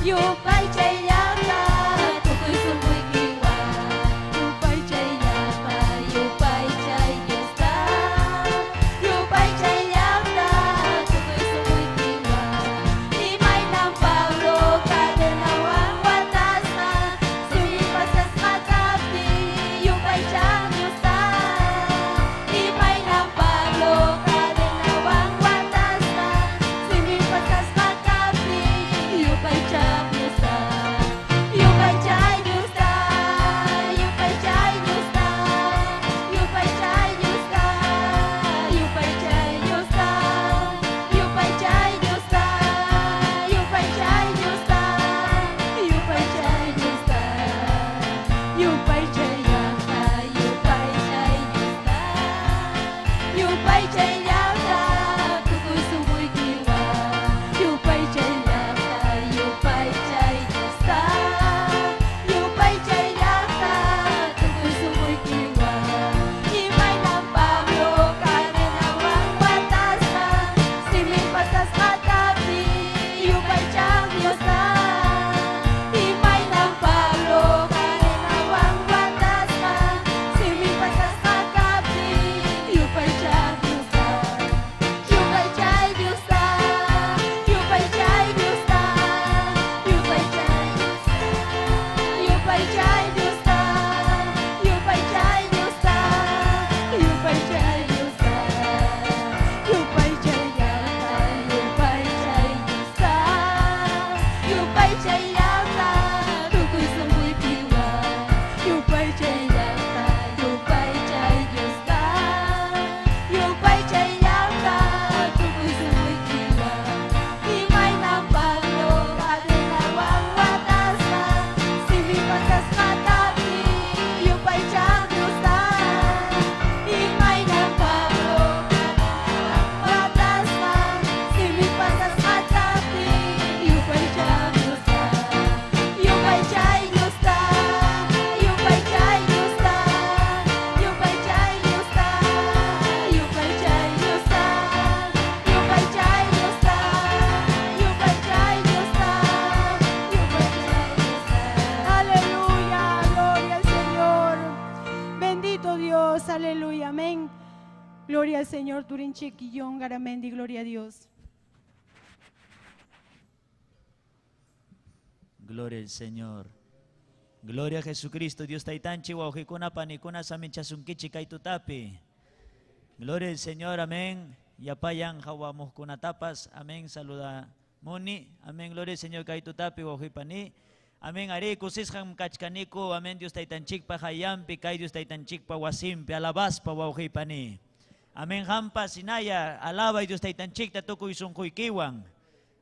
Yupaychayllata tukuy sunquykiwan. Yupaychayllata, yupaychay Diosta. Yupaychayllata tukuy sunquykiwan. Imaynam Pablo cadenawan watasqa, simin pasasqa kaptin yupaychan Diosta. Imaynam Pablo cadenawan watasqa, simin pasasqa kaptin yupaychan Diosta. Yupaychay Diosta, yupaychay Diosta, yupaychay Diosta, yupaychay Diosta, yupaychay Diosta, yupaychay Diosta, yupaychay Diosta, yupaychay llaqta, yupaychay Diosta, yupaychay llaqta, tukuy sunquykiwan, yupaychay llaqta, yupaychay Diosta, yupaychay llaqta, tukuy sunquykiwan. Imaynam Pablo cadenawan watasqa, simin pasasqa kaptin yupaychan Diosta. Imaynam Pablo cadenawan watasqa, simin pasasqa kaptin yupaychan Diosta. Yupaychay Diosta, yupaychay Diosta, yupaychay Diosta, yupaychay Diosta, yupaychay Diosta, yupaychay Diosta, yupaychay llaqta, yupaychay Diosta, yupaychay llaqta, tukuy sunquykiwan, yupaychay llaqta, yupaychay Diosta, yupaychay llaqta, tukuy sunquykiwan. Imaynam Pablo cadenawan watasqa, simin pasasqa kaptin yupaychan Diosta. Imaynam Pablo cadenawan watasqa, simin pasasqa kaptin yupaychan Diosta. Yupaychay Diosta, yupaychay Diosta, yupaychay Diosta, yupaychay Diosta, yupaychay Diosta, yupaychay Diosta, yupaychay Diosta. Aleluya, gloria al Señor. Bendito Dios, aleluya, amén. Gloria al Señor, Turinche Quillón, Garamendi, gloria a Dios. Gloria al Señor. Gloria a Jesucristo, Dios taytanchik wawqikuna panikuna saminchasunkichik kay tutapi. Gloria al Señor, amén. Llapallan hawamuqkunatapas, amén, saludamuni. Amén, gloria al Señor kay tutapi wawqipani. Amén, ari kusisqam kachkaniku, amén, Dios taytanchikpa hayanpi, kay Dios taytanchikpa wasinpi, alabaspa wawqipani. Amén, hampa sinaya, alabay Dios taytanchikta tukuy sunquykiwan.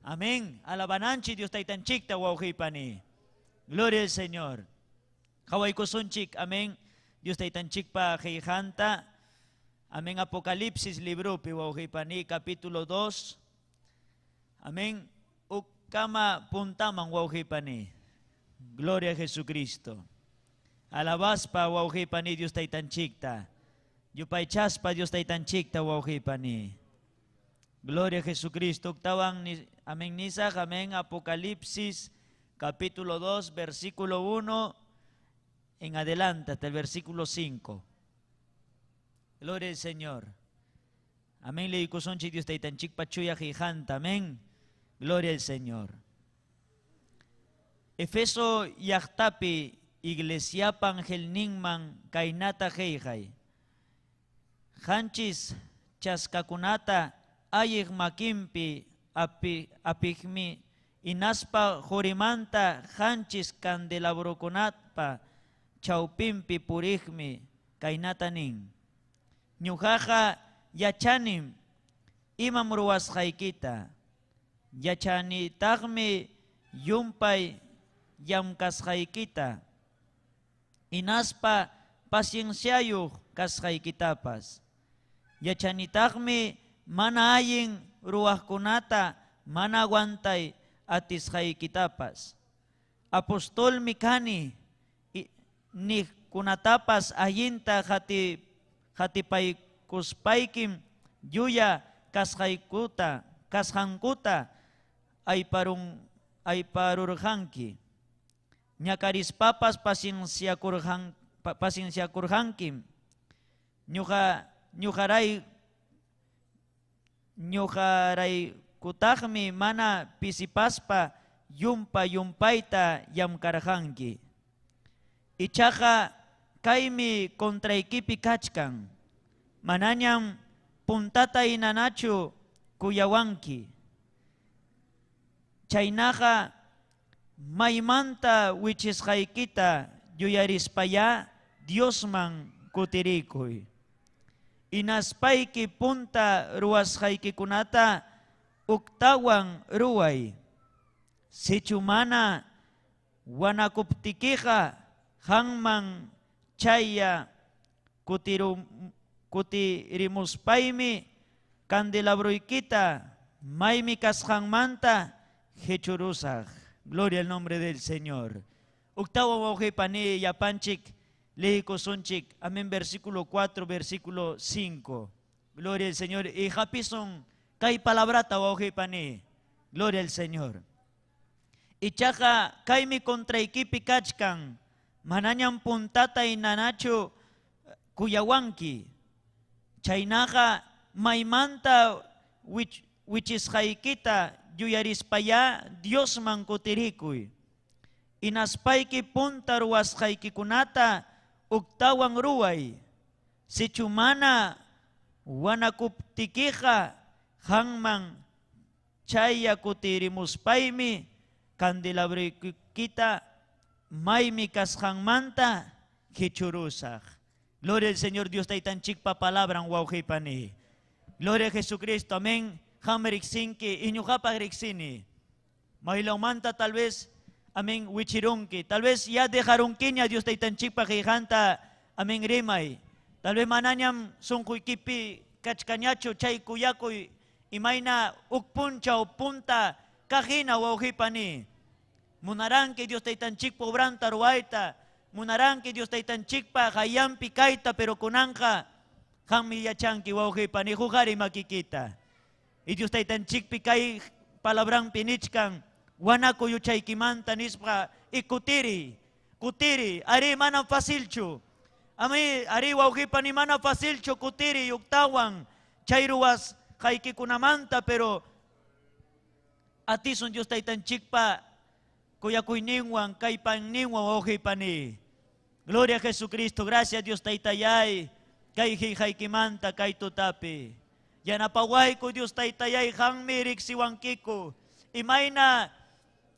Amén, alabananchi Dios taytanchikta wawqipani. Gloria al Señor. Qhawaykusunchik, amén, Dios taytanchikpa qillqanta. Amén, Apocalipsis libropi wawqipani, capítulo 2. Amén, ukkama puntaman wawqipani. Gloria a Jesucristo. Alabaspa wawqipani Dios taytanchikta. Yupaychaspa Dios taytanchikta wawqipani. Gloria a Jesucristo. Octawan amén nisaq, amén, Apocalipsis capítulo 2, versículo 1 en adelante hasta el versículo 5. Gloria al Señor. Amén, leykusunchik Dios taytanchikpa chuya qillqanta. Amén. Gloria al Señor. Efeso llaqtapi iglesiapa angelninman kaynata qillqay. Qanchis chaskakunata alliq makinpi apiqmi inaspa qurimanta qanchis candelabrokunapa chawpinpi puriqmi kaynata nin. Ñuqaqa yachanim imam ruwasqaykita. Yachanitaqmi llumpay llamkasqaykita. Inaspa pacienciayuq kasqaykitapas. Yachanitaqmi mana allin ruwaqkunata mana aguantay atisqaykitapas. Apostolmi kani niqkunatapas allinta qatipaykuspaykim llulla kasqankuta ayparurqanki. Ñakarispapas pacienciakurqankim. Ñuqaraykutaqmi mana pisipaspa yumpa yumpayta llamkarqanki. Ichaqa kaymi contraykipi kachkan. Manañam puntata hinanachu kuyawanki. Chaynaqa maymanta wichisqaykita yuyarispayá Diosman kutirikuy. Inaspayki punta ruwasqaykikunata uktawan ruway. Sichu mana wanakuptikiqa qamman chaya kutirimuspaymi candelabroykita maymi kasqanmanta hechurusaq. Gloria al nombre del Señor. Octavo wawqi yapanchik leykusunchik. Amén. Versículo 4, versículo 5. Gloria al Señor. Y japison kay palabrata wawqi pani. Gloria al Señor. Ichaqa kaymi contraykipi kachkan. Manañam puntata inanachu kuyawanki. Chaynaqa maymanta wichisqaykita yuyarispayá Diosman kutirikuy. Inaspayki punta ruwasqaykikunata uktawan ruway. Sichu mana wanakuptikiqa qamman chaya kutirimuspaymi candelabroykita maymi kasqanmanta hichurusaq. Gloria al Señor Dios taytanchikpa palabran wawqipani. Gloria a Jesucristo, amén. Qam riqsinki, iñuqapaq riqsini. Maylawmanta tal vez, amén, wichirunki. Tal vez ya dejarunkiña Dios taytanchikpa qillqanta, amén, rimay. Tal vez manañam sunquykipi kachkañachu chay kuyakuy imayna huk punchaw punta kaqhina wawqipani. Munaranki Dios taytanchikpa obranta ruwayta. Munaranki Dios taytanchikpa hayanpi kayta, pero kunanqa qammi yachanki wawqipani huqari makikita. Y Dios taytanchikpi kay palabranpi nichkan wanakuy huchaykimanta nispa y kutiri, kutiri, ari mana facilchu. Ami ari wawqipani mana facilchu kutiri yuktawan chay ruwasqaykikunamanta, pero atisun Dios taytanchikpa kuyakuyninwan kaypanninwan wawqipani. Gloria a Jesucristo, gracias Dios taytayay kay qillqaykimanta kay tutapi. Yanapawayku Dios taytayay qammi riqsiwankiku. Imayna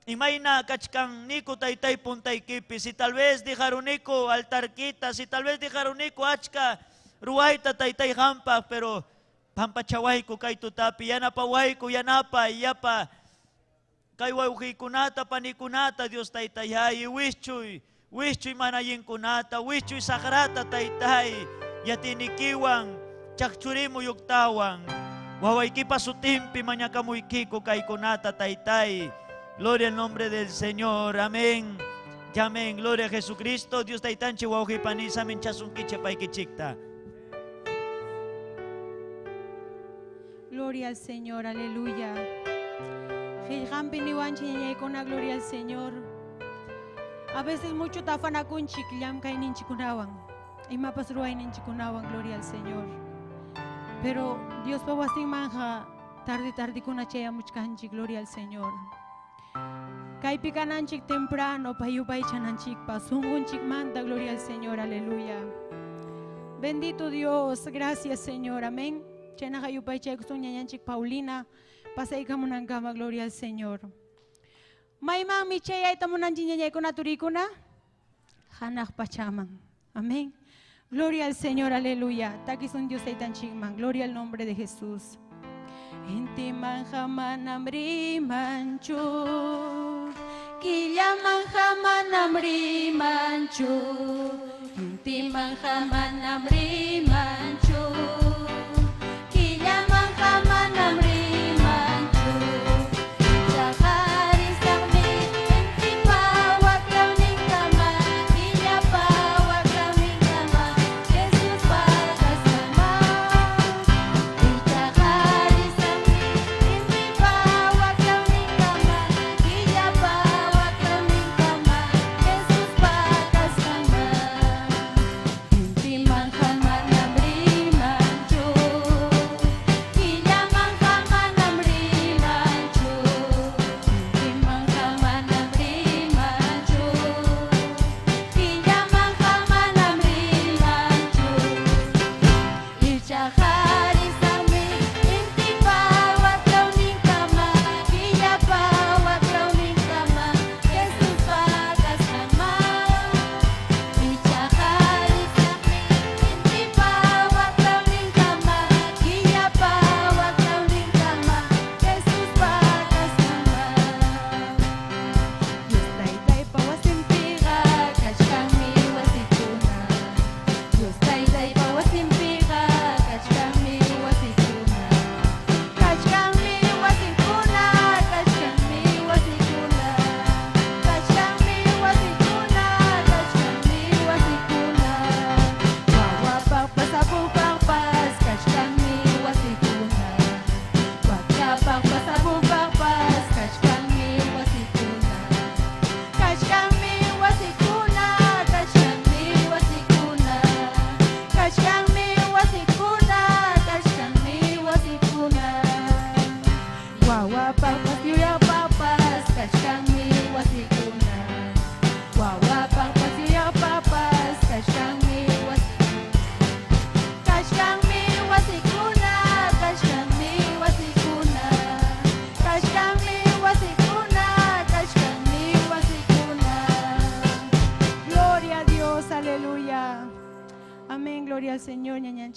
imayna kachkanniku taytay puntaykipi. Si tal vez dejaruniku altarkita, si tal vez dejaruniku achka ruwayta taytay qampaq, pero pampachawayku kay tutapi, yanapawayku, yanapay, yapa kay wawqikunata, panikunata, Dios taytayay, wischuy, wischuy manayinkunata, wischuy saqrata taytay, yatinikiwan, chaqchurimu yuktawan, wawaykipa sutimpi mañakamuykiku kaykunata taytay. Gloria al nombre del Señor, amén. Amén, gloria a Jesucristo, Dios taytanchik wawqipani saminchasunkichik paykichikta. Gloria al Señor, aleluya. Qillqanpi niwanchik ñañaykuna, gloria al Señor. A veces mucho tafanakunchik llamkayninchikkunawan, imapas ruwayninchikkunawan, gloria al Señor. Pero Diospa wasinmanja tarde tardikuna chayamuchkanchik, gloria al Señor. Kaypi kananchik temprano payupaychananchikpa, sunqunchikmanta, gloria al Señor, aleluya. Bendito Dios, gracias Señor, amén. Chaynaqa yupaychaykusun ñañanchik Paulina, pasaykamunankama, gloria al Señor. Maymanmi chayayta munanchik ñañaykuna turikuna, hanaq pachaman, amén. Gloria al Señor, aleluya. Takisun Dios taytanchikman, gloria al nombre de Jesús. Intiman hamanam rimanchu, killaman hamanam rimanchu, intiman hamanam rimanchu, killaman hamanam rimanchu. Chaqarisaqmi intipa waklawninkama, killapa waklawninkama, Jesuspa kasqanman. Chaqarisaqmi intipa waklawninkama, killapa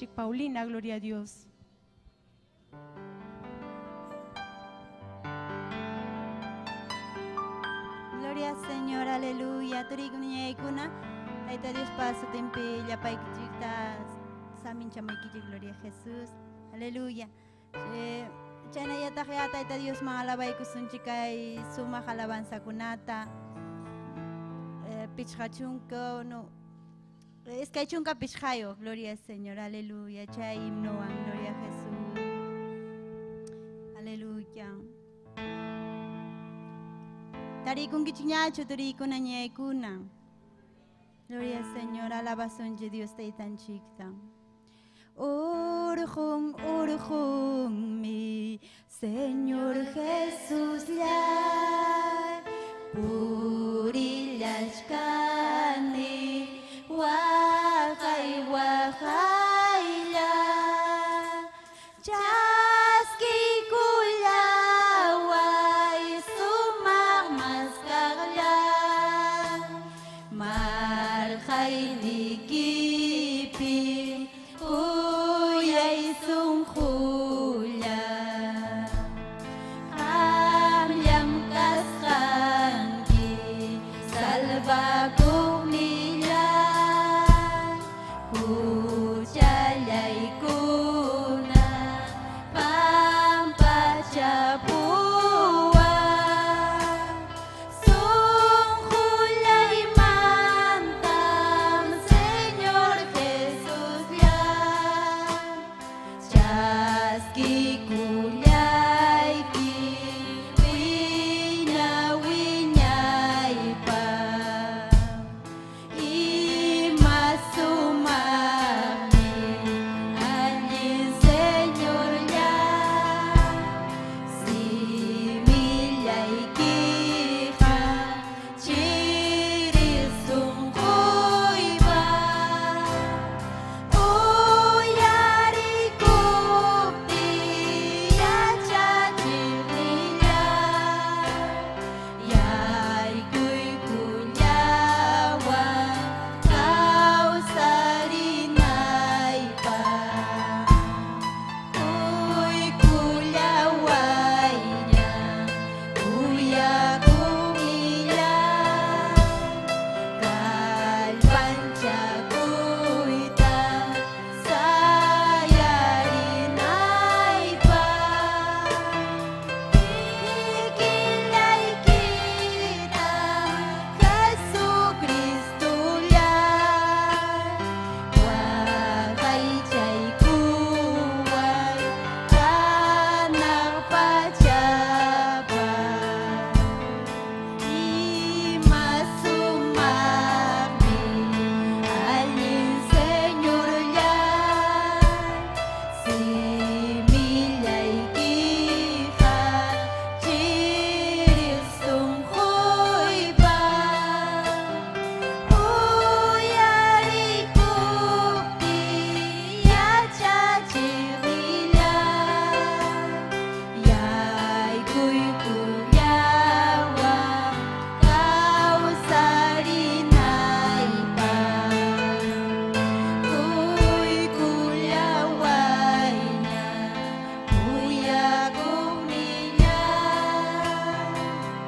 Ñañanchik Paulina, gloria a Dios. Gloria al Señor, aleluya. Turikuñaykuna, Tayta Dios paso tempe llapaykichikta saminchamaykichik, gloria a Jesús. Aleluya. Chaynallataq ya Tayta Dios man alabaykusunchik kay sumaq alabanzakunata. Pichqa chunka, no, iskay chunka pichqayuq, gloria al Señor, aleluya. Chay himnowan, gloria a Jesús. Aleluya. Tarikunkichikñachu turikuna ñaykuna. Gloria al Señor, alabasunchik Dios taytanchikta. Urjun, urjun mi Señor Jesús ya purillashkani waqay waqaylla chaskiykullaway sumaq maskaqlla marqaynikipi kuyay sunqulla qamllam kasqanki salvakuqnillay huchallaykuna pampachapuway sunqullaymantam Señor Jesuslla chaskikullayki wiña wiñaypaq ima sumaqmi allin Señorlla simillaykiqa chiri sunquypaq uyarikuptiy yachachiqnillay yaykuykullawan kawsarinaypaq quykullawayña kuyakuqnillay kallpanchakuyta sayarinaypaq kikillaykita Jesucristolla waqaychaykuway hanaq pachapaq ima sumaqmi allin Señorlla simillaykiqa chiri sunquypaq uyarikuptiy yachachiqnillay yaykuykullawan kawsarinaypaq quykullawayña kuyakuqnillay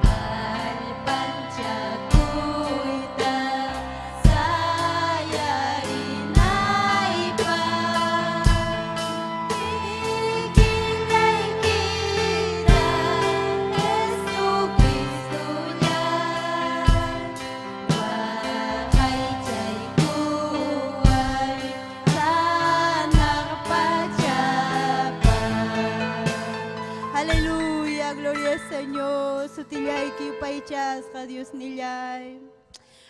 kallpanchakuyta sayarinaypaq kikillaykita Jesucristolla waqaychaykuway hanaq pachapaq. Aleluya, gloria al Señor, sutillayki yupaychasqa Dios nillay.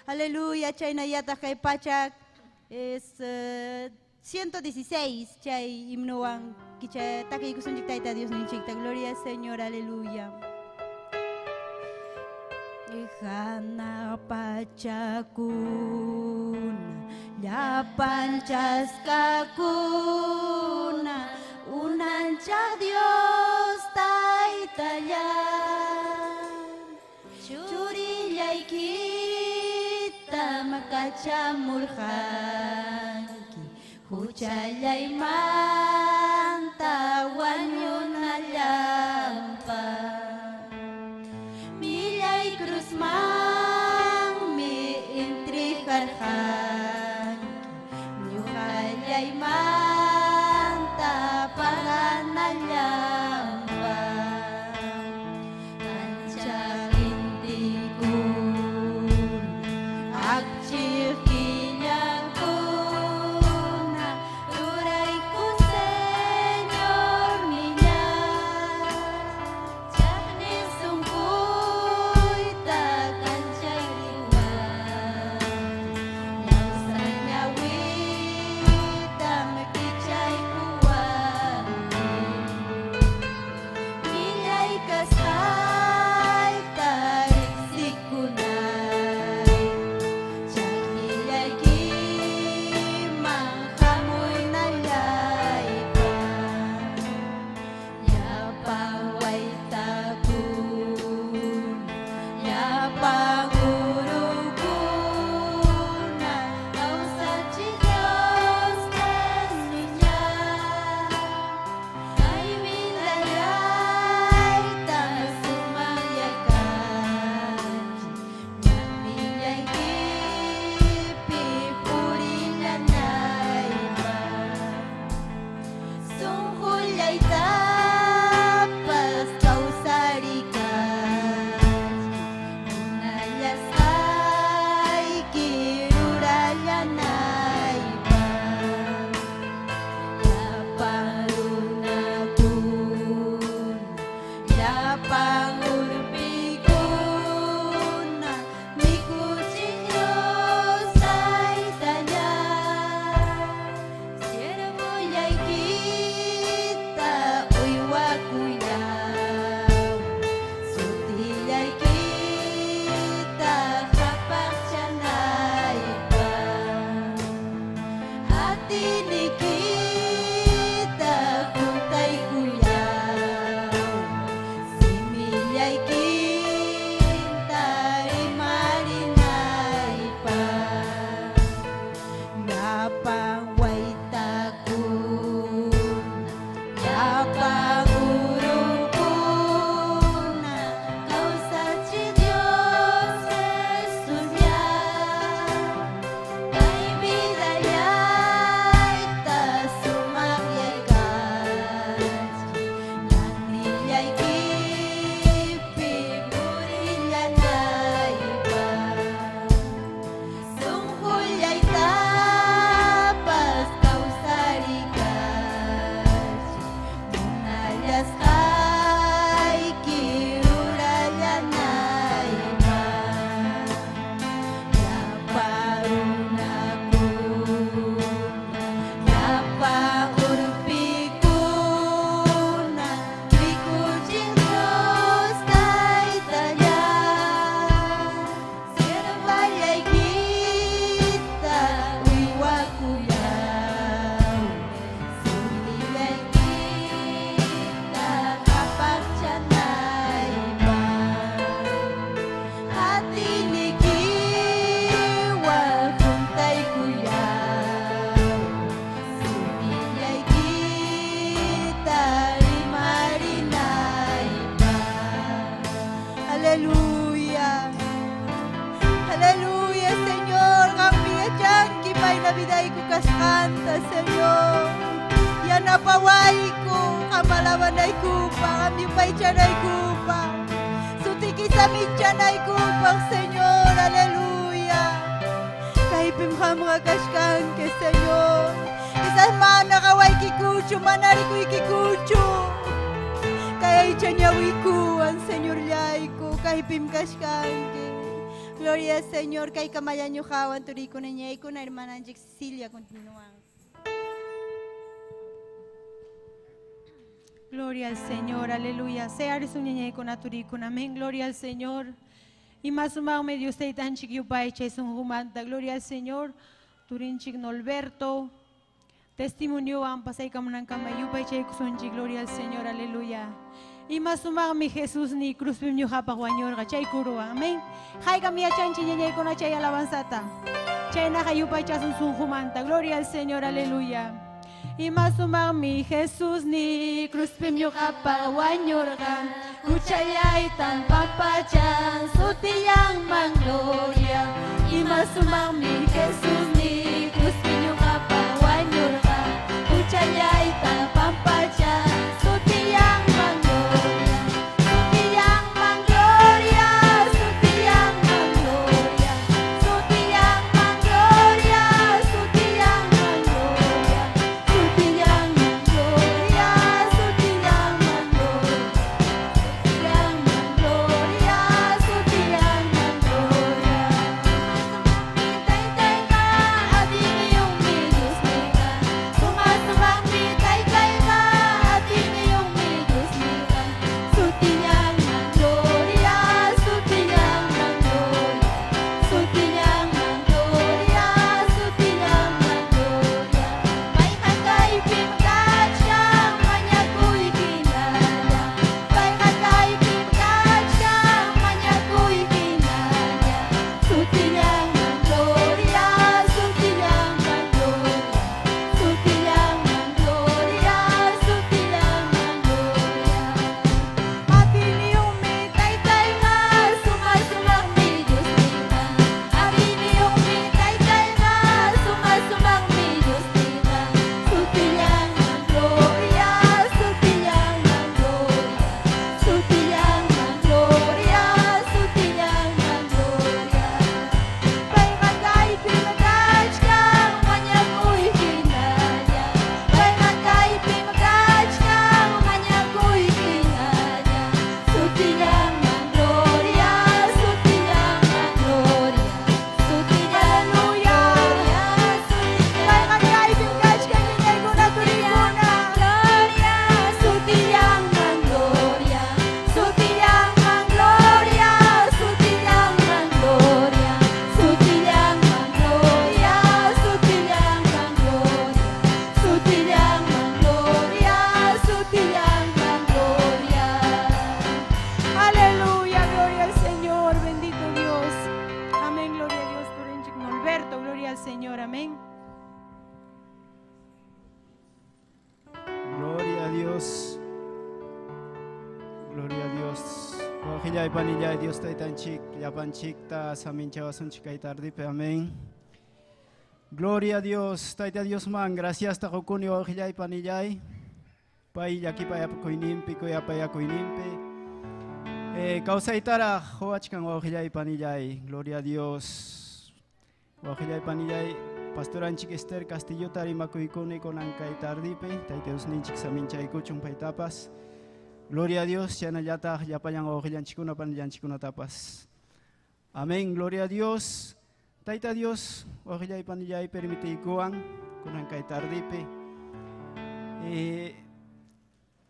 Aleluya, chaynallataq kay pachak es 116 chay himnowan kicha takiykusunchik Tayta Dios ninchikta. Gloria al Señor, aleluya. Hanaq pachakuna llapan chaskakuna unanchaq Dios Taytallay churillaykita makachamurqanki. Huchallaymanta wañunallanpaq Millay cruzmanmi intrijarqanki Ñuqallaymanta paganallanpaq Kancha intikuna akchiq killakuna rurayku Señor nillan Chaqni sunquyta kanchaykuwan Ñawsa ñawitam kichaykuwanki Millay kasqayta riqsikunay Chakillaykiman hamuynallaypaq Llapan waytakuna, llapan urukuna kawsachi Dios Jesuslla Kay vidallayta sumaqyakachi Ñanillaykipi purillanaypaq Sunqullaytapas kawsarikachi Munallasqayki rurallanaypaq Llapan runakuna, llapan urpikuna mikuchi Dios Taytalla Siervollaykita uywakullaw Sutillaykita qhapaqchanaypaq Atinikita juntaykullaw Simillaykinta rimarinaypaq Llapan waytakuna, llapan urukuna kawsachi Dios Jesuslla Kay vidallayta sumaqyakachi Ñanillaykipi purillanaypaq Sunqullaytapas kawsarikachi Munallasqayki rurallanaypaq Llapan runakuna, llapan urpikuna mikuchin Dios Taytalla Siervallaykita uywakullaw Sutillaykita qhapaqchanaypaq Atinikiwan juntaykullaw Simillaykita rimarinaypaq Aleluya. Aleluya, Señor. Qammi yachanki mayna vidayku kasqanta, Señor. Yanapawayku, qam alabanaykupaq, qam yupaychanaykupaq. Sutiki saminchanaykupaq, Señor. Aleluya. Kaypim qamqa kachkanki, Señor. Quizás mana qawaykikuchu, mana rikuykikuchu. Kay aycha ñawiykuwan, Señorllayku, kaypim kachkanki. Gloria al Señor, kay kamalla ñuqawan turikuna ñaykuna hermananchik Cecilia continúan. Gloria al Señor, aleluya. Sea ñañaykuna turikuna. Amén. Gloria al Señor. Y más sumaqmi Dios taytanchik yupaychay sunqumanta. Gloria al Señor. Turinchik Nolberto. Testimoniowan pasaykamunankama yupaychaykusunchik. Gloria al Señor, aleluya. Y más sumaqmi Jesús ni cruzpim ñuqapaq wañurqa chaykuruwan. Amén. Haykam yachanchik ñañaykuna chay alabanzata. Chaynaqa yupaychasun sunqumanta. Gloria al Señor, aleluya. Ima sumaqmi Jesus ni cruzpim ñuqapa wañurqan, huchallaytan pampachan, sutillanman gloria. Ima sumaqmi Jesus ni cruzpim ñuqapa wañurqan, huchallaytan pampachan, sutillanman gloria. Sutillanman gloria, sutillanman gloria, sutillanman gloria, sutillanman gloria, sutillanman gloria, sutillanman gloria, sutillanman gloria, sutillanman gloria. Taytayqa atiyniyuqmi Diosniyqa, suma-sumaqmi taytayqa atiyniyuqmi Diosniyqa, sutillanman gloria, sutillanman gloria, sutillanman gloria, sutillanman gloria. Payqa kaypim kachkan mañakuy hinalla, payqa kaypim kachkan mañakuy hinalla, sutillanman gloria, sutillanman gloria, sutillanman gloria, sutillanman gloria. Atiyniyuqmi taytayqa, suma-sumaqmi Diosniyqa. Atiyniyuqmi taytayqa, suma-sumaqmi Diosniyqa. Sutillanman gloria, sutillanman gloria, sutillanman gloria, sutillanman gloria. Payqa kaypim kachkan mañakuy hinalla, payqa kaypim kachkan mañakuy hinalla, sutillanman gloria, sutillanman gloria, sutillanman gloria, Payqa kaypim kachkan ñañaykuna turikuna. Gloria, sutillanman gloria, sutillanman gloria, sutillanman gloria, sutillanman gloria, sutillanman gloria, sutillanman gloria, sutillanman gloria. Aleluya, gloria al Señor, bendito Dios. Amén, gloria a Dios, Turinchik Norberto, gloria al Señor, amén. Gloria a Dios. Gloria a Dios. Wawqillay panillay Dios taytanchik llapanchikta saminchawasunchik kay tardipi. Amén. Gloria a Dios. Tayta Dios man, gracias ta qukuni wawqillay panillay. Pay llakipayakuyninpi kuyapayakuyninpi. Kawsaytaraq quwachkan wawqillay panillay. Gloria a Dios. Wawqillay panillay pastoranchik Esther Castillota rimakuykuni kunan kay tardipi. Tayta Diosninchik saminchaykuchun paytapas. Gloria a Dios, chaynallataq llapallan wawqillanchikkuna panillanchikkunatapas. Amén, gloria a Dios. Tayta Dios, wawqillay panillay permitiykuwan kunan kay tardipi.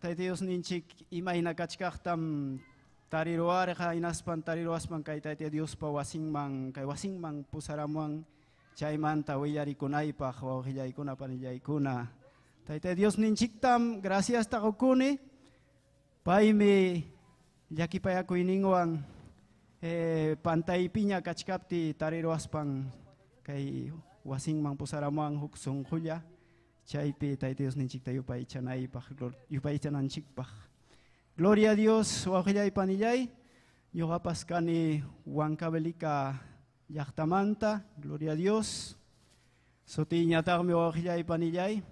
Tayta Dios ninchik imayna kachkaqtam tariruwarqa hinaspan tariruwaspan kay Tayta Diospa wasinman, kay wasinman pusaramuwan chaymanta willarikunaypaq wawqillaykuna panillaykuna. Tayta Dios ninchiktam gracias taqukuni. Paymi llakipayakuyninwan pantaypiña kachkapti tariruwaspan kay wasinman pusaramuwan huk sunqulla chaypi Tayta Dios ninchikta yupaychanaypaq, yupaychananchikpaq. Gloria a Dios, wawqillay panillay, ñuqapas kani Huancavelica llaqtamanta, gloria a Dios. Sutiyñataqmi wawqillay panillay.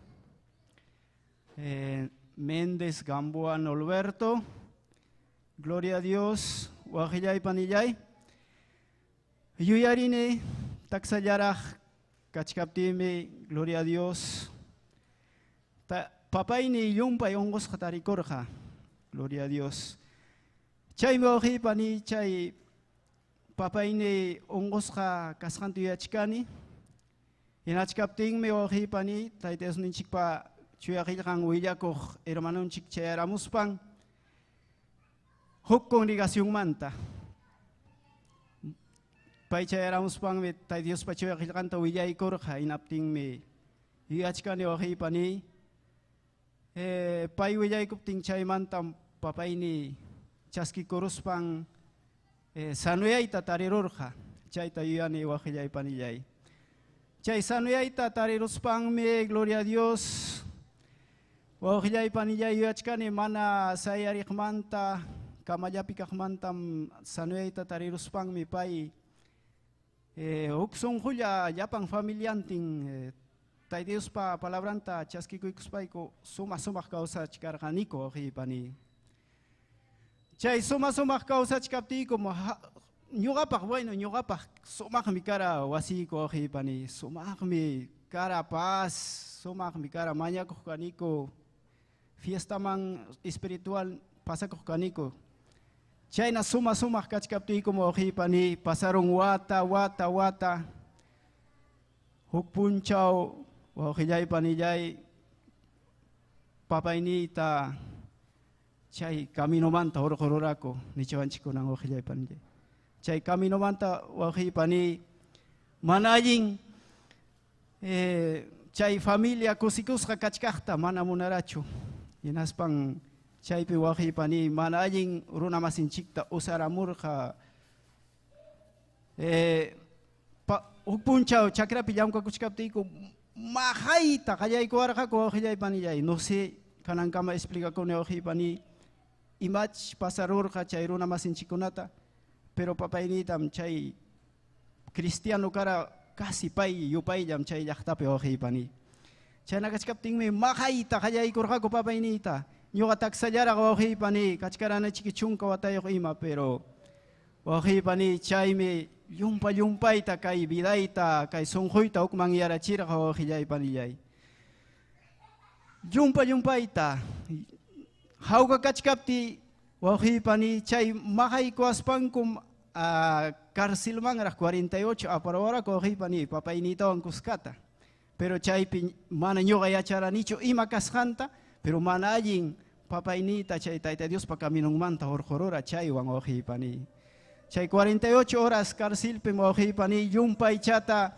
Méndez Gamboa Norberto, gloria a Dios, wawqillay panillay. Yuyarini taksallaraq kachkaptiymi, gloria a Dios. Papayni llumpay unqusqa tarikurqa, gloria a Dios. Chaymi wawqiy pani chay papayni unqusqa kasqanta yuyachkani. Hinachkaptinmi wawqiy pani Tayta Diosninchikpa chuya qillqan willakuq hermanunchik chayaramuspan huk congregacionmanta. Pay chayaramuspanmi Tayta Diospa chuya qillqanta willaykurqa, hinaptinmi yuyachkani wawqiy pani. Pay willaykuptin chaymantam papayni chaskikuruspan sanuyayta tarirurqa, chayta yuyani wawqillay panillay. Chay sanuyayta tariruspanmi, gloria a Dios, Wawqillay panillay yuyachkani mana sayariqmanta kamallapi kaqmantam sanuyayta tariruspanmi pay huk sunqulla llapan familiantin Tayta Diospa palabranta chaskikuykuspayku sumaq sumaq kawsachkarqaniku wawqillay pani. Chay sumaq sumaq kawsachkaptiyku ñuqapaq bueno ñuqapaq sumaqmi kara wasiyku wawqillay pani, sumaqmi kara paz, sumaqmi kara mañakuq kaniku, fiestaman espiritual pasakuq kaniku. Chayna suma sumaq kachkaptiykum wawqillay pani pasaron wata wata wata. Huk punchaw wawqillay panillay papayniyta chay caminomanta hurqururaku nichiwanchikkunan wawqillay panillay. Chay caminomanta wawqillay pani mana allin chay familia kusikusqa kachkaqta mana munarachu. Hinaspan chaypi wawqillay pani mana allin runa masinchikta usaramurqa. Huk punchaw chakrapi llamkakuchkaptiyku maqayta qallaykuwarqaku wawqillay panillay. No sé kanankama explicakuni wawqillay pani imach pasarurqa chay runa masinchikkunata, pero papayniytam chay cristiano kara casi pay yupayllam chay llaqtapi wawqillay pani. Chayna kachkaptinmi maqayta qallaykurqaku papayniyta. Ñuqa taksallaraq wawqillay pani kachkaranichiki chunka watayuq ima, pero wawqillay pani chaymi llumpa llumpayta kay vidayta kay sunquyta hukman yarachirqa wawqillay panillay. Llumpa llumpayta hawka kachkapti wawqillay pani chay maqaykuwaspankum carcelmanraq 48 aparawaraku wawqillay pani papayniytawan kuskata. Pero chaypi mana ñuqa yacharanichu ima kasqanta, pero mana allin papayniyta chay Tayta Diospa caminonmanta hurqurura chaywan wawqillay pani. Chay 48 horas carcelpi wawqillay pani llumpaychata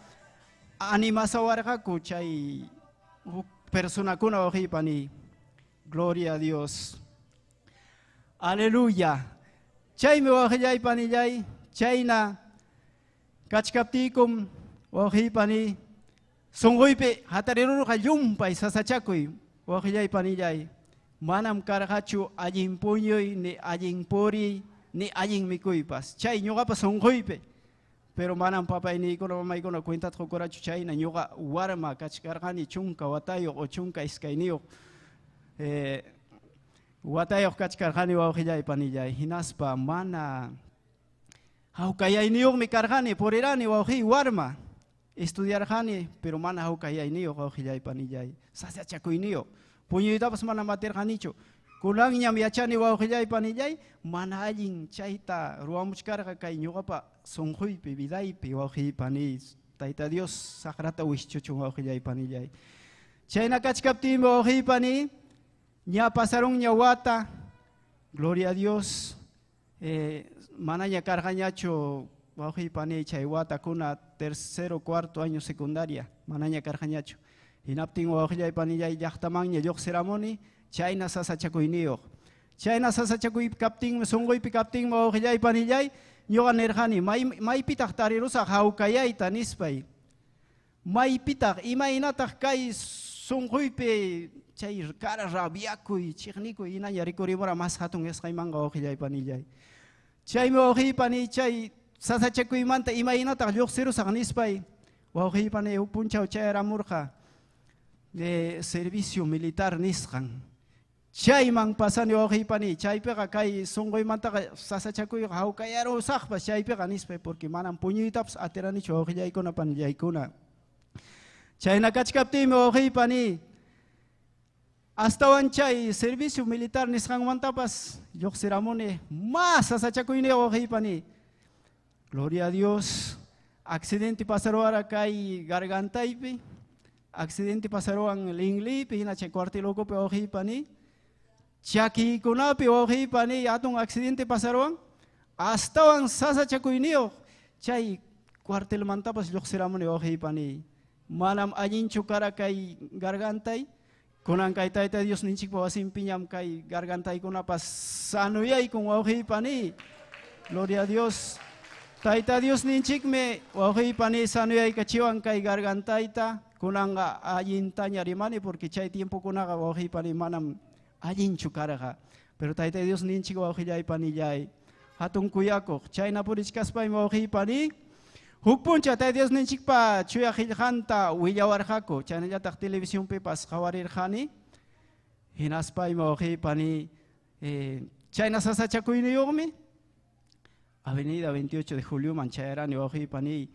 animasawarqaku chay huk personakuna wawqillay pani. Gloria a Dios. Aleluya. Chaymi wawqillay panillay chayna kachkaptiykum wawqillay pani sunquypi hatarirurqa llumpay sasachakuy wawqillay panillay. Manam karqachu allin puñuy ni allin puriy ni allin mikuypas. Chay ñuqapa sunquypi. Pero manam papayniykuna mamaykuna cuentata qukurachu chayna ñuqa warma kachkarqani chunka watayuq o chunka iskayniyuq watayuq kachkarqani wawqillay panillay. Hinaspa mana hawkayayniyuqmi karqani purirani wawqiy warma. Estudiarqani pero mana hawkayayniyuq wawqillay panillay. Sasachakuyniyuq. Puñuytapas mana matirqanichu. Kunanñam yachani wawqillay panillay mana allin chayta ruwamuchkarqa kay ñuqapa sunquypi vidaypi wawqillay pani. Tayta Dios saqrata wischuchun wawqillay panillay. Chayna kachkaptinmi wawqillay pani ña pasarunña wata. Gloria a Dios. Manaña karqañachu wawqillay pani chay watakuna tercero cuarto año secundaria manaña karqañachu. Hinaptin wawqillay panillay llaqtamanña lluqsiramuni chayna sasachakuyniyuq. Chayna sasachakuy kaptinmi sunquypi kaptinmi wawqillay panillay ñuqa nirqani maypitaq tarirusaq hawkayayta nispay. Maypitaq imaynataq kay sunquypi chay kara rabiakuy chiqnikuy hinaña rikurimura mas hatun yasqaymanqa wawqillay panillay. Chaymi wawqillay pani chay sasachakuymanta imaynataq lluqsirusaq nispay wawqillay pani huk punchaw chayaramurqa de servicio militar nisqan. Chayman pasani wawqillay pani chaypiqa kay sunquymantaqa sasachakuyqa hawkayarusaqpas chaypiqa nispay porque manam puñuytapas atiranichu wawqillaykuna panillaykuna. Chayna kachkaptinmi wawqillay pani astawan chay servicio militar nisqanmantapas lluqsiramuni mas sasachakuyniyuq wawqillay pani. Gloria a Dios. Accidente pasaruwara kay gargantaypi. Accidente pasaruwan linglipi hina chay cuartel ukupi wawqillay pani. Chakiykunapi wawqillay pani hatun accidente pasaruwan astawan sasachakuyniyuq chay cuartelmantapas lluqsiramuni wawqillay pani. Manam allinchu kara kay gargantay. Kunan kay Tayta Dios ninchikpa wasinpiñam kay gargantaykunapas sanuyaykun wawqillay pani. Gloria a Dios. Tayta Dios ninchikmi wawqiypani sanuyaykachiwan kay gargantayta kunanqa allintaña rimani porque chay tiempokunaqa wawqiypani manam allinchu karqa. Pero Tayta Dios ninchik wawqillaypanillay hatun kuyakuq chayna purichkaspaymi wawqiypani huk puncha Tayta Dios ninchikpa chuya qillqanta willawarqaku chaynallataq televisionpipas qhawarirqani hinaspaymi wawqiypani chayna sasachakuyniyuqmi Avenida 28 de Julio man chayarani wawqiypani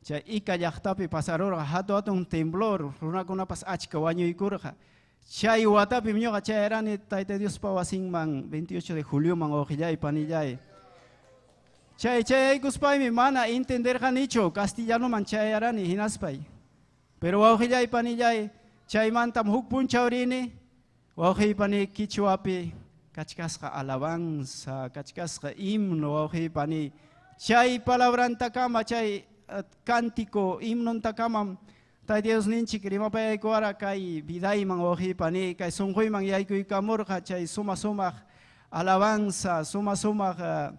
chay Ica llaqtapi pasarurqa hatu hatun temblor runakunapas achka wañuykurqa chay watapim ñuqa chayarani Tayta Diospa wasinman 28 de Julio man wawqillay panillay chay chayaykuspaymi mana entenderqanichu castellanoman chayarani hinaspay pero wawqillay panillay chaymantam huk punchaw rini wawqiypani quichuapi kachkasqa alabanza, kachkasqa himno wawqiypani chay palabrantakama chay cántico himnontakamam Tayta Dios ninchik rimapayaykuwara kay vidayman wawqiypani kay sunquyman yaykuykamurqa chay suma sumaq alabanza, suma sumaq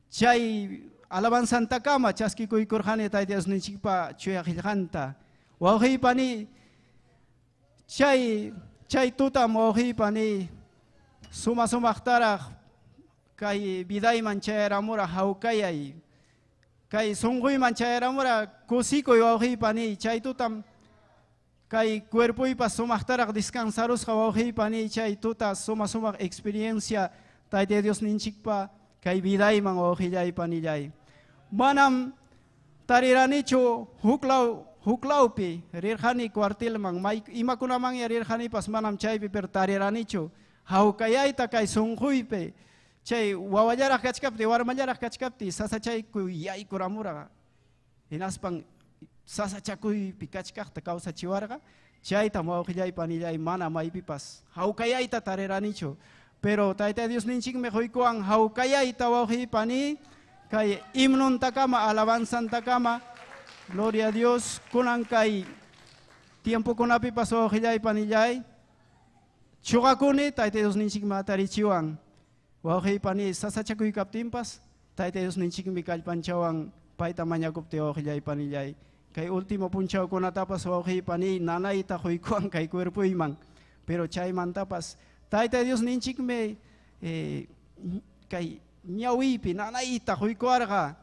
chay alabanzantakama chaskikuykurqani Tayta Dios ninchikpa chuya qillqanta wawqiypani chay tutam wawqiypani suma sumaqtaraq kay vidayman chayaramura hawkayay kay sunquyman chayaramura kusikuy wawqiypani chay tutam kay cuerpoypas sumaqtaraq descansarusqa wawqiypani chay tuta suma sumaq experiencia Tayta Dios ninchikpa kay vidayman wawqillaypanillay manam tariranichu huklawpi rirqani cuartelman imakunamanña rirqanipas manam chaypi pero tariranichu hawkayayta kay sunquypi chay wawallaraq kachkapti warmallaraq kachkapti sasachaykuy yaykuramurqa hinaspan sasachakuypi kachkaqta kawsachiwarqa chaytam wawqillaypanillay mana maypipas hawkayayta tariranichu pero Tayta Dios ninchikmi quykuwan hawkayayta wawqiypani kay himnontakama alabanzantakama gloria a Dios kunan kay tiempokunapipas wawqillaypanillay chuqakuni Tayta Dios ninchikmi atarichiwan wawqiypani sasachakuykaptinpas Tayta Dios ninchikmi kallpanchawan payta mañakupti wawqillaypanillay kay último punchawkunatapas wawqiypani nanayta quykuwan kay cuerpoyman pero chaymantapas Tayta Dios ninchikmi kay ñawiypi nanayta quykuwarqa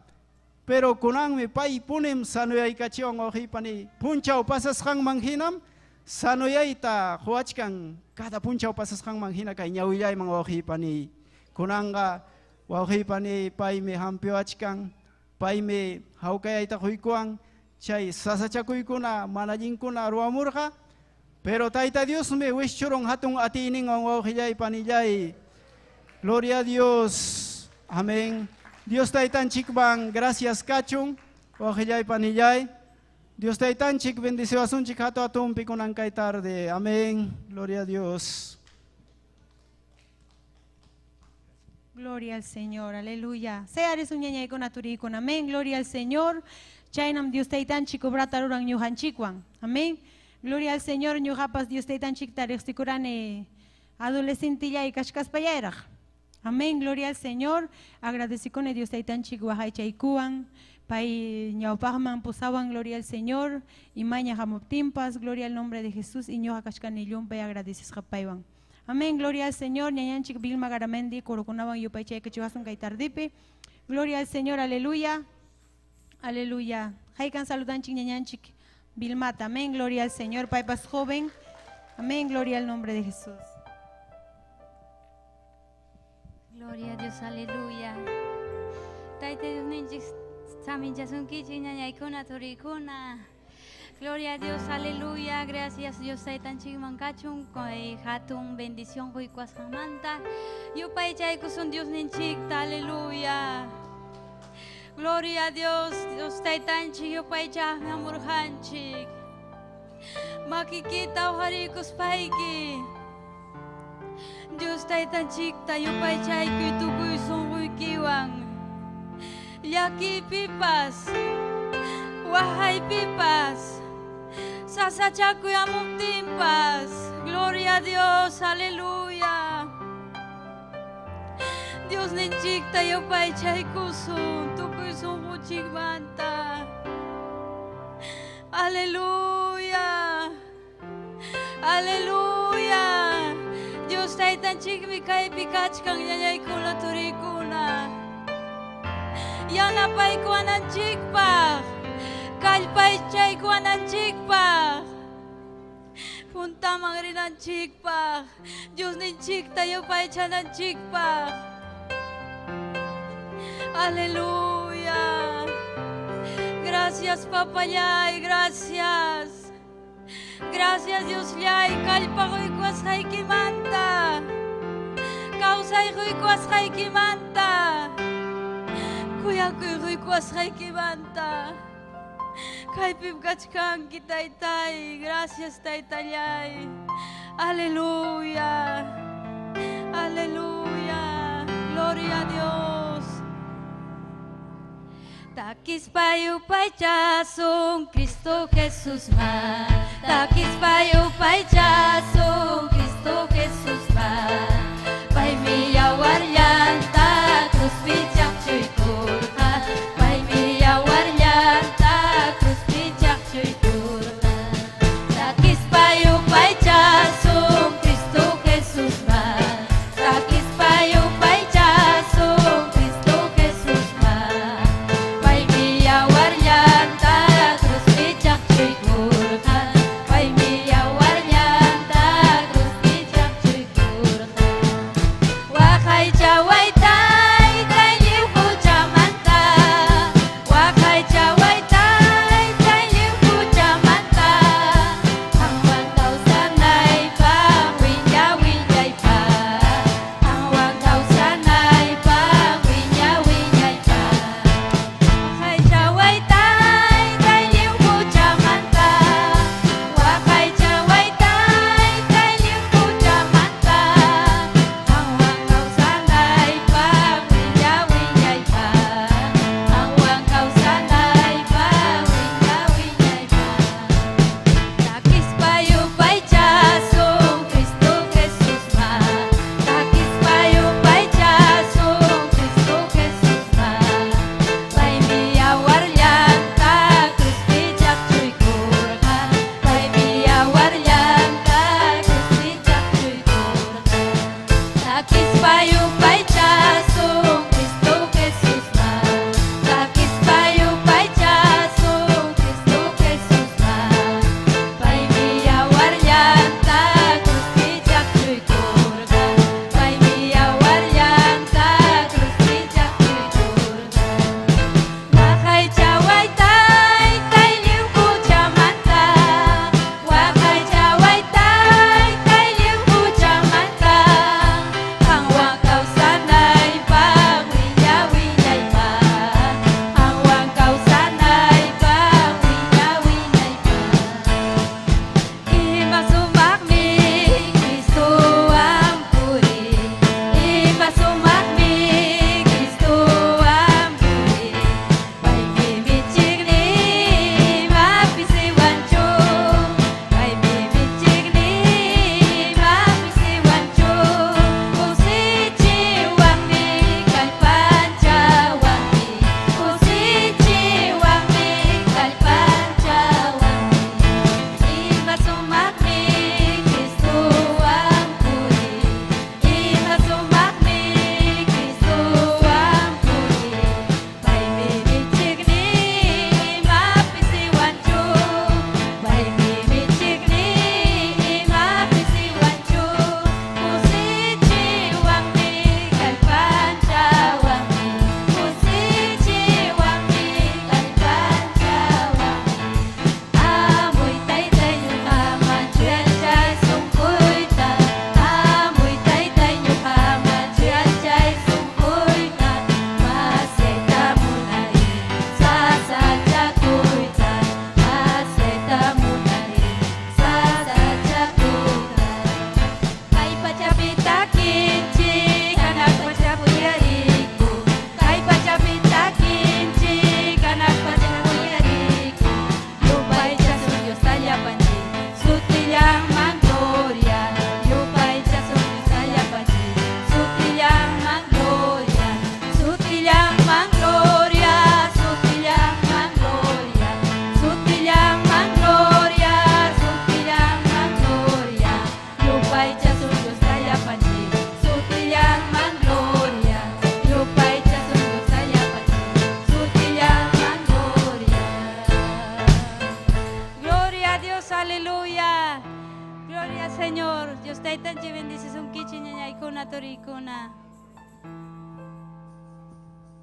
pero kunanmi pay punim sanuyaykachiwan wawqiypani punchaw pasasqanman hinam sanuyayta quwachkan cada punchaw pasasqanman hina kay ñawillayman wawqiypani kunanqa wawqiypani paymi hampiwachkan paymi hawkayayta quykuwan chay sasachakuykuna mana allinkuna ruwamurqa pero Tayta Diosmi wischurun hatun atiyninwan wawqillaypanillay gloria a Dios amén Dios Taytanchikman gracias kachun wawqillaypanillay Dios Taytanchik bendiciwasunchik hatu hatunpi kunan kay tarde. Amén. Gloria a Dios. Gloria al Señor. Aleluya. Seares uñañaykuna turikuna. Amén. Gloria al Señor. Chaynam Dios Taytanchik obrata ruran ñuqanchikwan. Amén. Gloria al Señor. Ñuqapas Dios Taytanchikta riqsikurani adolescentillay kachkaspallayraq. Amén. Gloria al Señor. Agradecikuni Dios Taytanchik waqaychaykuwan. Pay ñawpaqman pusawan, gloria al Señor, y maña hamuptinpas, gloria al nombre de Jesús, y ñuqa kachkani llumpay agradecesqa paywan. Amén, gloria al Señor, ñañanchik Vilma Garamendi, kurukunawan yupaychaykachiwasun kay tardipi. Gloria al Señor, aleluya, aleluya. Haykan saludanchik ñañanchik Vilmata, amén, gloria al Señor, paypas joven, amén, gloria al nombre de Jesús. Gloria a Dios, aleluya. Tayta Dios ninchik saminchasunkichik ñañaykuna turikuna. Gloria a Dios, aleluya. Gracias Dios taytanchikman kachun kay hatun bendición quykuwasqanmanta. Yupaychaykusun Dios ninchikta, aleluya. Gloria a Dios, Dios taytanchik yupaychaqmi amurqanchik. Makikita uqarikuspayki. Dios taytanchikta yupaychaykuy tukuy sunquykiwan. Llakipipas, waqaypipas, sasachakuy amuptinpas. Gloria a Dios, aleluya. Dios ninchikta yupaychaykusun tukuy Tukuy sunqunchikmanta. Aleluya. Aleluya. Dios Taytanchikmi kaypi kachkan ñañaykuna turiykuna. Yanapaykuwananchikpaq, kallpaychaykuwananchikpaq, puntaman rinanchikpaq, Diosninchikta yupaychananchikpaq. Aleluya. Gracias, papallay, gracias. Gracias, Diosllay, kallpaquykuwasqaykimanta. Kawsayquykuwasqaykimanta. Kuyakuyquykuwasqaykimanta. Kaypim kachkanki, taytay. Gracias, taytallay. Aleluya. Aleluya. Gloria a Dios. Takispa yupaychasun Cristo Jesus ma. Takispa yupaychasun Cristo Jesus ma. Paymi yawarllanta kruspi chaqchuykurqa. Paymi yawarllanta kruspi chaqchuykurqa. Takispa yupaychasun Cristo Jesus ma. Takispa yupaychasun Cristo Jesus ma. Paymi yawarllanta kruspi chaqchuykurqa. Paymi yawarllanta kruspi chaqchuykurqa. Waqaychaway taytay lliw huchamanta. Waqaychaway taytay lliw huchamanta. Qanwan kawsanaypaq wiña wiñaypaq. Qanwan kawsanaypaq wiña wiñaypaq. Waqaychaway taytay lliw huchamanta. Waqaychaway taytay lliw huchamanta. Qanwan kawsanaypaq wiña wiñaypaq. Qanwan kawsanaypaq wiña wiñaypaq. Takispa yupaychasun Cristo Jesus ma. Takispa yupaychasun Cristo Jesus ma. Paymi yawarllanta kruspi chaqchuykurqa. Paymi yawarllanta kruspi chaqchuykurqa. Takispa yupaychasun Cristo Jesus ma. Takispa yupaychasun Cristo Jesus ma. Paymi yawarllanta kruspi chaqchuykurqa. Paymi yawarllanta kruspi chaqchuykurqa. Waqaychaway taytay lliw huchamanta. Waqaychaway taytay lliw huchamanta. Qanwan kawsanaypaq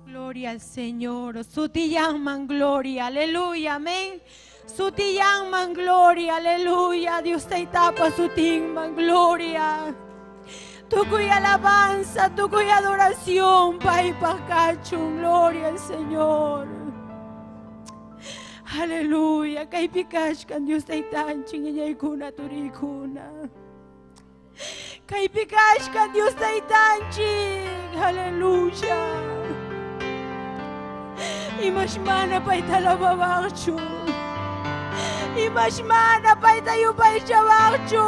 Gloria al Señor. Sutiyanman gloria. Aleluya. Amén. Sutiyanman gloria. Aleluya. Dios taytapa sutinman gloria. Tukuy alabanza, tukuy adoración, paypaq kachun, gloria al Señor. Aleluya, kaypi kachkan Dios taytanchik ñañaykuna turiykuna. Kaypi kachkan Dios taytanchik, aleluya. Imash mana payta alabawaqchu. Imash mana payta yupaychawaqchu.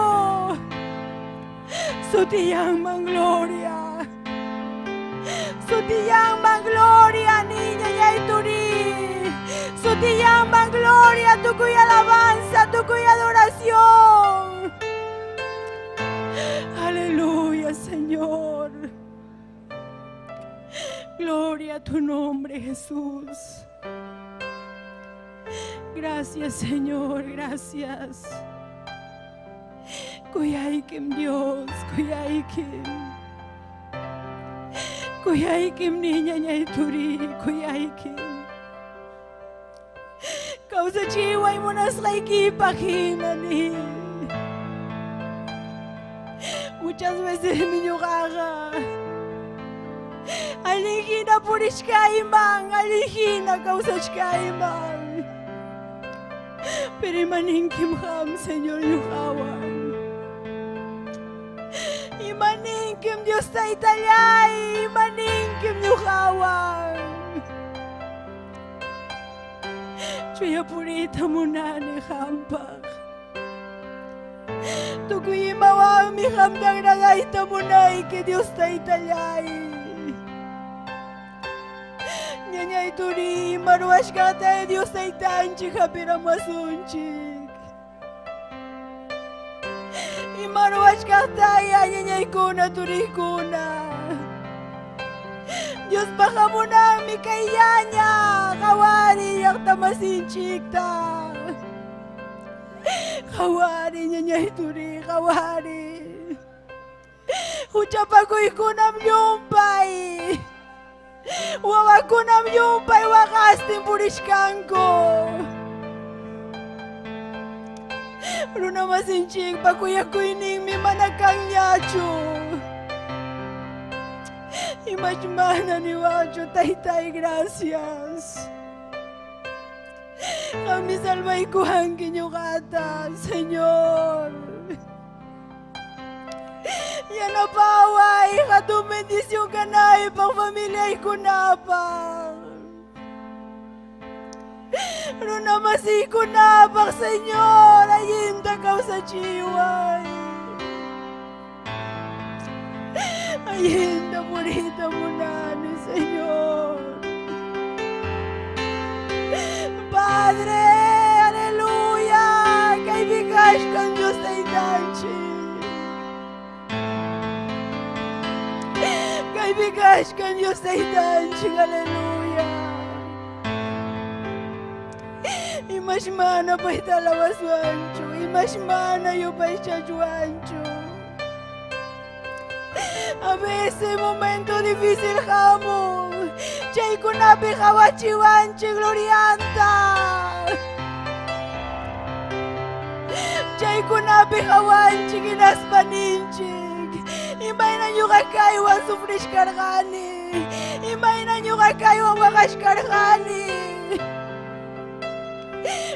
Sutiyanman gloria. Sutiyanman gloria, niña ñayturi. Sutiyanman gloria, tukuy alabanza, tukuy adoración. Aleluya, Señor. Gloria a tu nombre, Jesús. Gracias, Señor, gracias. Kuyaykim Dios, kuyaykim. Kuyaykim niña ñayturi, kuyaykim. Kawsachiway munasqaykipaq hina ni. Muchas veces mi ñuqaqa allin hina purishkayman, allin hina kawsachkayman. Pero imaninkim qam, Señor, ñuqawan. Imaninkim Dios taytallay, imaninkim ñuqawan. Chuya purita munani qampaq. Tukuy imawanmi qamta agradayta munayki, Dios taytallay. Ñañay turi, ima ruwashkata Dios taytanchik hapiramuwasunchik. Ima ruwashkaqtaya ñañaykuna turiykuna. Diospaq hamunanmi kayllaña qhawari llaqtamasinchikta. Qhawari ñañay turi, qhawari. Huchapakuykunam llumpay. Wawakunam llumpay waqastin purishkanku. Runamasinchikpa kuyakuyninmi mana kanñachu. Imash mana niwachu, taytay, gracias. Qammi salvaykuwanki ñuqata, Señor. Yanapaway, hatun bendición kanaypaq familiaykunapaq. Runamasiykunapaq, Señor, allinta kawsachiway. Allinta puriyta munani, Señor. Padre, aleluya, kaypi kachkan Dios taytanchik. Kaypi kachkan Dios taytanchik, aleluya. Imash mana payta alabaswanchu, imash mana yupaychachwanchu. A veces momento difícil hamun, chaykunapi qawachiwanchik glorianta. Chaykunapi qawanchik hinaspa ninchik. Imayna ñuqa kaywan sufrishkarqani, imayna ñuqa kaywan waqashkarqani.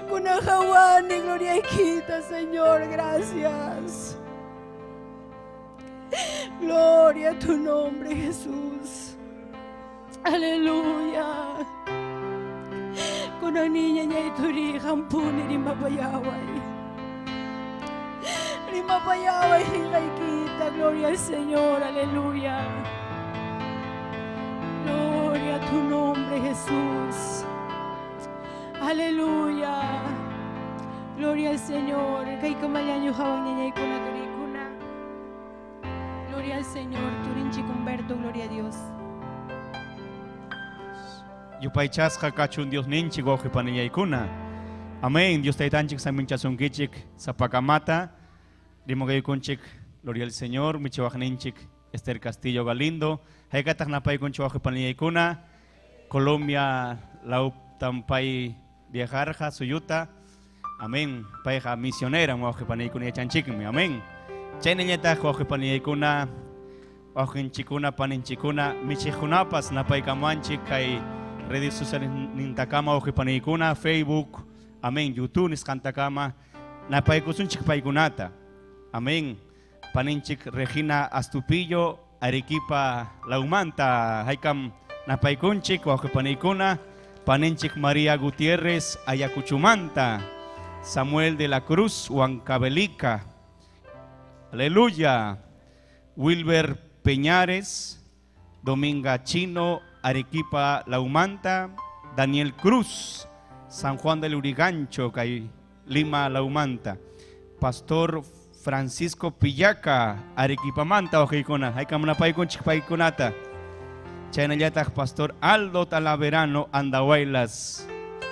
Kunan qhawani gloriaykita, Señor, gracias. Gloria a tu nombre, Jesús. Aleluya. Kunan niña ñayturi qampuni rimapayaway. Rimapayaway qillqaykita, gloria al Señor, aleluya. Gloria a tu nombre, Jesús. Aleluya. Gloria al Señor. Kaykumallañu hawan ñañaykuna turiykuna. Gloria al Señor. Turinchik Humberto, gloria a Dios. Yupaychasqa kachun Dios ninchik wawqi panillaykuna. Amén. Dios taytanchik saminchasunkichik sapakamata. Rimaqaykunchik, gloria al Señor, michiwaqninchik. Esther Castillo Galindo. Haykataq napaykunchik wawqi panillaykuna Colombia lawtam pay viajarqa suyuta. Amén. Payqa misionera wawqi panillaykuna yachanchikmi. Amén. Chaynallataq wawqi panillaykuna wawqinchikkuna paninchikkuna michiqkunapas napaykamuwanchik kay redes sociales nintakama wawqi panillaykuna Facebook, amén, YouTube nisqantakama napaykusunchik paykunata. Amén. Paninchik Regina Astupillo Arequipa lawmanta haykam napaykunchik wawqi paniykuna paninchik María Gutiérrez Ayacuchumanta, Samuel de la Cruz Huancavelica. Aleluya. Wilber Peñares, Dominga Chino, Arequipa Laumanta, Daniel Cruz, San Juan del Urigancho, Lima Laumanta, Pastor Francisco Pillaca, Arequipamanta, wawqiykuna, haykam napaykunchik paykunata. Chaynallataq Pastor Aldo Talaverano, Andahuaylas,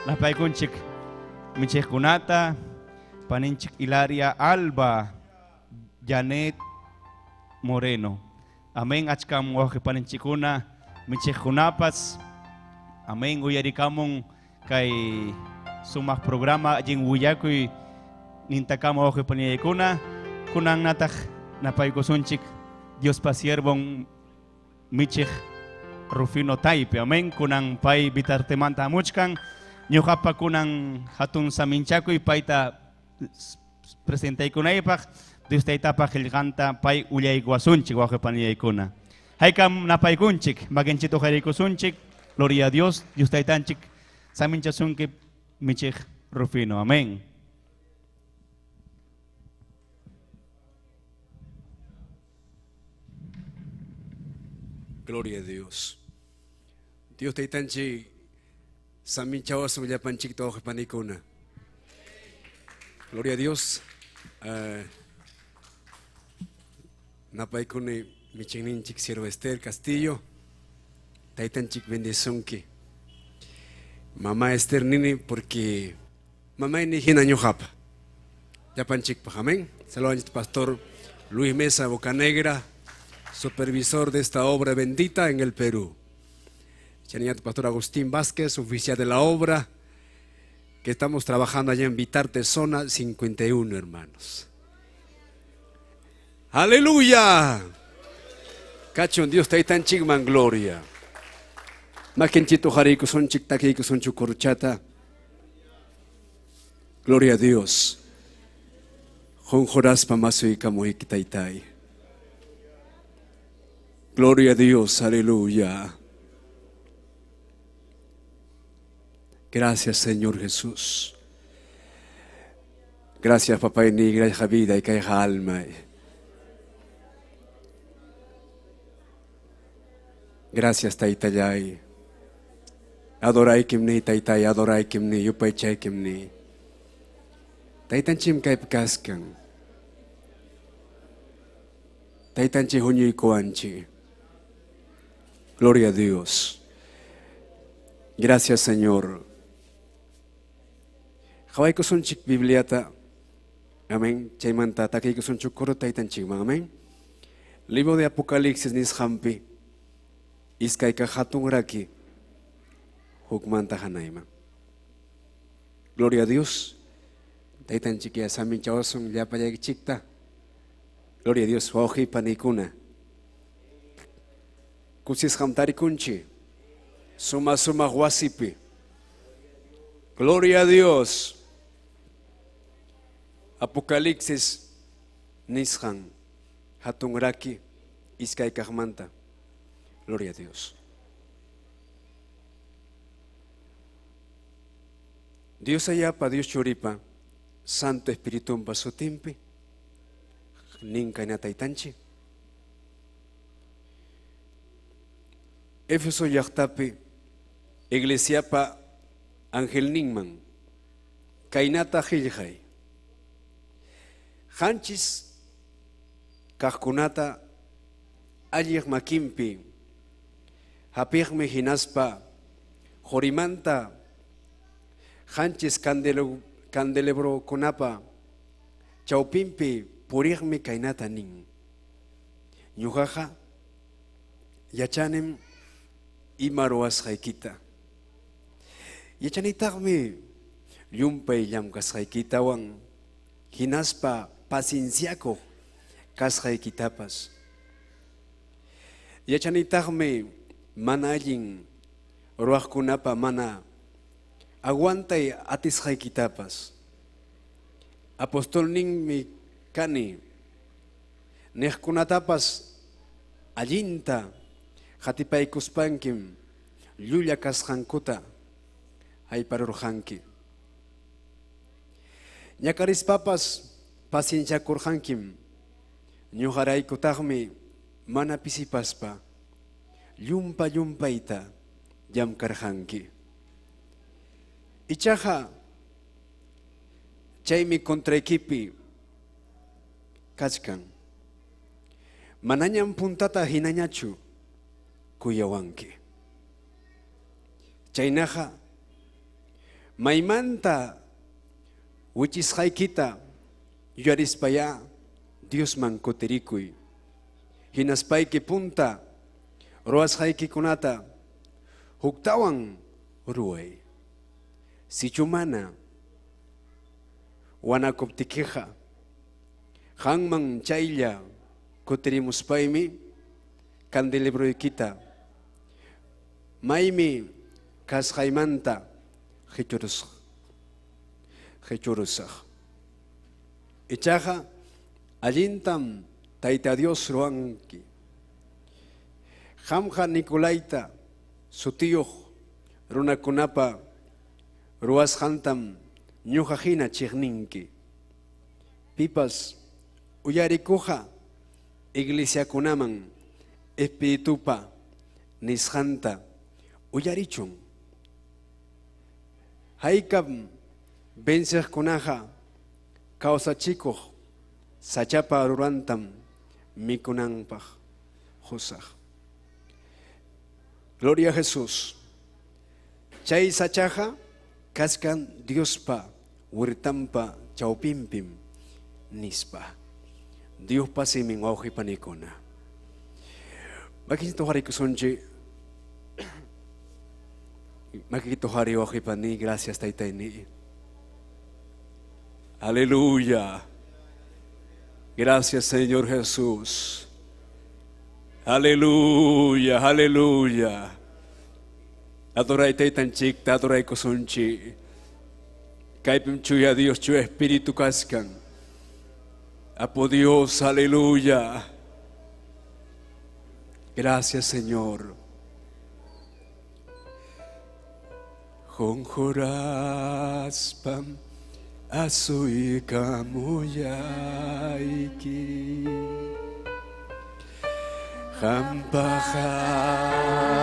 napaykunchik michiqkunata, paninchik Hilaria Alba, Janet Moreno. Amén, achkam wawqi paninchikkuna, michiqkunapas. Amén, uyarikamun kay sumaq programa allin willakuy nintakama wawqi panillaykuna. Kunan nataq napaykusunchik Diospa siervon michiq Rufino Taype. Amén, kunan pay Vitartemanta hamuchkan. Ñuqapa kunan hatun saminchakuy payta presentaykunaypaq Dios taytapa qillqanta pay ullaykuwasunchik wawqi panillaykuna. Haykam napaykunchik makinchik uqariykusunchik. Gloria a Dios, Dios taytanchik saminchasunki michiq Rufino. Amén. Gloria a Dios. Dios taytanchik saminchawasun llapanchikta wawqi panikuna. Gloria a Dios. Napaykuni michiqninchik siervo Esther Castillo. Taytanchik bendisunki. Mamá Esther nini porque mamá ni hina ñuqapa. Llapanchikpaq, amén. Saludos al pastor Luis Mesa Bocanegra, supervisor de esta obra bendita en el Perú. Chañat pastor Agustín Vázquez, oficial de la obra, que estamos trabajando allá en Vitarte, zona 51, hermanos. ¡Aleluya! Cachon Dios taytanchikman gloria. Makinchito hariykusunchik, takiykusunchik kuruchata. Gloria a Dios. Jonjoraspa masuykamuyki taytay. Gloria a Dios, aleluya. Gracias, Señor Jesús. Gracias, papá y gracias, vida y caiga alma. Gracias, taytallay. Adoray kimni, taytay, adoray kimni, yupaychay kimni. Taytanchim kaypi kaskan. Taytanchik huñuykuwanchik. Gloria a Dios. Gracias, Señor. Qhawaykusunchik Bibliata. Amén. Chaymanta takiykusunchik coro taytanchikman. Amén. Libro de Apocalipsis nisqanpi iskayka hatun raki hukmanta hanayman. Gloria a Dios. Taytanchik ya saminchawasun llapallaykichikta. Gloria a Dios. Wawqi panikuna. Kusisqam tarikunchik. Suma sumaq wasipi. Gloria a Dios. Apocalipsis nisqan hatun raki iskaykaqmanta. Gloria a Dios. Dios ayapa, Dios churipa, Santo Espiritumpa sutinpi, nin kayna taytanchik. Éfeso llaqtapi iglesiapa angelninman kaynata qillqay. Qanchis kaqkunata alliq makinpi hapiqmi hinaspa qurimanta qanchis candelebrokunapa chawpinpi puriqmi kaynata nin. Ñuqaqa Yachanim ima ruwasqaykita. Yachanitaqmi llumpay llamkasqaykitawan hinaspa pacienciakuq kasqaykitapas. Yachanitaqmi mana allin ruwaqkunapa mana aguantay atisqaykitapas. Apostolninmi kani niqkunatapas allinta qatipaykuspankim llulla kasqankuta hayparurqanki. Ñakarispapas pacienciakurqankim, ñuqaraykutaqmi mana pisipaspa llumpa llumpayta llamkarqanki. Ichaqa chaymi contraykipi kachkan. Manañam puntata hinañachu kuyawanki. Chaynaqa maymanta wichisqaykita yuyarispayá Diosman kutirikuy. Hinaspayki punta ruwasqaykikunata huktawan ruway. Sichu mana wanakuptikiqa qanman chaylla kutirimuspaymi candelebroykita maymi kasqaymanta qichurusaq. Ichaqa allintam Tayta Dios ruwanki. Qamqa Nicolaita sutiyuq runakunapa ruwasqantam ñuqa hina chiqninki. Pipas uyarikuqqa iglesiakunaman Espiritupa nisqanta uyarichun. Haykam venceqkunaqa kawsachikuq sachapa rurantam mikunanpaq qusaq. Gloria a Jesús. Chay sachaqa kachkan Diospa huertanpa chawpinpim nispa. Diospa simin wawqi panikuna. Makinchik tuqarikusunchik. Makiki tuqari wawqi pani, gracias taytayni. Aleluya. Gracias Señor Jesús. Aleluya, aleluya. Adoray taytanchikta, adoraykusunchik. Kaypim chuya Dios, chuya Espíritu kachkan. Apo Dios, aleluya. Gracias Señor. Qunquraspam asuykamullayki. Qampa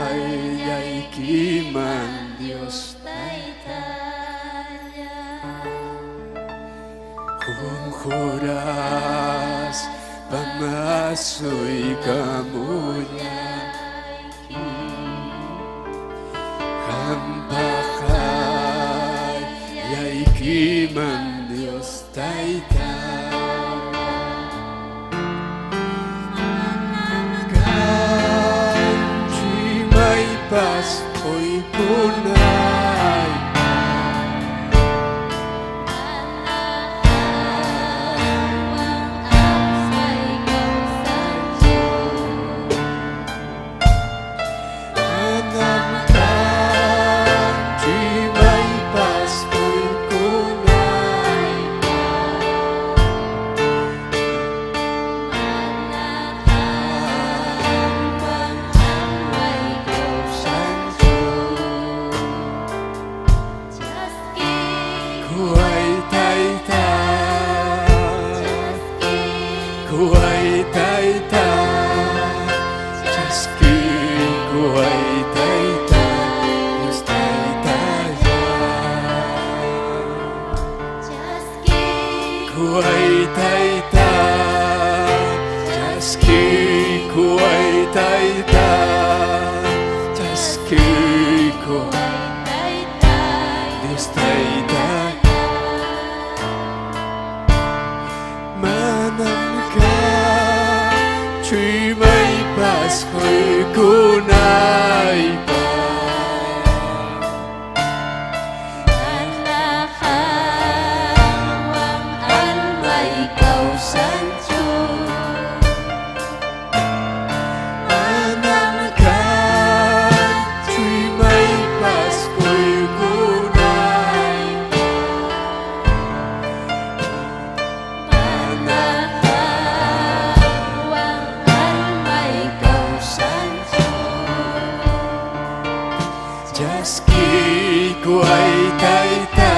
qayllaykiman Dios Taytalla. Qunquraspam asuykamullayki. Qampa qayllaykiman Dios Tayta. Kanchu imaypas quykunay. Manam kanchu imaypas quykunay. Kuway tayta, kuway tayta, chaskiykuway tayta, Dios taytalla. Kuway tayta, chaskiykuway tayta, chaskiykuway Dios tayta. Manam kanchu imaypas quykunay. Chaskiykuway Tayta,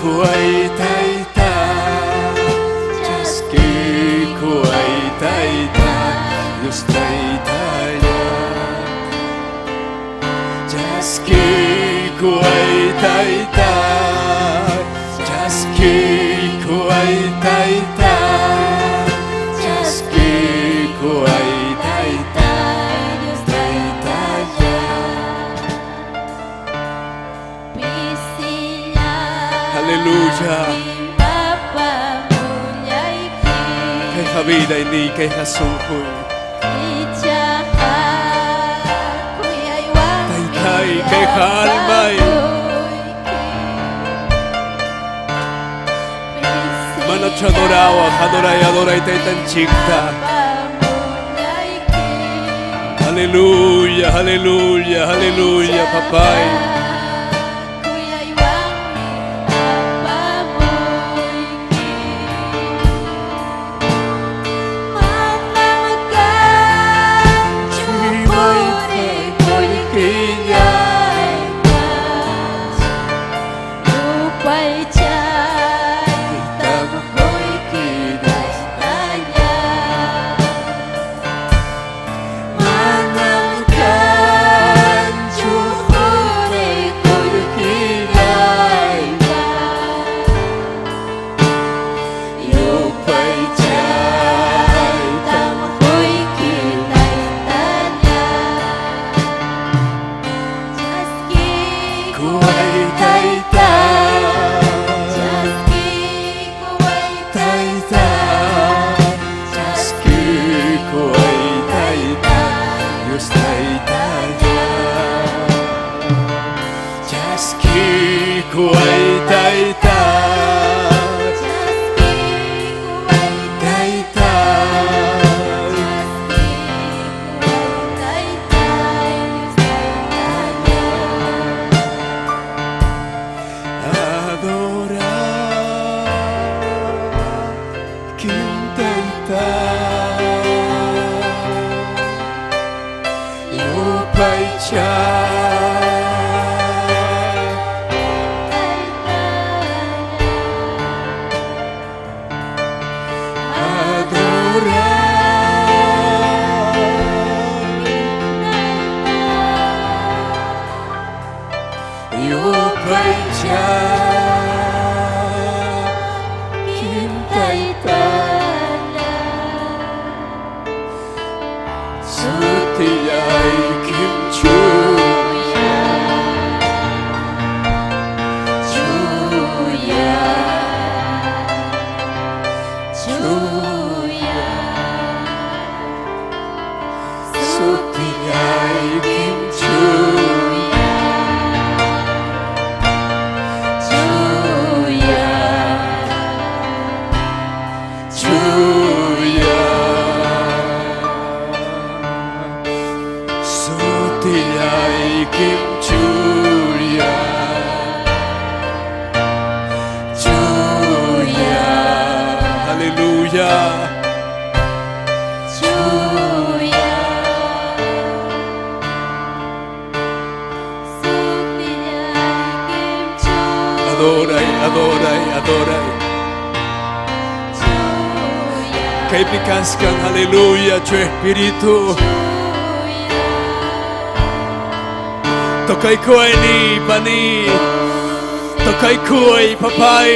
kuway Tayta, chaskiykuway Tayta, Dios Taytalla. Chaskiykuway Tayta, chaskiykuway Tayta, chaskiykuway Tayta, Dios Taytalla. Aleluya. Kayqa vidayniy, kayqa sunquy. Taytay, kayqa almay. Manachu adorawaq, adoray, adoray Taytanchikta. Aleluya, aleluya, aleluya, papay. Kuway Tayta, Tayta, chaskiykuway Tayta, Dios Taytalla. Chaskiykuway Tayta, Tayta, Adora Kim Tayta, Yupaychay. Adora Yupaychay Kim Tayta, Sutiyaykim Chuya, Chuya, Chuya, Sutiyaykim Chuya, Chuya, Chuya, Sutiyaykim Chuya, Chuya, Aleluya. Chuya, Sutiyaykim Chuya. Adoray, adoray, adoray. Chuya. Kaypi kaskan, aleluya, Chu Espíritu. Tokaykuway pani, tokaykuway papay.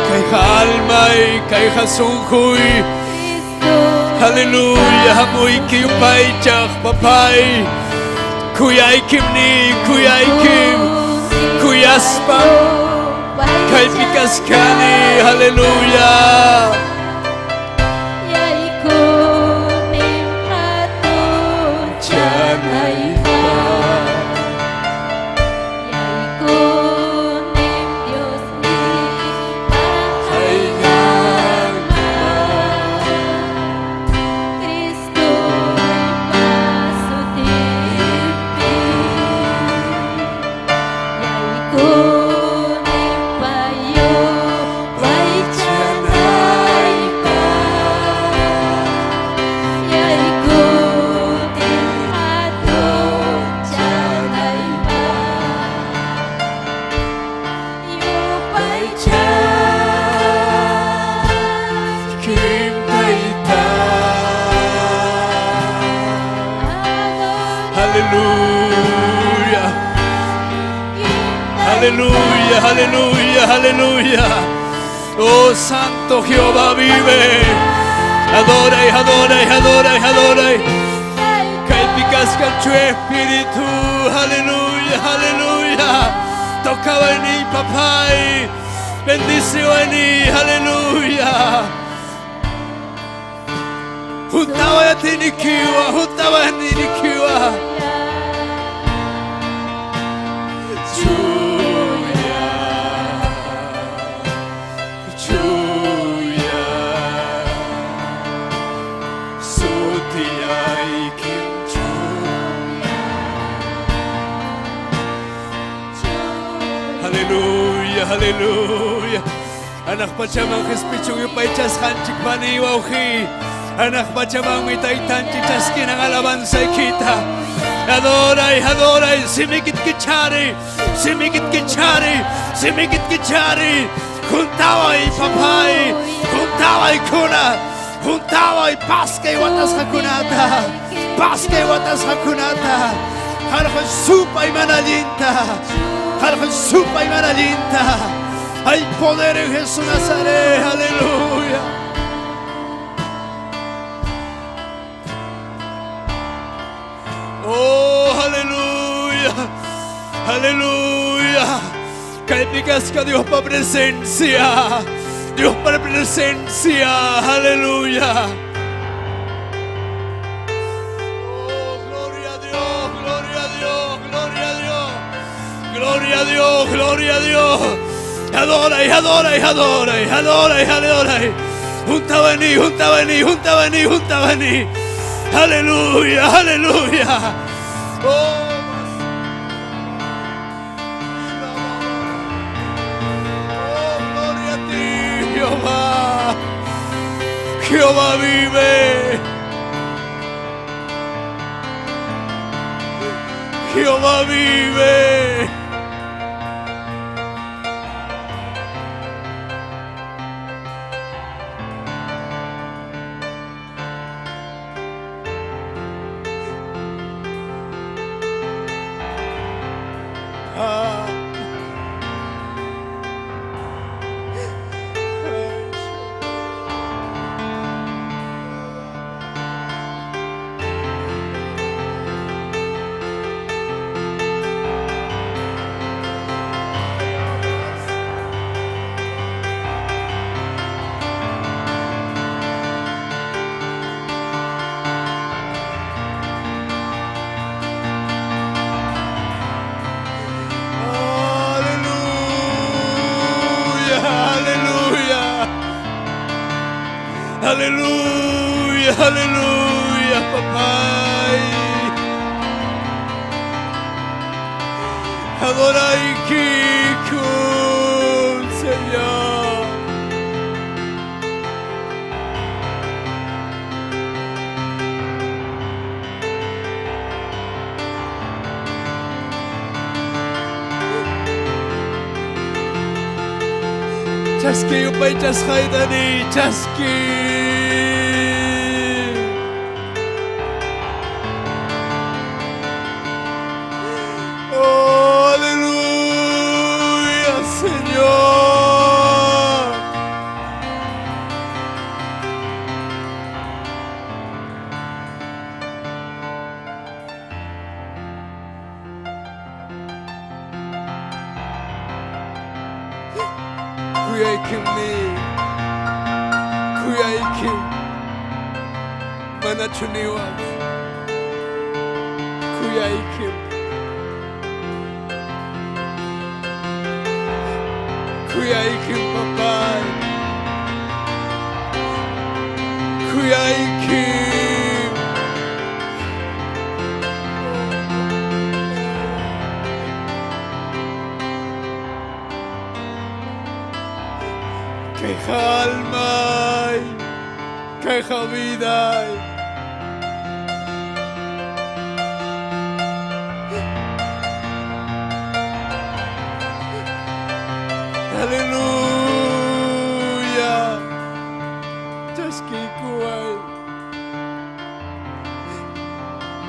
Kayqa almay, kayqa sunquy. Aleluya, hamuyki yupaychaq papay. Kuyaykim ni, kuyaykim, kuyaspa kaypi kaskani, aleluya. Yaykunim hatunchanaypaq, Yaykunim Diosniy qayllanman, Cristoypa sutinpi, Yaykunim yupaychanaypaq. Aleluya. Aleluya, aleluya, aleluya. Oh Santo Jehová vive. Adora y adora y adora y adora. Kaypi tu espíritu. Aleluya, aleluya. Toca en papá. Bendice en aleluya. Juntaba a tinikiwa, juntaba a tinikiwa. Chuya, chuya, sutiyaykim chuya. Aleluya, aleluya. Anak pachaman jespichun yupaychasqanchik pani wawqi. Anak pachamanmi taytanchik chaskinan alabanzaykita. Adoray, adoray, simikit kichari, simikit kichari, simikit kichari. Juntaway papay, juntaway kuna, juntaway paskay watasqakunata, paskay watasqakunata. Qarqun supay mana allinta, qarqun supay mana allinta. Hay poder en Jesús Nazaret, aleluya. Oh, aleluya, aleluya. Kaypi Dios pa presencia, Dios para presencia, aleluya. Oh, gloria a Dios, gloria a Dios, gloria a Dios, gloria a Dios, gloria a Dios. Adora y adora y adora y adora y adora. Junta vení, junta vení, junta vení, junta vení. Aleluya, aleluya. Oh, oh, gloria a ti, Jehová. Jehová vive. Jehová vive. Aleluya, aleluya, papá. Adora y Señor. Chaski upay chasqaydani, chaski.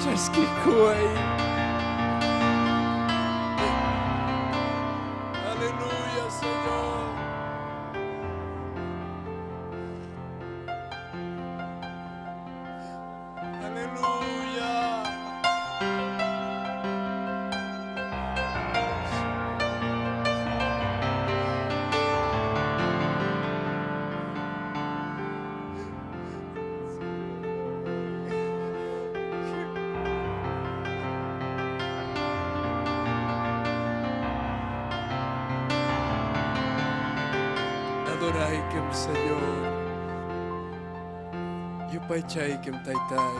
Chaskikuway. Aleluya, Señor. Aleluya. Adoraykim, Señor. Yupaychaykim, Taytay.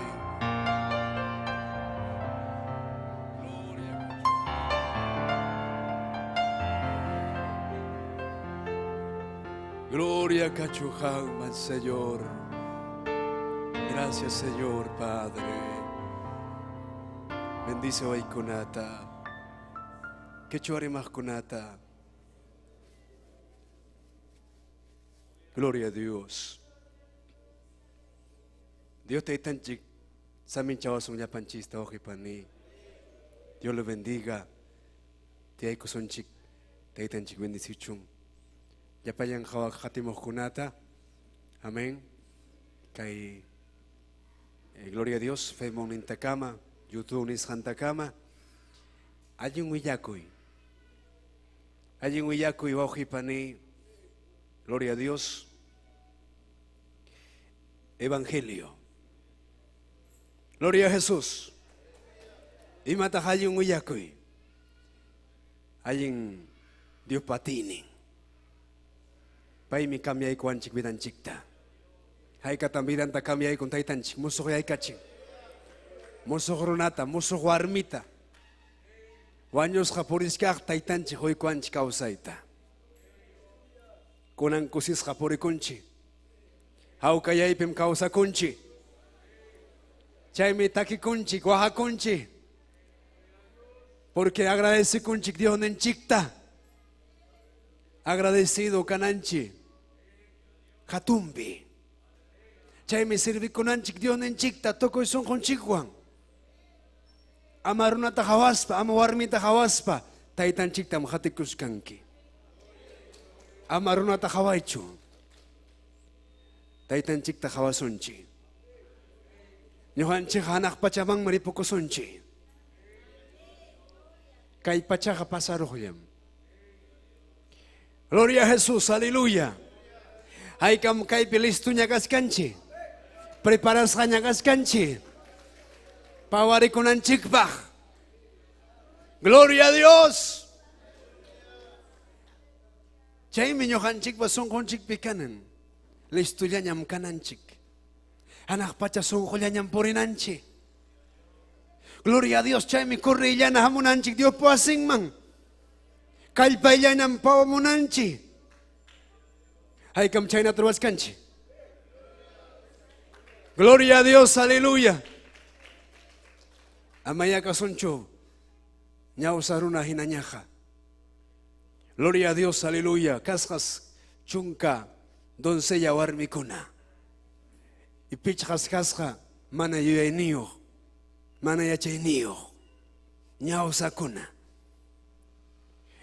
Gloria Cachujanman, Señor. Gracias, Señor Padre. Bendice hoy kunata. Quechuarimaj kunata. Gloria a Dios. Dios te tanchik. Samin chawasun llapanchista ojipani. Dios le bendiga. Te aykusunchik. Taytanchik bendicichun. Llapayan hawak hatimuqkunata. Amén. Kay gloria a Dios, Facebook nintakama, YouTube nisqantakama. Allin willakuy. Allin willakuy wawqipani. Gloria a Dios. Evangelio. Gloria a Jesús. Imataq allin willakuy. Allin Dios patinin. Paymi kamyaykuwanchik vidanchikta. Haykatan vidanta kamyaykun taytanchik, musuq yaykachin. Musuq runata, musuq warmita. Wañusqa puriskaq taytanchik huykuwanchik kawsayta. Kunan kusisqa purikunchik. Hawkayaypim kawsakunchik. Chaymi takikunchik, waqakunchik. Porque agradecikunchik Dios ninchikta. Agradecido kananchik. Hatumbi. Chaymi servikunanchik Dios ninchikta tukuy sunqunchikwan. Ama runata hawaspa, ama warmita hawaspa, taytanchiktam hatikuskanki. Ama runata hawaychu. Taytanchikta hawasunchik. Ñuqanchik hanaq pachamanmi ripukusunchik. Kay pachaqa pasaruqllam. Gloria a Jesús, aleluya. Haykam kaypi listuña kaskanchik. Preparasqaña kaskanchik. Pawarikunanchikpaq. Gloria a Dios. Chaymi ñuqanchikpa sunqunchikpi kanan. Listullañam kananchik. Hanaq pacha sunqullañam purinanchik. Gloria a Dios, chaymi corrillana hamunanchik Dios wasinman. Kallpayllanam pawamunanchik. Haykam chaynata ruwachkanchik. Gloria a Dios, aleluya. Amaya kasunchu ñawsa runa hinañaqa. Gloria a Dios, aleluya. Kasqas chunka doncella warmikuna. Y pichqas kasqa mana yuyayniyuq, mana yachayniyuq, ñawsakuna.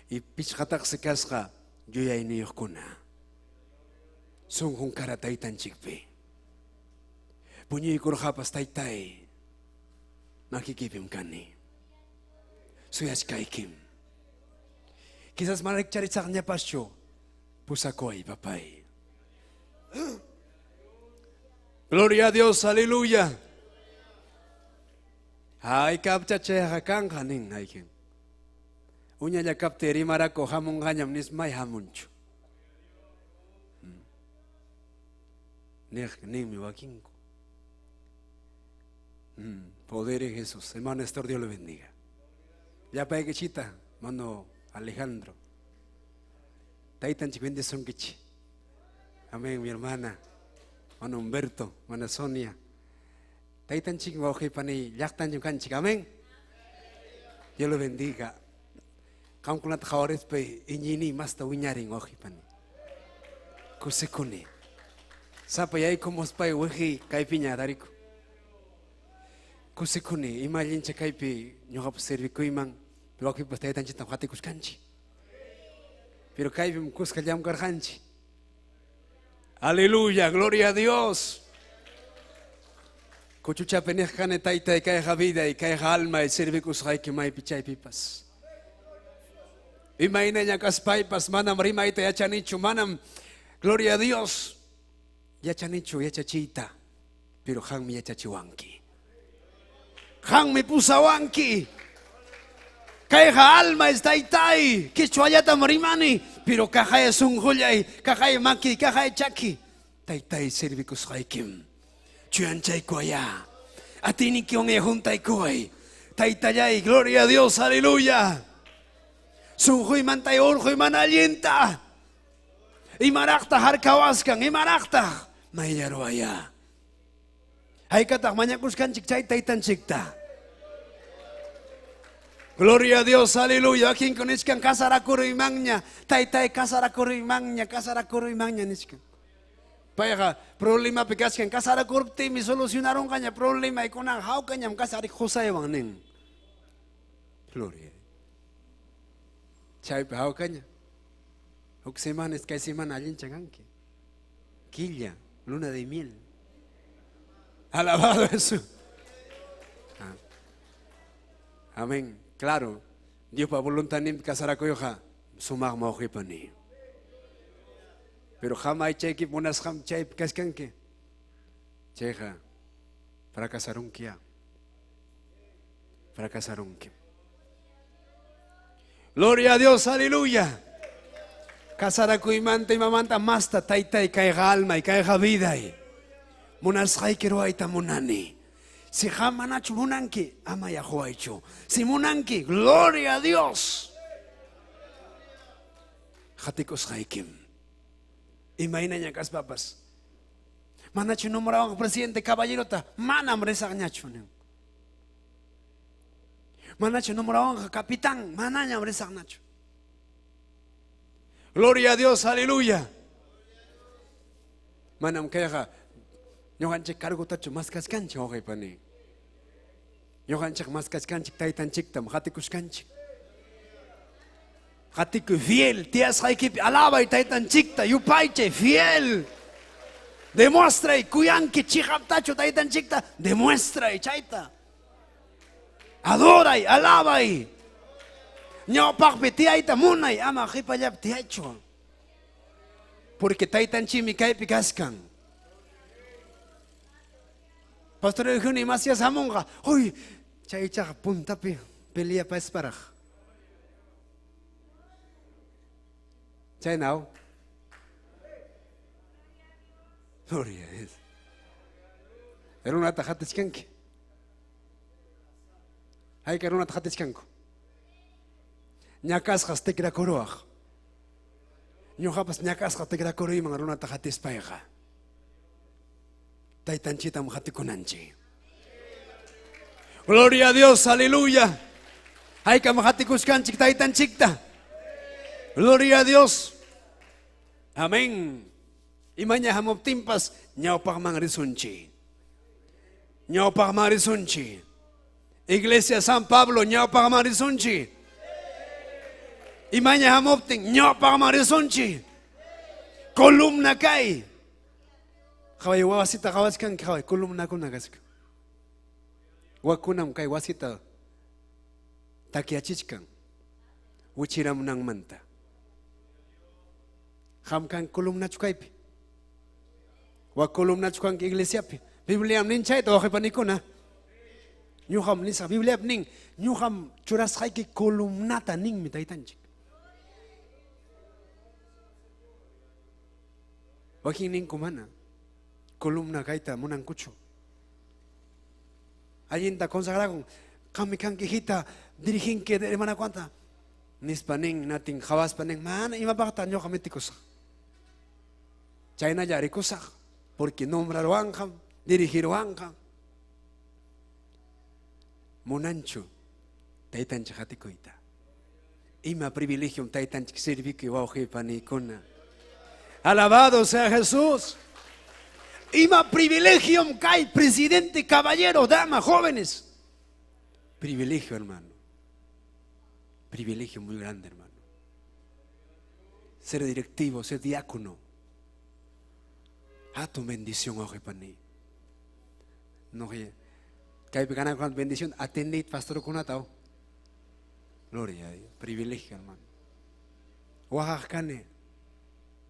Y pichqataqsi kasqa yuyayniyuqkuna. Sunqun kara taytanchikpi. Puñuykurqapas taytay, makikipim kani. Suyachkaykim. Quizás mana rikcharisaqñapaschu, pusakuway, papay. Gloria a Dios, aleluya. Haykapcha chayqa kanqa nin haykin. Uñalla kapti rimarako hamunqañam nismay hamunchu. Niq ninmi wakinku. Poder en Jesús. Hermano Néstor, Dios le bendiga. Llapaykichita, hermano Alejandro. Taytanchik bendisunkichik. Amén, mi hermana. Hermano Humberto, hermana Sonia. Taytanchik wawqipani llaqtanchik kanchik. Amén. Dios lo bendiga. Qamkunata qhawarispa iñiyniy masta wiñarin wawqipani. Kusikuni. Sapa yaykumuspa wiqi kaypiña tariku. Kusikuni, ima allincha kaypi ñuqapas servikuyman, wakipas taytanchiktam qatikuskanchik. Pero kaypim kuska llamkarqanchik. Aleluya, gloria a Dios. Kuchuchapi niq kani taytay kayqa viday, kayqa almay servikusqayki maypi chaypipas. Imaynaña kaspaypas manam rimayta yachanichu, manam, gloria a Dios, yachanichu yachachiyta, pero qammi yachachiwanki. Qammi pusawanki. Kayqa alma es taytay, quichwallatam rimani, pero kaqay sunqullay, kaqay maki, kaqay chaki. Taytay servikusqaykim. Chuyanchaykuwayá. Atiynikiwan huntaykuway. Taytallay, gloria a Dios, aleluya. Sunquymantay urquy mana allinta. Imaraqtaq harkawaskan, imaraqtaq mayllaruwayá. Haykataq mañakuskanchik chay taytanchikta. Gloria a Dios, aleluya. Wakinko nichkan casarakuruymanña, taytay casarakuruymanña, casarakuruymanña nichkan. Payqa problemapi kachkan, casarakuruptiymi solucionarunqaña problema kunan hawkañam casarik qusaywan nin. Gloria. Chaypi hawkaña. Huk semana, iskay semana allincha kanki. Quilla, luna de miel. Alabado Jesús. Ah. Amén. Claro, Diospa voluntadninpi casarakuyqa sumaq mawqipani. Pero qam aychayki munasqam chaypi kachkanki. Chayqa fracasarunki ya. Fracasarunki. Gloria a Dios, aleluya. Casarakuymanta imamanta masta taytay kayqa almay, kayqa viday. Munasqayki ruwayta munani. Si qam manachu munanki, ama yaquwaychu. Si munanki, gloria a Dios. Qatikusqaykim. Imaynaña kaspapas. Manachu nombrawan presidente caballerota, manam risaqñachu nin. Manachu nombrawanqa capitán, manañam risaqñachu. Gloria a Dios, aleluya. Manam kayqa ñuqanchik cargotachu maskachkanchik wawqipani. Ñuqanchik maskachkanchik taytanchiktam qatikuskanchik. Qatikuy fiel, tiyasqaykipi alabay taytanchikta, yupaychay fiel. Demuestray kuyanki chiqaptachu taytanchikta, demuestray chayta. Adoray, alabay. Ñawpaqpi tiyayta munay, ama qipallapi tiyaychu. Porque taytanchikmi kaypi kachkan. Pastor Eugenio Macías hamunqa, uy, chaychaqa puntapi peleapasparaq. Chaynaw. Gloria a Dios. Runata qatichkanki. Hayka runata qatichkanku. Ñakasqas tikrakuruwaq. Ñuqapas ñakasqa tikrakuruyman runata qatispayqa. Taytanchitam qatikunanchik. Gloria a Dios, aleluya. Haykam qatikuskanchik taytanchikta. Gloria a Dios. Amén. Imaña hamuptinpas ñawpaqman risunchik. Ñawpaqman risunchik. Iglesia San Pablo ñawpaqman risunchik. Imaña hamuptin ñawpaqman risunchik. Columna kay. Qhaway wasita qhawachkanki qhaway columnakuna kachkan. Wakunam kay wasita takyachichkan wichiramunanmanta. Qam kan columnachu kaypi. Wak columnachu kanki iglesiapi. Bibliam nin chayta wawqipanikuna. Ñuqam nisqa Bibliap nin, ñuqam churasqayki columnata ninmi taytanchik. Wakin ninku mana columna kayta munankuchu. Allinta consagrakun, qammi kanki hijita diriginki hermanakunata. Nispa nin, natin qhawaspa nin, mana imapaqta ñuqa mitikusaq. Chaynalla rikusaq, porque nombraruwanqam, dirigiruwanqam. Munanchu taytanchik qatikuyta. Ima privilegiom taytanchik servikuy wawqi panikuna. Alabado sea Jesús. Ima privilegio kay presidente, caballero, dama, jóvenes. Privilegio, hermano. Privilegio muy grande, hermano. Ser directivo, ser diácono. A tu bendición, oje pani. No, kay gana con bendición, atendit pastor kunatao. Gloria a Dios. Privilegio, hermano. Oaxacane.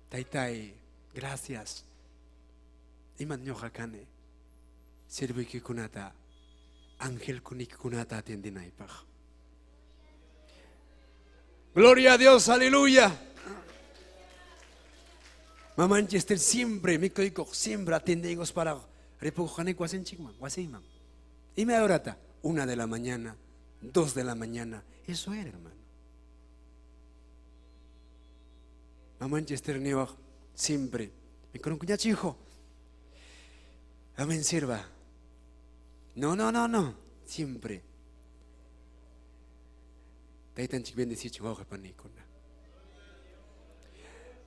Taytay, gracias. Iman ñuqa kani. Sirviykikunata, ángel kunata atiendinaypaq. Gloria a Dios, aleluya. Mamanchester siempre, mikuykuq siempre atiendegos para ripuqaniku wasinchikman, wasiyman. Ima horata, 1 de la mañana, 2 de la mañana. Eso era, hermano. Mamanchester niwaq siempre. Mikurunkuñachu, hijo. Amén, sirva. No, no, no, no. Siempre. Taytanchik bendecichun, wawqi panikuna.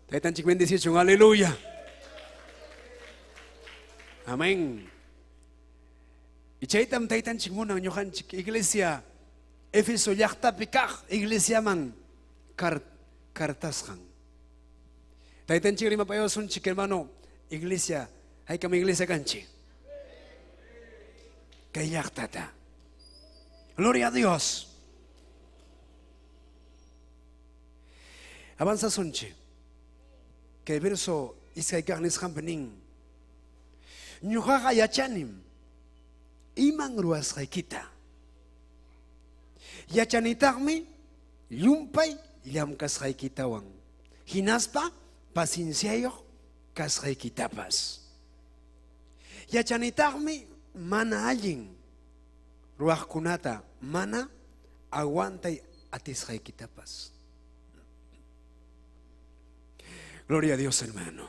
Taytanchik bendecichun, aleluya. Amén. Y chaytam taytanchik munan ñuqanchik iglesia Éfeso llaqtapi kaq iglesiaman kartasqan. Taytanchik rimapayawasunchik, hermano, iglesia, haykam iglesia kanchik. Kay llaqtata. Gloria a Dios. Avanzasunchik. Kay verso iskay kaq nisqanpi nin. Ñuqaqa yachanim iman ruwasqaykita. Yachanitaqmi llumpay llamkasqaykitawan. Hinaspa pacienciayuq kasqaykitapas. Yachanitaqmi mana allin ruwaqkunata mana aguantay atisqaykitapas. Gloria a Dios, hermano.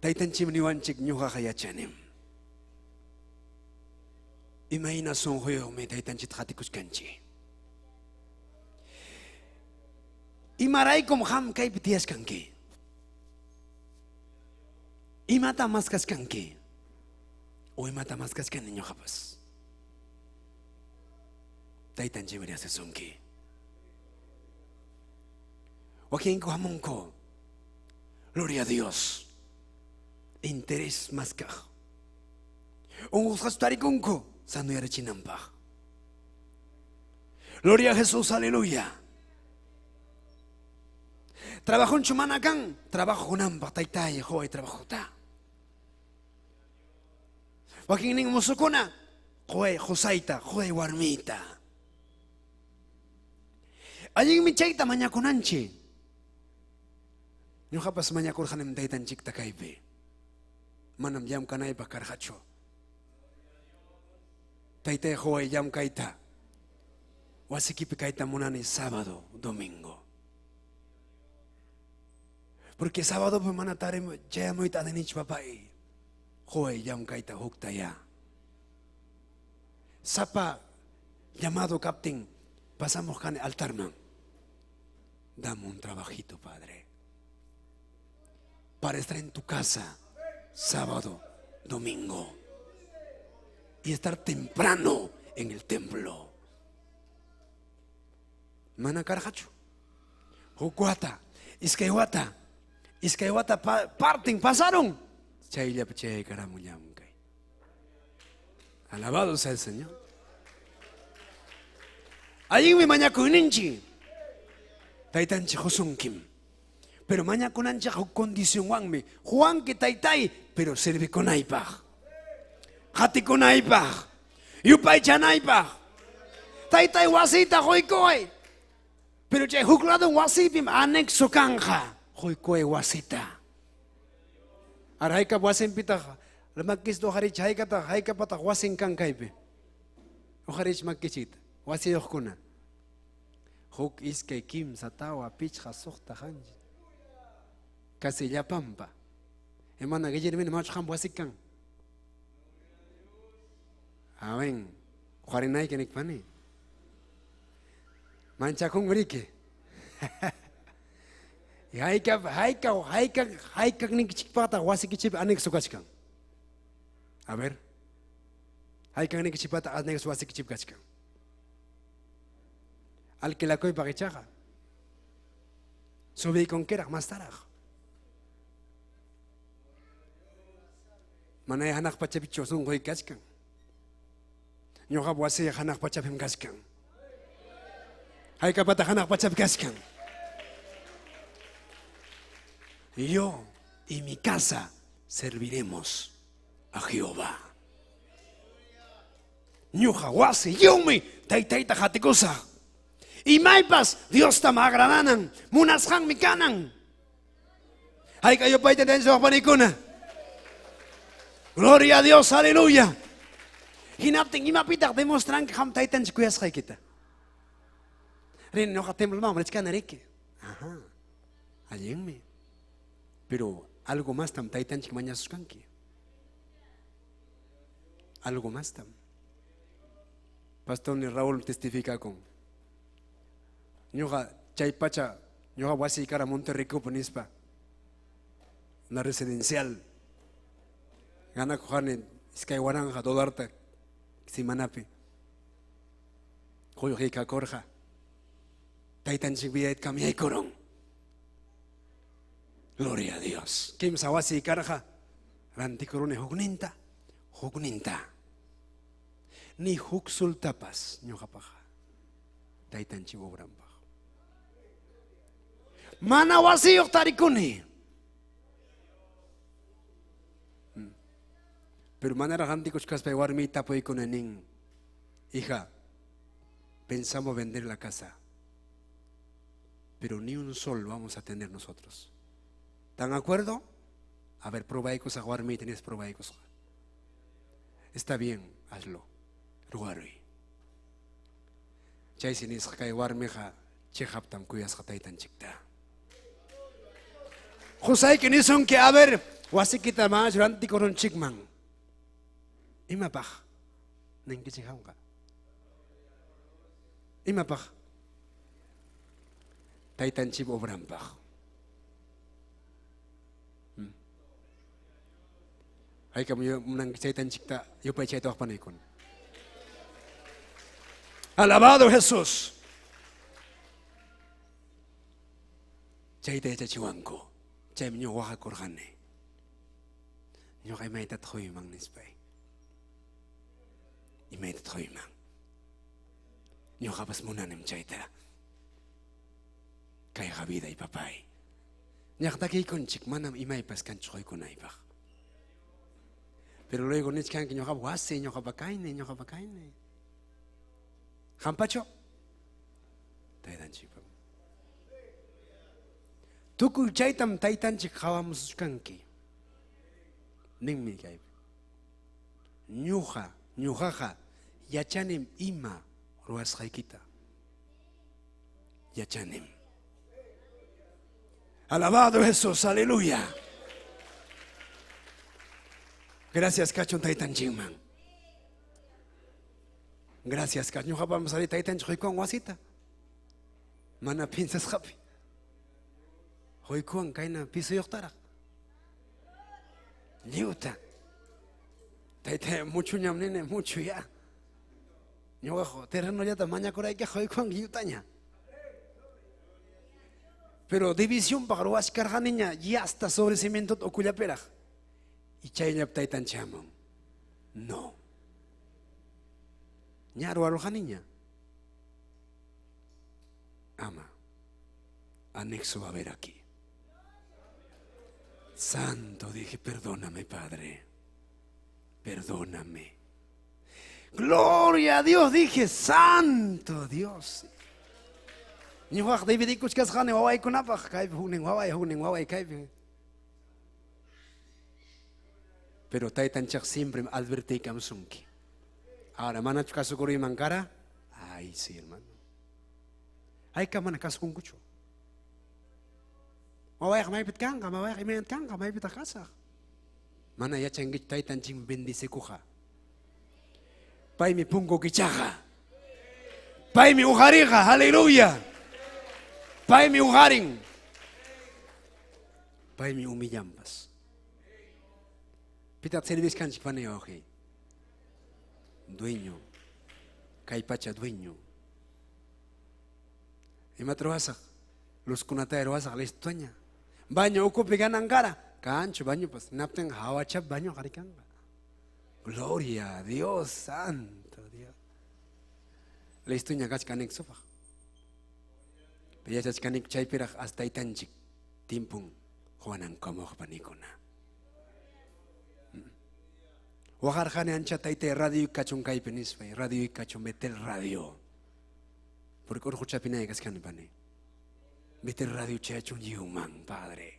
Taytanchik niwanchik ñuqaqa yachanim. Imayna sunquyuqmi taytanchikta qatikuchkanchik. Imaraykum qam kaypi tiyachkanki? Imata maskachkanki? O imata maskachkani ñuqapas? Taytanchikmi riasisunki. Wakinku hamunku. Gloria a Dios. Interés maskaq. Unqusqachu tarikunku sanuyarichinanpaq. Gloria a Jesús, aleluya. Trabajunchu mana kan, trabajo kunanpaq, taytay, huway trabajota. Wakinnin musukuna, huway qusayta, huway warmita. Allinmi chayta mañakunanchik. Ñuqapas mañakurqanim taytanchikta kaypi. Manam llamkanaypaq karqachu. Taytay huway llamkayta. Wasikipi kayta munani sábado, domingo. Porque sábado pues mana tarem chayamuyta atinich papay. Huway llamkayta huktaya. Sapa llamado captain, pasamos kan altarman. Dame un trabajito, Padre. Para estar en tu casa sábado, domingo. Y estar temprano en el templo. Mana karqachu. Huk wata, iskay wata, iskay wata parten pasaron. Chayllapi chayaykaramun llamkay. Alabado sea el Señor. Allinmi mañakuyninchik. Taytanchik qusunkim. Pero mañakunanchik huk condicionwanmi. Juanki taytay, pero servikunaypaq. Qatikunaypaq. Yupaychanaypaq. Taytay wasita quykuway. Pero chay huk ladun wasipim anexo kanja. Quykuway wasita. Ara haykap wasinpitaq makichita uqharich haykataq haykapataq wasin kan kaypi. Uqharich makichita. Wasiyuqkuna. Huk iskay kimsa tawa pichqa suqta qanchis. Casi llapampa. Hermana Guillermina machu qampa wasi kan. Amén. Uqharinayki nikpani. Manchakunriki. Hayka hayka hayka haykaqninkichikpaqtaq wasikichikpi anexo kachkan. A ver. Haykaqninkichikpaqtaq anexo wasikichikpi kachkan. Alquilakuypaq ichaqa. Subiykunkiraq mastaraq. Manay hanaq pachapichu sunquy kachkan. Ñuqap wasiy hanaq pachapim kachkan. Haykapataq hanaq pachapi kachkan. Yo y mi casa serviremos a Jehová. Ñuqa wasi yumi taytayta qatikusaq. Imaypas Diostam agradanan, munasqanmi kanan. Hayka yupayta panikuna. Gloria a Dios, aleluya. Hinaptin imapitaq demostranki qam taytanchik kuyasqaykita. Rin ñuqa temploman richkani riki. Ajá. Allinmi. Pero algo más tam taytanchik mañasuskanki. Algo más tam. Pastor ni Raúl testifica con. Ñuqa chay pacha ñuqa wasi kara Monterrico nispa. Una residencial. Ganakuqani iskay waranqa dolarta simanapi. Qullqiy kakurqa. Taytanchik vidayta cambiaykurun. Gloria a Dios. Kimsa wasi karqa. Rantikuruni hukninta, hukninta. Ni huk sultapas ñuqapaqa. Taytanchik obranpaq. Mana wasiyuq tarikuni. Pero manaraq rantikuchkaspay warmiyta tapuykuni nin. Hija, pensamos vender la casa. Pero ni un sol vamos a tener nosotros. ¿Están de acuerdo? A ver, probaykusaq warmi tenés probaykusaq. Está bien, hazlo. Ruwaruy. Chaysi nisqa kay warmiqa chiqaptam kuyasqa taytanchikta. Qusayki nisunki, a ver, wasikita mas rantikurunchikman. Imapaq? Ninkichik qamqa. Imapaq? Taytanchik obranpaq. Haykam munanki taytanchikta yupaychayta waqpanaykuna. Alabado Jesús. Chayta yachachiwanku. Chaymi ñuqa waqakurqani. Ñuqa imaytataq quyman nispay. Imaytataq quyman. Ñuqapas munanim chayta. Kayqa viday papay. Ñaqtakiykunchik manam imaypas kanchu quykunaypaq. Pero luego nichkanki ñuqapa wasi, ñuqapa kayni, ñuqapa kayni. Qampachu? Taytanchikpa. Tukuy chaytam taytanchik qawamusuchkanki. Ninmi kaypi. Ñuqa, ñuqaqa yachanim ima ruwasqaykita. Yachanim. Alabado Jesús, aleluya. Gracias, kachun taytanchikman. Gracias, kachun. Ñuqa vamos a taytanchik quykuwan wasita. Mana piensasqapi. Quykuwan kayna pisuyuqtaraq. Lliwta. Tayta, mucho ñam nene, mucho ya. Ñuqa terrenollata mañakurayki quykuwan lliwtaña. Pero división paq ruwachkarqaniña ya hasta sobre cimiento ukullapiraq. Y chayllap taytanchik hamun. No. Ña ruwarurqaniña. Ama. Anexo va a haber aquí. Santo, dije, perdóname, Padre. Perdóname. Gloria a Dios, dije, Santo Dios. Ñuqaq dividikuchkasqani wawaykunapaq kaypi huknin waway, huknin waway kaypi. Pero taytanchik siempre advertiykamusunki. Ahora, manachu kasukuruyman kara? Ay, sí, hermano. Hayka mana kasukunkuchu. Wawayqa maypitaq kanqa, mawayqa imaynataq kanqa, maypitaq kasaq. Mana yachankichu taytanchik bendicekuqa. Paymi punku kichaqa. Paymi uqariqa, aleluya. Paymi uqarin. Paymi humillanpas. Pitaq servishkanchik pani wawqi? Dueño. Kay pacha dueño. Imata ruwasaq? Luzkunata ruwasaq listoña. Baño ukupi kanan kara. Kanchu bañopas. Hinaptin hawachap baño qarikanqa. Gloria a Dios, santo Dios. Listoña kachkan anexopaq. Yachachkanik chaypiraq hasta taytanchik timpun Juanankamuq panikuna. Waqarqani ancha taytay radio kachun kaypi nispa, radio kachun Betel radio. Porque urquchapinay kachkani pani. Betel radio chayachun lliwman, padre.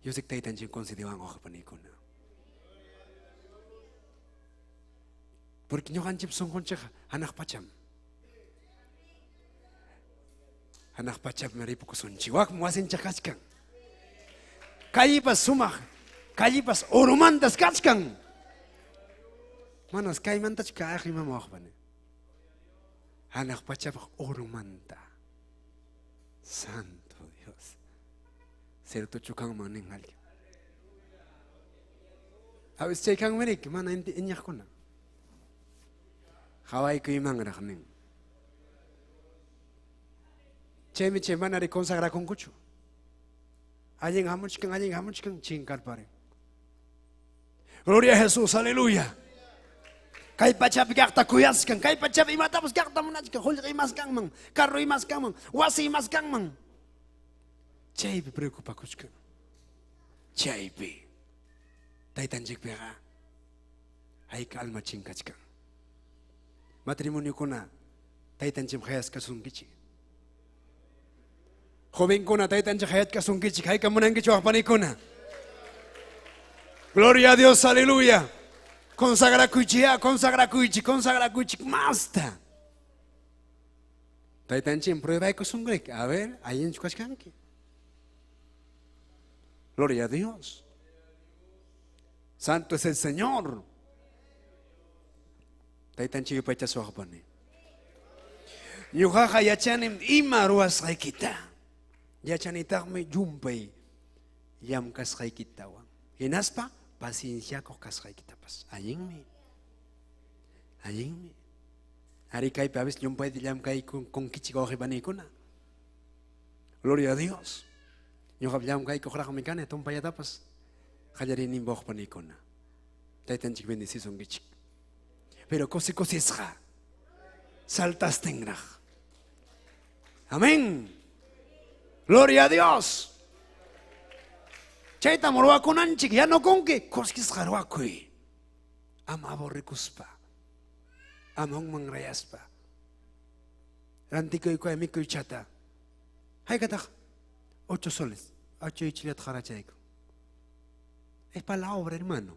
Yosik taytanchik concediwan waq panikuna. Porque ñuqanchik sunqunchikqa hanaq pacham. Hanaq pachapmi ripukusunchik. Wakmi wasinchik kachkan. Callipas sumaq, callipas oromantas kachkan. Manas kaymantachu kaq imam waqpani. Hanaq pachapaq oromanta. Santo Dios. Ciertochu kanman nin alguien. A veces chay kanman riki, mana iñaqkuna. Hawaykuymanraq nin. Chaymi chay mana riconsagrakunkuchu. Allin hamuchkan, allin hamuchkan, chinkarparin. Gloria a Jesús, aleluya. Kay pachapi kaqta kuyaskan, kay pachapi imatapas kaqta munachkan, qullqi imas kanman, carro imas kanman, wasi imas kanman. Chaypi preocupakuchkan. Chaypi. Taytanchikpiqa hayka alma chinkachkan. Matrimoniokuna taytanchik hayasqasunkichik. Jovenkuna taytanchik hayasqasunkichik, hayka munankichik waqpanikuna. Gloria a Dios, aleluya. Consagrakuychik, consagrakuychik, consagrakuychik masta. Taytanchik pruebaykusunkirik. A ver, allinchu kachkanki. Gloria a Dios. Santo es el Señor. Taytanchik yupaychasuqpani. Ñuqaqa yachanim ima ruwasqaykita. Yachanitaqmi llumpay llamkasqaykitawan. Hinaspa pacienciakuq kasqaykitapas. Allinmi. Allinmi. Ari kaypi a veces llumpayta llamkaykunkichik wawqipanikuna. Gloria a Dios. Ñuqap llamkaykuqraqmi kani tumpayatapas qallariyninpa wawqipanikuna. Taytanchik bendecisunkichik. Pero kusi kusisqa saltastinraq. Amén. Gloria a Dios. Chaytam ruwakunanchik, ya no kunki, kuskisqa ruwakuy. Ama aburrikuspa. Ama hukman rayaspa. Rantikuykuy mikuy chata. Haykataq 8 soles. 8 ichillata qarachayku. Es para la obra, hermano.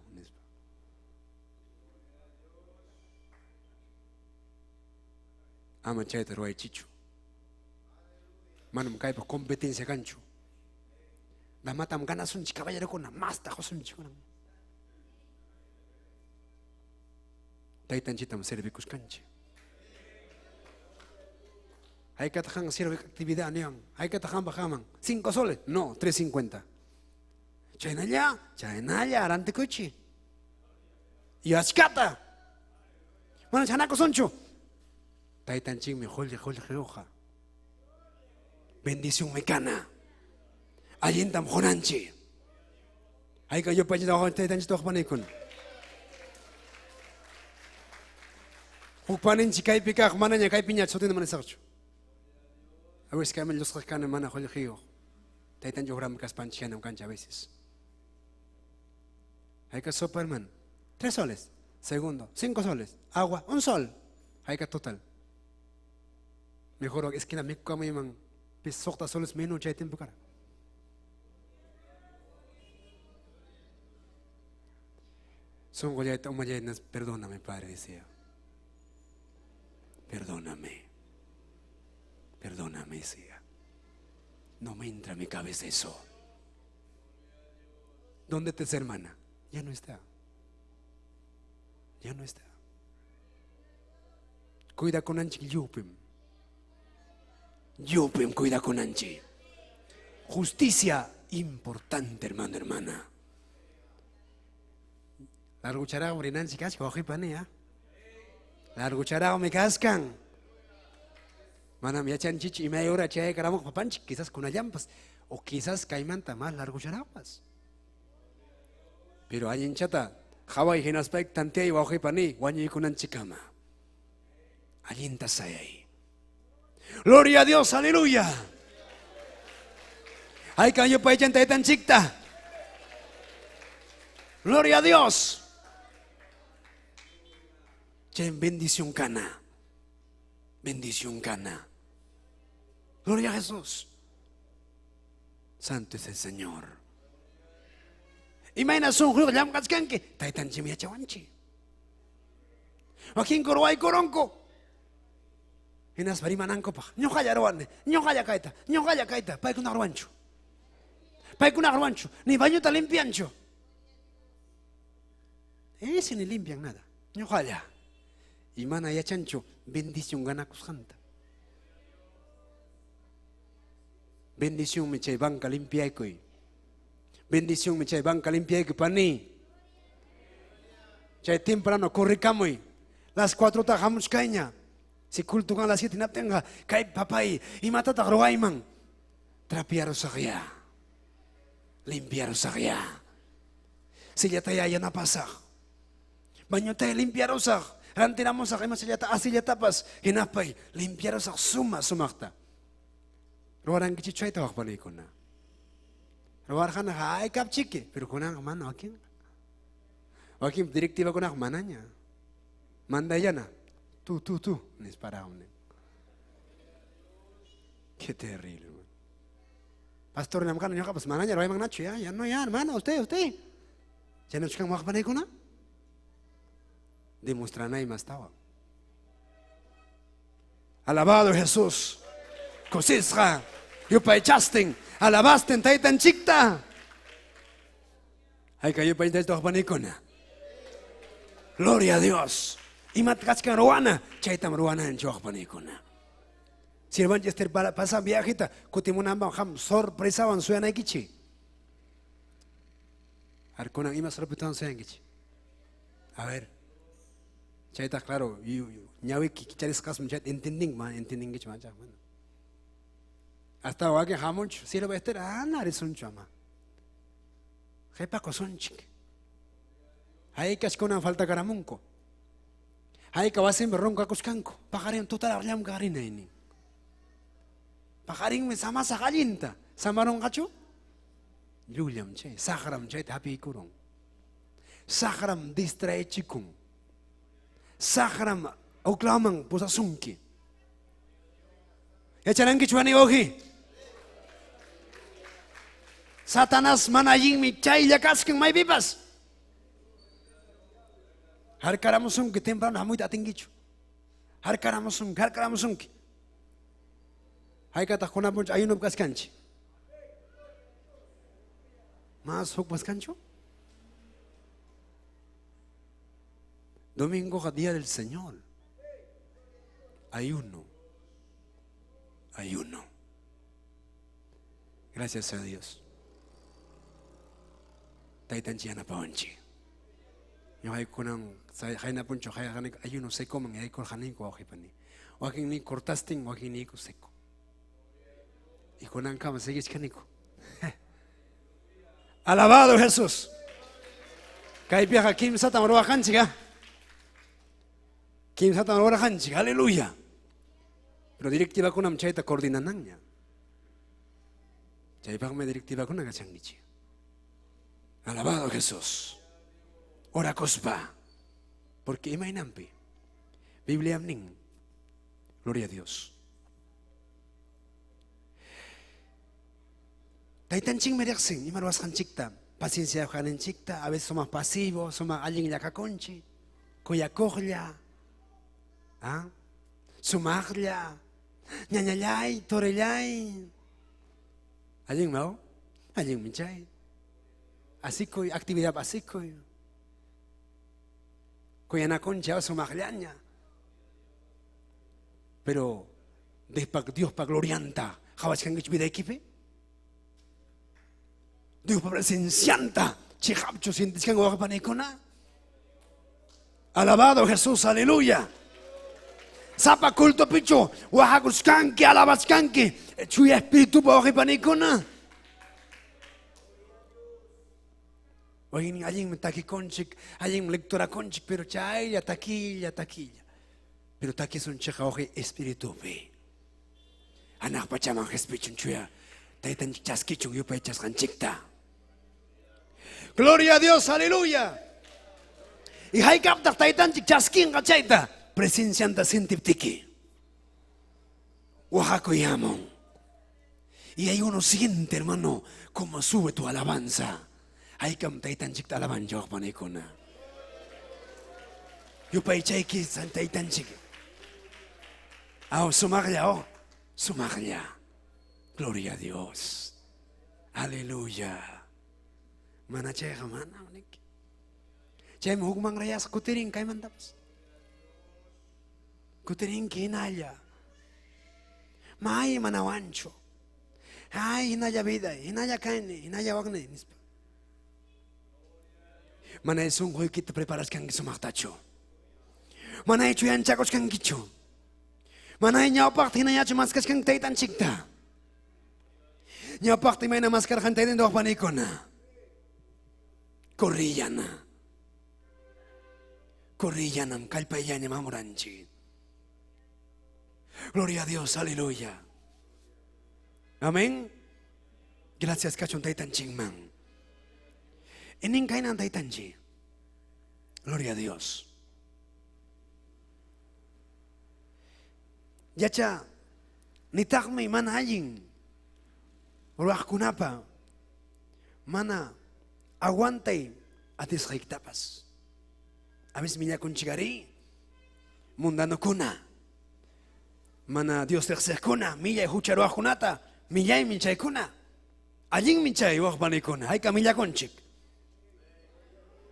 Ama chayta ruwaychichu. Manam kaypaq competencia kanchu. Damatam ganasunchik caballerokuna, masta qusunchik. Taytanchitam servikuskanchik. Haykataq qan sirve actividad niwan. Haykataq qanpaq haman. 5 soles. No, 3.50. Chaynalla, chaynalla rantikuchi. Y achkata. Mana chanakusunchu. Taytanchikmi qullqi qullqiyuqqa. Bendición mecana. Allintam qunanchik. Hayka yupaychita taytanchik waqpanikuna. Huk paninchik kaypi kaq manaña kaypiña sutinta mana nisaqchu. A veces kayman llusqaq kani mana qullqiyuq. Taytanchik uqrami kaspanchik hanam kanchik a veces. Hayka sopa hermano. 3 soles. Segundo, 5 soles. Agua, 1 sol. Hayka total. Mejor esquina mikukamayman pis suqta soles menos chay tiempo kara. Sonqollayta umallayta perdóname, Padre, decía. Perdóname. Perdóname, decía. No me entra en mi cabeza eso. ¿Dónde está esa hermana? Ya no está. Ya no está. Cuida con anchi yupim. Yupim cuida con anchi. Justicia Importante, hermano, hermana. Largucharaqmi rinanchik kachkan, wawqipani, ¿ah? Largucharaqmi kachkan. Manam yachanchikchu imay hora chaykaramuq papanchik, quizás kunallanpas, o quizás kaymanta más largucharaqpas. Pero allinchata qhaway hinaspayki tanteay wawqipani wañuykunanchikkama. Allinta sayay. Gloria a Dios, aleluya. Haykan yupaychan taytanchikta. Gloria a Dios. Chay bendición kana. Bendición kana. Gloria a Jesús. Santo es el Señor. Imayna sunquyuq llamk'achkanki, taytanchikmi yachawanchik. Wakinku ruwaykurunku. Hinaspa rimanankupaq, ñuqalla ruwani, ñuqalla kayta, ñuqalla kayta, paykuna ruwanchu. Paykuna ruwanchu, ni bañuta limpianchu. Ese ni limpian nada. Ñuqalla. Y mana yachanchu bendición ganakusqanta. Bendición mi chay banca limpiaykuy. Bendición mi chay banca limpiaykuy pani. Chay temprano corrikamuy. Las 4 ta hamuchkayña. Si culto a las 7 naptenga, kay papay, imatataq ruwayman. Trapearusaqya. Limpiarusaqya. Sillataya yanapasaq. Bañotay limpiarusaq. Rantiramusaq ima sillata asillatapas hinapay limpiarusaq suma sumaqta. Ruwarankichik chayta waqpanikuna. Ruwarqana haykapchiki, pero kunanqa mana wakin. Wakin directivakunaqa manaña. Mandayana. Tu, tu, tu, nisparahuni. Qué terrible. Pastor namkana ñuqapas manaña ruwayman nachu ya, ya no ya, hermano, usted, usted. Chaynachukan waqpanikuna? Demostranay mastawan. Alabado Jesús. Kusisqa yupaychastin, alabastin taytanchikta. Hayka yupaychastin waqpanikuna. Gloria a Dios. Imata kachkan ruwana, chaytam ruwananchik waqpanikuna. Sirvanchik Esther pasan viajita, kutimunanpaq qam sorpresawan suyanaykichik. Arkunan ima sorpresawan suyankichik. A ver. Chayta claro, ñawiki kicharisqasmi chayta entendin, ma entendinkichik manchaq mana. Hasta wakin hamunchu, sirva Esther, ana risunchu ama. Qhipakusunchik. Haykachkunan faltakaramunku. Hayka wasinpi ronkakuskanku. Paqarin tutaraq llamk'arinaynin. Paqarinmi samasaq allinta. Samarunqachu? Llullam chay, saqram chayta hapiykurun. Saqram distraechikun. Saqram uklaman pusasunki. Yacharankichu wani wawqi? Satanás mana allinmi chaylla kachkan maypipas. Harkaramusunki temprano hamuyta atinkichu. Harkaramusunki, harkaramusunki. Haykataq kunan punchaw ayunopi kachkanchik. Mas hukpas kanchu? Domingoqa día del Señor. Ayuno. Ayuno. Gracias a Dios. Taytanchik yanapawanchik. Ñuqaykunan qayna punchaw hayqaniku ayuno secoman yaykurqaniku wawqipani. Wakinniyku cortastin, wakinniyku seco. Y kunankama seguichkaniku. Alabado Jesús. Kaypiqa kimsatam ruwaqanchik, ¿ah? Kimsatam ruwarqanchik, aleluya. Pero directivakunam chayta coordinananña. Chaypaqmi directivakuna kachankichik. Alabado Jesús. Orakuspa. Porque imaynampi. Bibliam nin. Gloria a Dios. Taytanchikmi riqsin ima ruwasqanchikta, paciencia kaninchikta, a veces somos pasivos, somos allin llakakunchik, kuyakuqlla, ¿ah? Sumaqlla, ñañallay, torellay. Allin mao, allin michay. Asikuy, actividad asikuy. Kuyanakunchik sumaqllaña. Pero Dios pa glorianta, qhawachkankichu vidaykipi? Diospa presencianta chiqapchu sientiskanku wawqipanikuna? Alabado Jesús, aleluya. Sapa cultopichu waqakuchkanki, alabachkanki Chuya Espiritupa wawqipanikuna? Wakin allinmi takikunchik, allinmi lecturakunchik, pero chaylla takilla, takilla. Pero takisunchikqa wawqi Espiritupi. Hanaq pachaman qespichun chuya Taytanchik chaskichun yupaychasqanchikta. Gloria a Dios, aleluya. Y haykaptaq Taytanchik chaskinqa chayta presencianta sentiptiki. Waqakuyamun. Y ahí uno siente, hermano, cómo sube tu alabanza. Haykam Taytanchikta alabanchik waqpanikuna. Yupaychayki Taytanchik. Aw, sumaqlla, oh, sumaqlla. Gloria a Dios. Aleluya. Mana chayqa mana niki. Chaymi hukmanrayasqa kutirin kaymantapas. Kutirinki hinalla. May manawanchu. Ay, hinalla vida, hinalla kayni, hinalla wakni, nispa. Manay sunquykita preparachkanki sumaqtachu. Manay chuyanchakuchkankichu. Manay ñawpaqta hinañachu maskachkanki taytanchikta. Ñawpaqta imayna maskarqan taytanta waqpanikuna. Corrillana. Corrillanam kallpayllañam hamuranchik. Gloria a Dios, aleluya. Amén. Gracias kachun taytanchikman. Inin kaynan taytanchik. Gloria a Dios. Yacha nitaqmi mana allin ruwaqkunapa mana aguantay atisqaykitapas. A veces millakunchik mundanokuna, mana Dios riqsiqkuna, millay hucha ruwaqkunata, millaymi chaykuna, allinmi chay waqpanikuna, hayka millakunchik.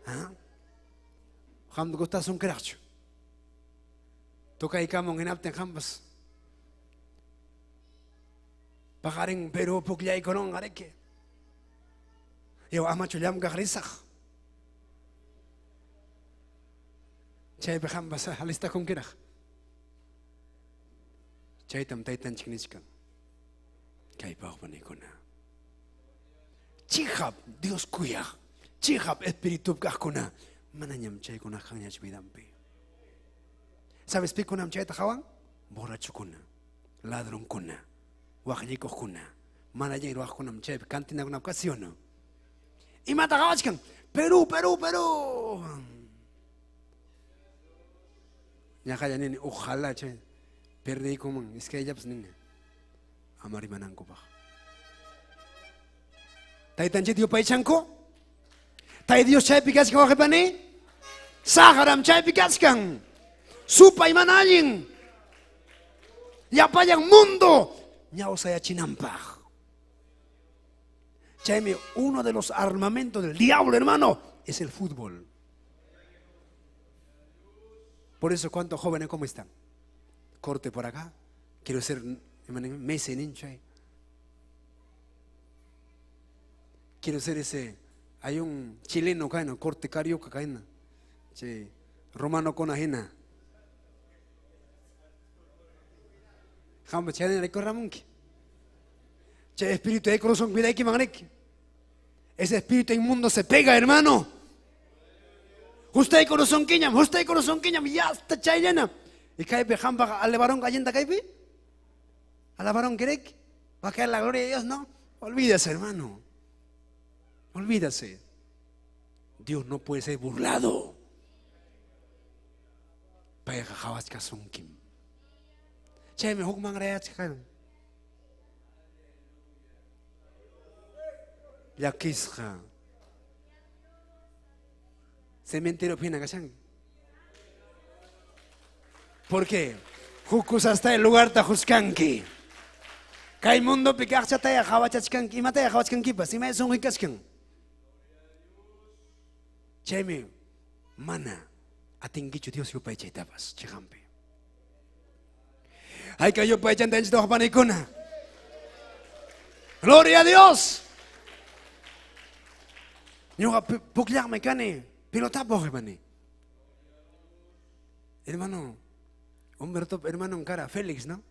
¿Ah? Qam gustasun kiraqchu. Tukaykamun hinaptin qampas. Paqarin Perú pukllaykurunqa riki. Yaw amachu llamkaq risaq. Chaypi qampas alistakunkiraq. Chaytam taytanchik nichkan. Kaypaq panikuna. Chiqap Dios kuyaq, chiqap espíritu kaqkuna, manañam chaykuna kanñachu vidanpi. ¿Sabes pikunam chayta qawan? Borrachukuna, ladronkuna, waqllikuqkuna, mana allin ruwaqkunam chaypi cantinakunap ¿sí o no? Imata qawachkan? Perú, Perú, Perú. Ñaqalla nini, ojalá chay perdiykuman, iskayllapas nini. Ama rimanankupaq. Taytanchik yupaychanku? Tay Dios chaypi kachkan waqipani? Saqram chaypi kachkan. Supay mana allin. Llapallan mundo ñawsayachinanpaq. Chaymi uno de los armamentos del diablo, hermano, es el fútbol. Por eso, ¿cuántos jóvenes cómo están? Corte por acá. Quiero ser Messi, nincha. Quiero ser ese. Hay un chileno acá, ¿no? Corte carioca acá, ¿no? Che, romano con ajena. Jamba chayna recorramunki. Che, espíritu de corazón, cuida que mangrek. Ese espíritu inmundo se pega, hermano. Usted corazón quiñam, usted corazón quiñam, ya está chayana. Y kaypi jamba al varón gallenda kaypi. Al varón grek. Va a caer la gloria de Dios, ¿no? Olvídese, hermano. Olvídase. Dios no puede ser burlado. Payqa qhawachkasunkim. Chaymi hukmanrayachkan. Llakisqa. Cementerio hina kashan. ¿Por qué? Huk kusasta el lugarta juzganki. Kay mundopi kaqchataya qhawachachkanki, imataya qhawachkankipas, ima sunqu kachkan. Chaymi mana atinkichu Dios yupaychaytapas chiqanpi. Hayka yupaychantanchik panikuna. Gloria a Dios. Ñuqa pukllaqmi kani, pelotapaq wawqipani. Hermano, Humberto hermano cara Félix, ¿no?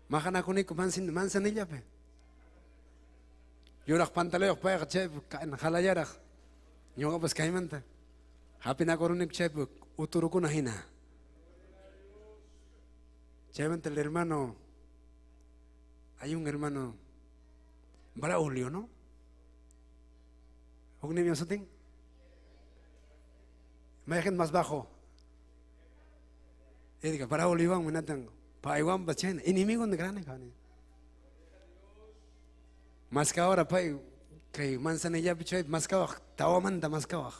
Maqanakuniku manzanillapi. Yuraq pantalayuq payqa chaypi halallaraq. Ñuqapas kaymanta. Hapinakuruniku chaypi uturukuna hina. Chaymanta el hermano, hay un hermano, Braulio, ¿no? Huknimi sutin? Mayqin más bajo. Edgar, Braulio Iván, minatan, paywanpas chayna, enemigo de grande kani. Más que ahora pay, kay manzanillapi chay maskawaq, tawamanta maskawaq.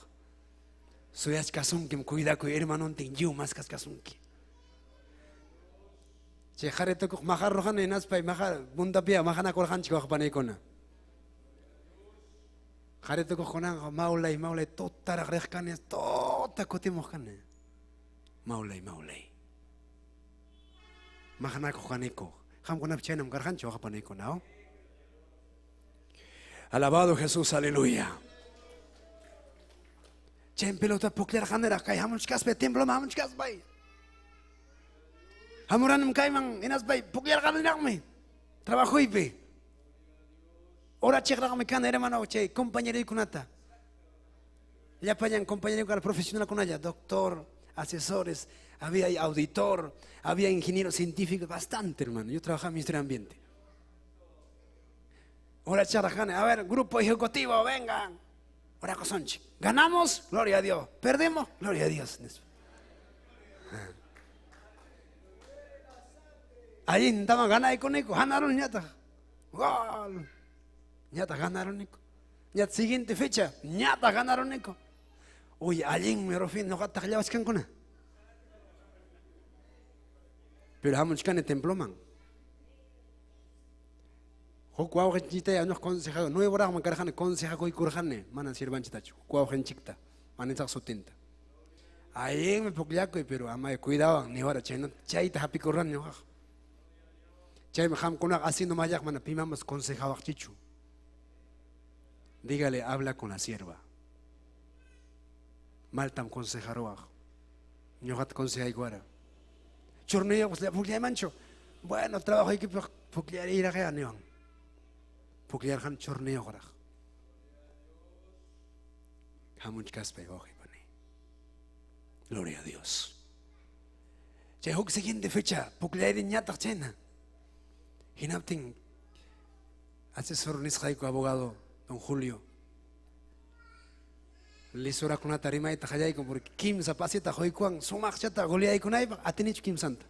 Suyachkasunkim, cuidakuy hermanontin, lliw maskachkasunki. Chay qhari tukuq maqarruqani hinaspay maqa puntapia maqanakurqanchik waqpanikuna. Qhari tukuqkunaqa mawlay mawlay tutaraq riq kani, tuta kutimuq kani. Mawlay mawlay. Maqanakuq kaniku. Qamkunapi chaynam karqanchik waqpanikuna, ¿no? Alabado Jesús, aleluya. Chay pelota pukllarqaniraq kay hamuchkaspay, temploman hamuchkaspay. Hamuranam kayman hinaspay pukllarqaniraqmi. Trabajuypi. Orachiqraqmi kani hermano chay compañeroykunata. Llapallan compañeroykuna profesionalkunalla, doctor, asesores, había auditor, había ingeniero científico, bastante hermano. Yo trabajaba en Ministerio de Ambiente. Ahora a ver, grupo ejecutivo, vengan. Ahora cosonchi. Ganamos, gloria a Dios. Perdemos, gloria a Dios. Ahí estaban ganando con Nico, ganaron ñata. Gol. Ñata ganaron Nico. Ñata siguiente fecha, ñata ganaron Nico. Uy, allí me rofín, no gata con. Pero hamuchkani temploman. Huk wawqinchikta ya ñuqa consejado, nuevo raqman karqani consejakuykurqani, mana sirvanchitachu, huk wawqinchikta, manisaq sutinta. Allinmi pukllakuy, pero amay cuidawan niwara chayna chayta hapikurqani ñuqaqa. Chaymi qamkunaqa así nomayaq mana pimanpas consejawaqchichu. Dígale, habla con la sierva. Maltam consejaruwaq. Ñuqata consejaykuwara. Churniyuq pukllaymanchu. Bueno, trabajo equipo pukllariyraqya niwan. Pukllarqan churniyuqraq. Hamuchkaspay wawqipani. Gloria a Dios. Chay huk siguiente fecha pukllayriñataq chayna. Hinaptin asesor nisqayku abogado don Julio. Lisurakunata rimayta qallayku porque kimsa pasita quykuwan sumaqchata goleaykunaypaq atinichu kimsanta.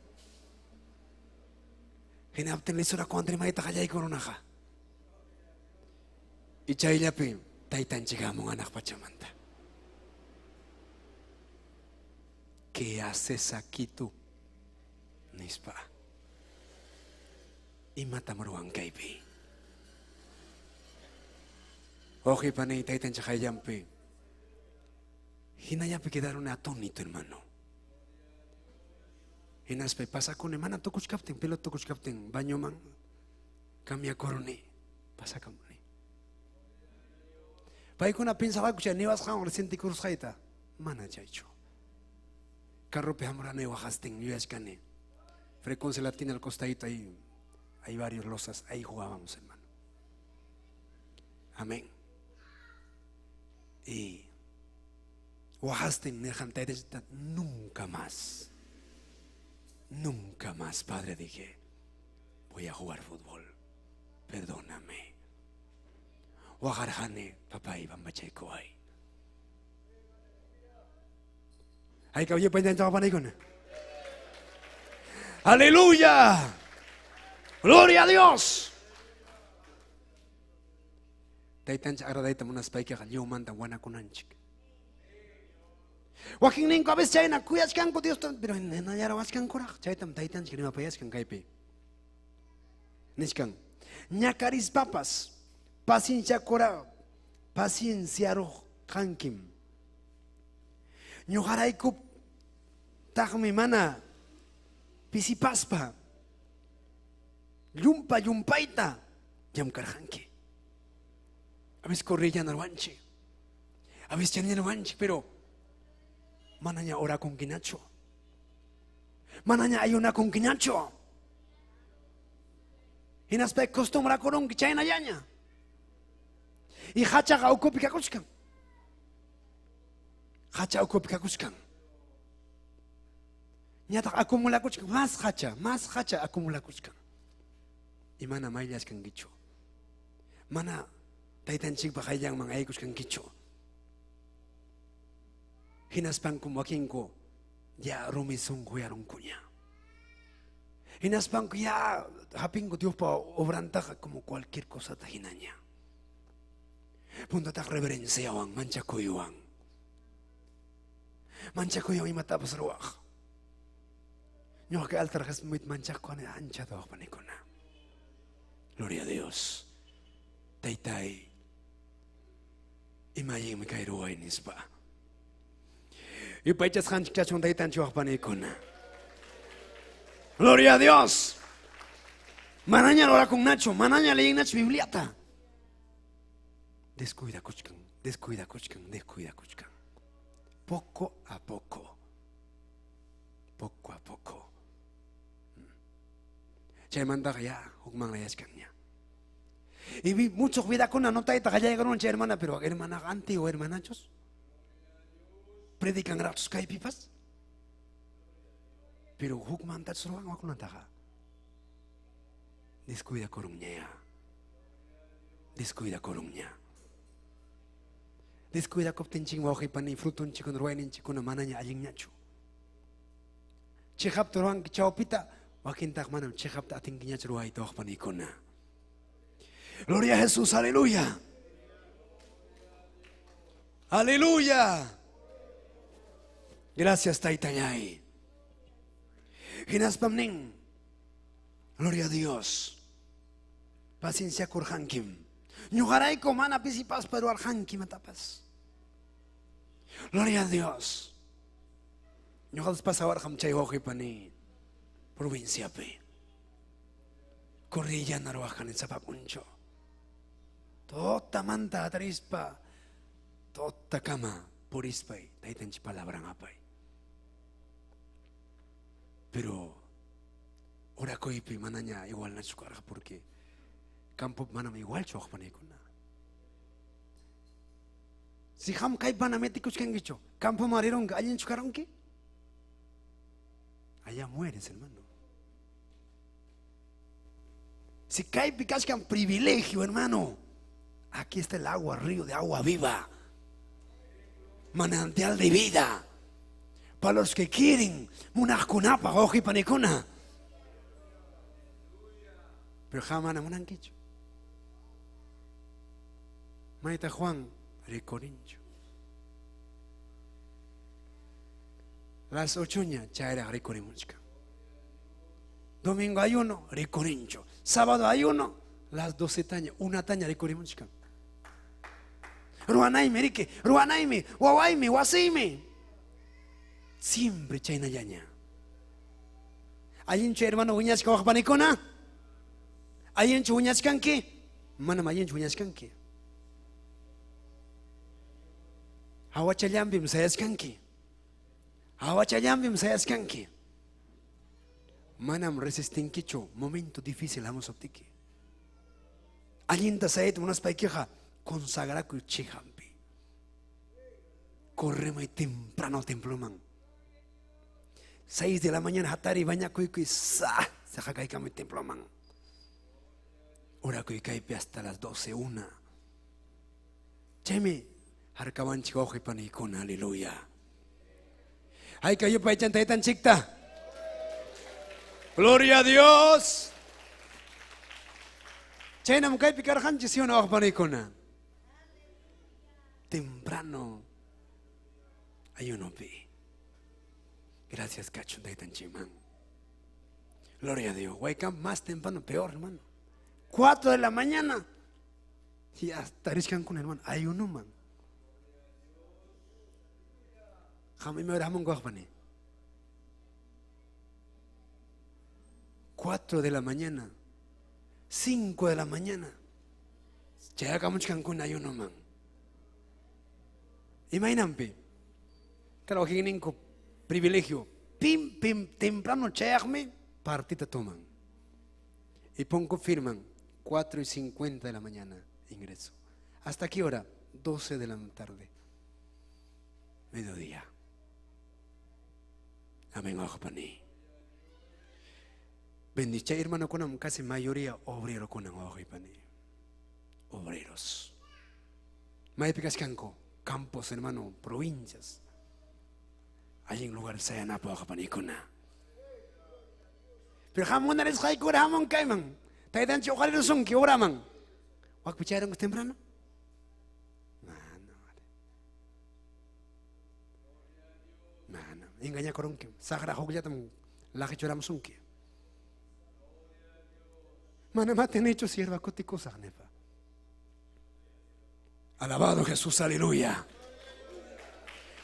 Hinaptin lisurakuwan rimayta qallayku runaqa. Y chayllapi taytanchik hamun anaq pachamanta. ¿Qué haces aquí tú? Nispa. Imatam ruwan kaypi. Wawqipani taytanchik qayllanpi. Hinallapi quedaron atónito, hermano. Hinaspa pasakuni mana tukuchkaptin, pelota tukuchkaptin, bañoman cambiakuruni, pasakamuni. Paykuna pinsaqaku chay niwasqanwan resentikurusqayta, mana chaychu. Carropi hamurani waqastin yuyachkani. Frecuencia Latina al costadito ahí hay varios losas, ahí jugábamos, hermano. Amén. Y waqastin nirqan taytachita, nunca más. Nunca más, padre, dije, voy a jugar fútbol. Perdóname. Waqarqani, papá, pampachaykuway. Ay, caballo, pañanchapanikuna. Aleluya. Gloria a Dios. Taytanchik agradayta munaspaykiqa lliwmanta wanakunanchik. Wakinninko a veces chayna kuyachkanku Diosta, pero hinallarachkankuraq. Chaytam taytanchik rimapayachkan kaypi. Nichkan, ñakarispapas pacienciakura pacienciaruqankim. Ñuqarayku taqmi mana pisipaspa llumpa llumpayta llamkarqanki. A veces corrillanarwanchik. A veces chaynaña pero manaña orakunkinachu. Manaña ayunakunkinachu. Hinaspa costumbrakurunki chaynallaña. Y hachaqa ukupi kakuchkan. Hacha ukupi kakuchkan. Ñataq acumulakuchkan, más hacha acumulakuchkan. Y mana mayllaskankichu. Mana taytanchikpa qayllanman aykuchkankichu. Hinaspanku wakinku ya rumi sunquyarunkuña. Hinaspanku ya hapinku Diospa obrantaqa como cualquier cosata hinaña. Puntataq reverenciawan, manchakuywan. Manchakuywan imatapas ruwaq. Ñuqa altar jasmit manchakuni ancha panikuna. Gloria a Dios. Taytay, imayinmi kay ruway nispa. Yupaychasqanchik kachun taytanchik panikuna. Gloria a Dios. Manaña orakunnachu, manaña leyinnachu Bibliata. Descuida kuchkan, descuida kuchkan, descuida kuchkan. Poco a poco. Poco a poco. Chaymantaqa ya hukmanlayachkanña. Y vi muchos vidakuna no tayta qallaykarun chay hermana, pero hermana antiguo hermanachos. Predican ratos kaypipas. Pero hukmantachus ruwan wakunataqa. Descuida kurunña. Descuida kurunña. Descuida kuptinchik wawqipani frutunchikuna ruwayninchikuna manaña allinñachu. Chiqapta ruwanki chawpita, wakintaq manam chiqapta atinkiñachu ruwayta waqpanikuna. Gloria a Jesús, aleluya. Aleluya. Gracias, Taytallay. Hinaspam nin. Gloria a Dios. Paciencia kurhankim. Ñuqarayku mana pisipaspa ruwarqanki matapas. Gloria a Dios. Ñuqatas pasawarqam chay wawqipani provinciapi. Corrillana ruwaqkani sapa p'unchaw. Tutamanta atarispa, tutakama purispay taytanchik palabran apay. Pero orakuypi manaña igualnachu karqa porque campo manam igualchu waqpanikuna. Si ham kay mana metikuchkankichu, campo marirunki, allinchu karunki? Allá mueres, hermano. Si kaypi kachkan privilegio, hermano. Aquí está el agua, río de agua viva. Manantial de vida. Para los que quieren, munaqkunapaq, wawqipanikuna. Pero jamás munankichu. Mayta Juan, rikurinchu. Las 8:00 chayraq rikurimuchkan. Domingo ayuno, rikurinchu. Sábado ayuno, las 12 taña, una taña rikurimuchkan. Ruanaymi, riki, ruanaymi, wawaymi, wasiymi. Siempre chaynallaña. Allinchu hermano wiñachka waqpanikuna? Allinchu wiñachkanki? Manam allinchu wiñachkanki. Hawachallanpim sayachkanki. Hawachallanpim sayachkanki. Manam resistinkichu momento difícil hamusuptiki. Allinta sayayta munaspaykiqa consagrakuy chiqanpi. Corremay temprano temploman. 6 de la mañana hatari bañakuykuy sa saqakaykamuy temploman. Orakuy kaypi hasta las 12, una. Chaymi harkawanchik wawqipanikuna, aleluya. Hayka yupaychan taytanchikta. Gloria a Dios. Chaynam kaypi karqanchik ¿sí o no, wawqipanikuna? Temprano ayunopi. Gracias, kachun taytanchikman. Gloria a Dios. Huaycam más temprano, peor, hermano. 4 de la mañana. Y hasta richkankuna, hermano. Ayunoman. Qam ima hora hamunki waqpani? 4 de la mañana. 5 de la mañana. Chayakamuchkankuna ayunoman. Imaynanpi? Claro, wakinninku privilegio. Pim, pim, temprano chayaqmi partita toman. Y pongo firman 4:50 de la mañana ingreso. ¿Hasta qué hora? 12 de la tarde. Mediodía. Amén, pani. Bendicha hermano kunam casi mayoría obrero kunan pani. Obreros. Maypi kachkanku, campos hermano, provincias. Allí en lugar sayanapa panikuna. Pero jamón arisqaykura jamón kayman. Taytanchik uqarirusunki uraman. Wakpi chayarunku temprano? Mana. Mana. Engañakurunki. Saqra hukllatam laqichuramusunki. Mana matinichu sierva kutikusaq nipa. Alabado Jesús, aleluya.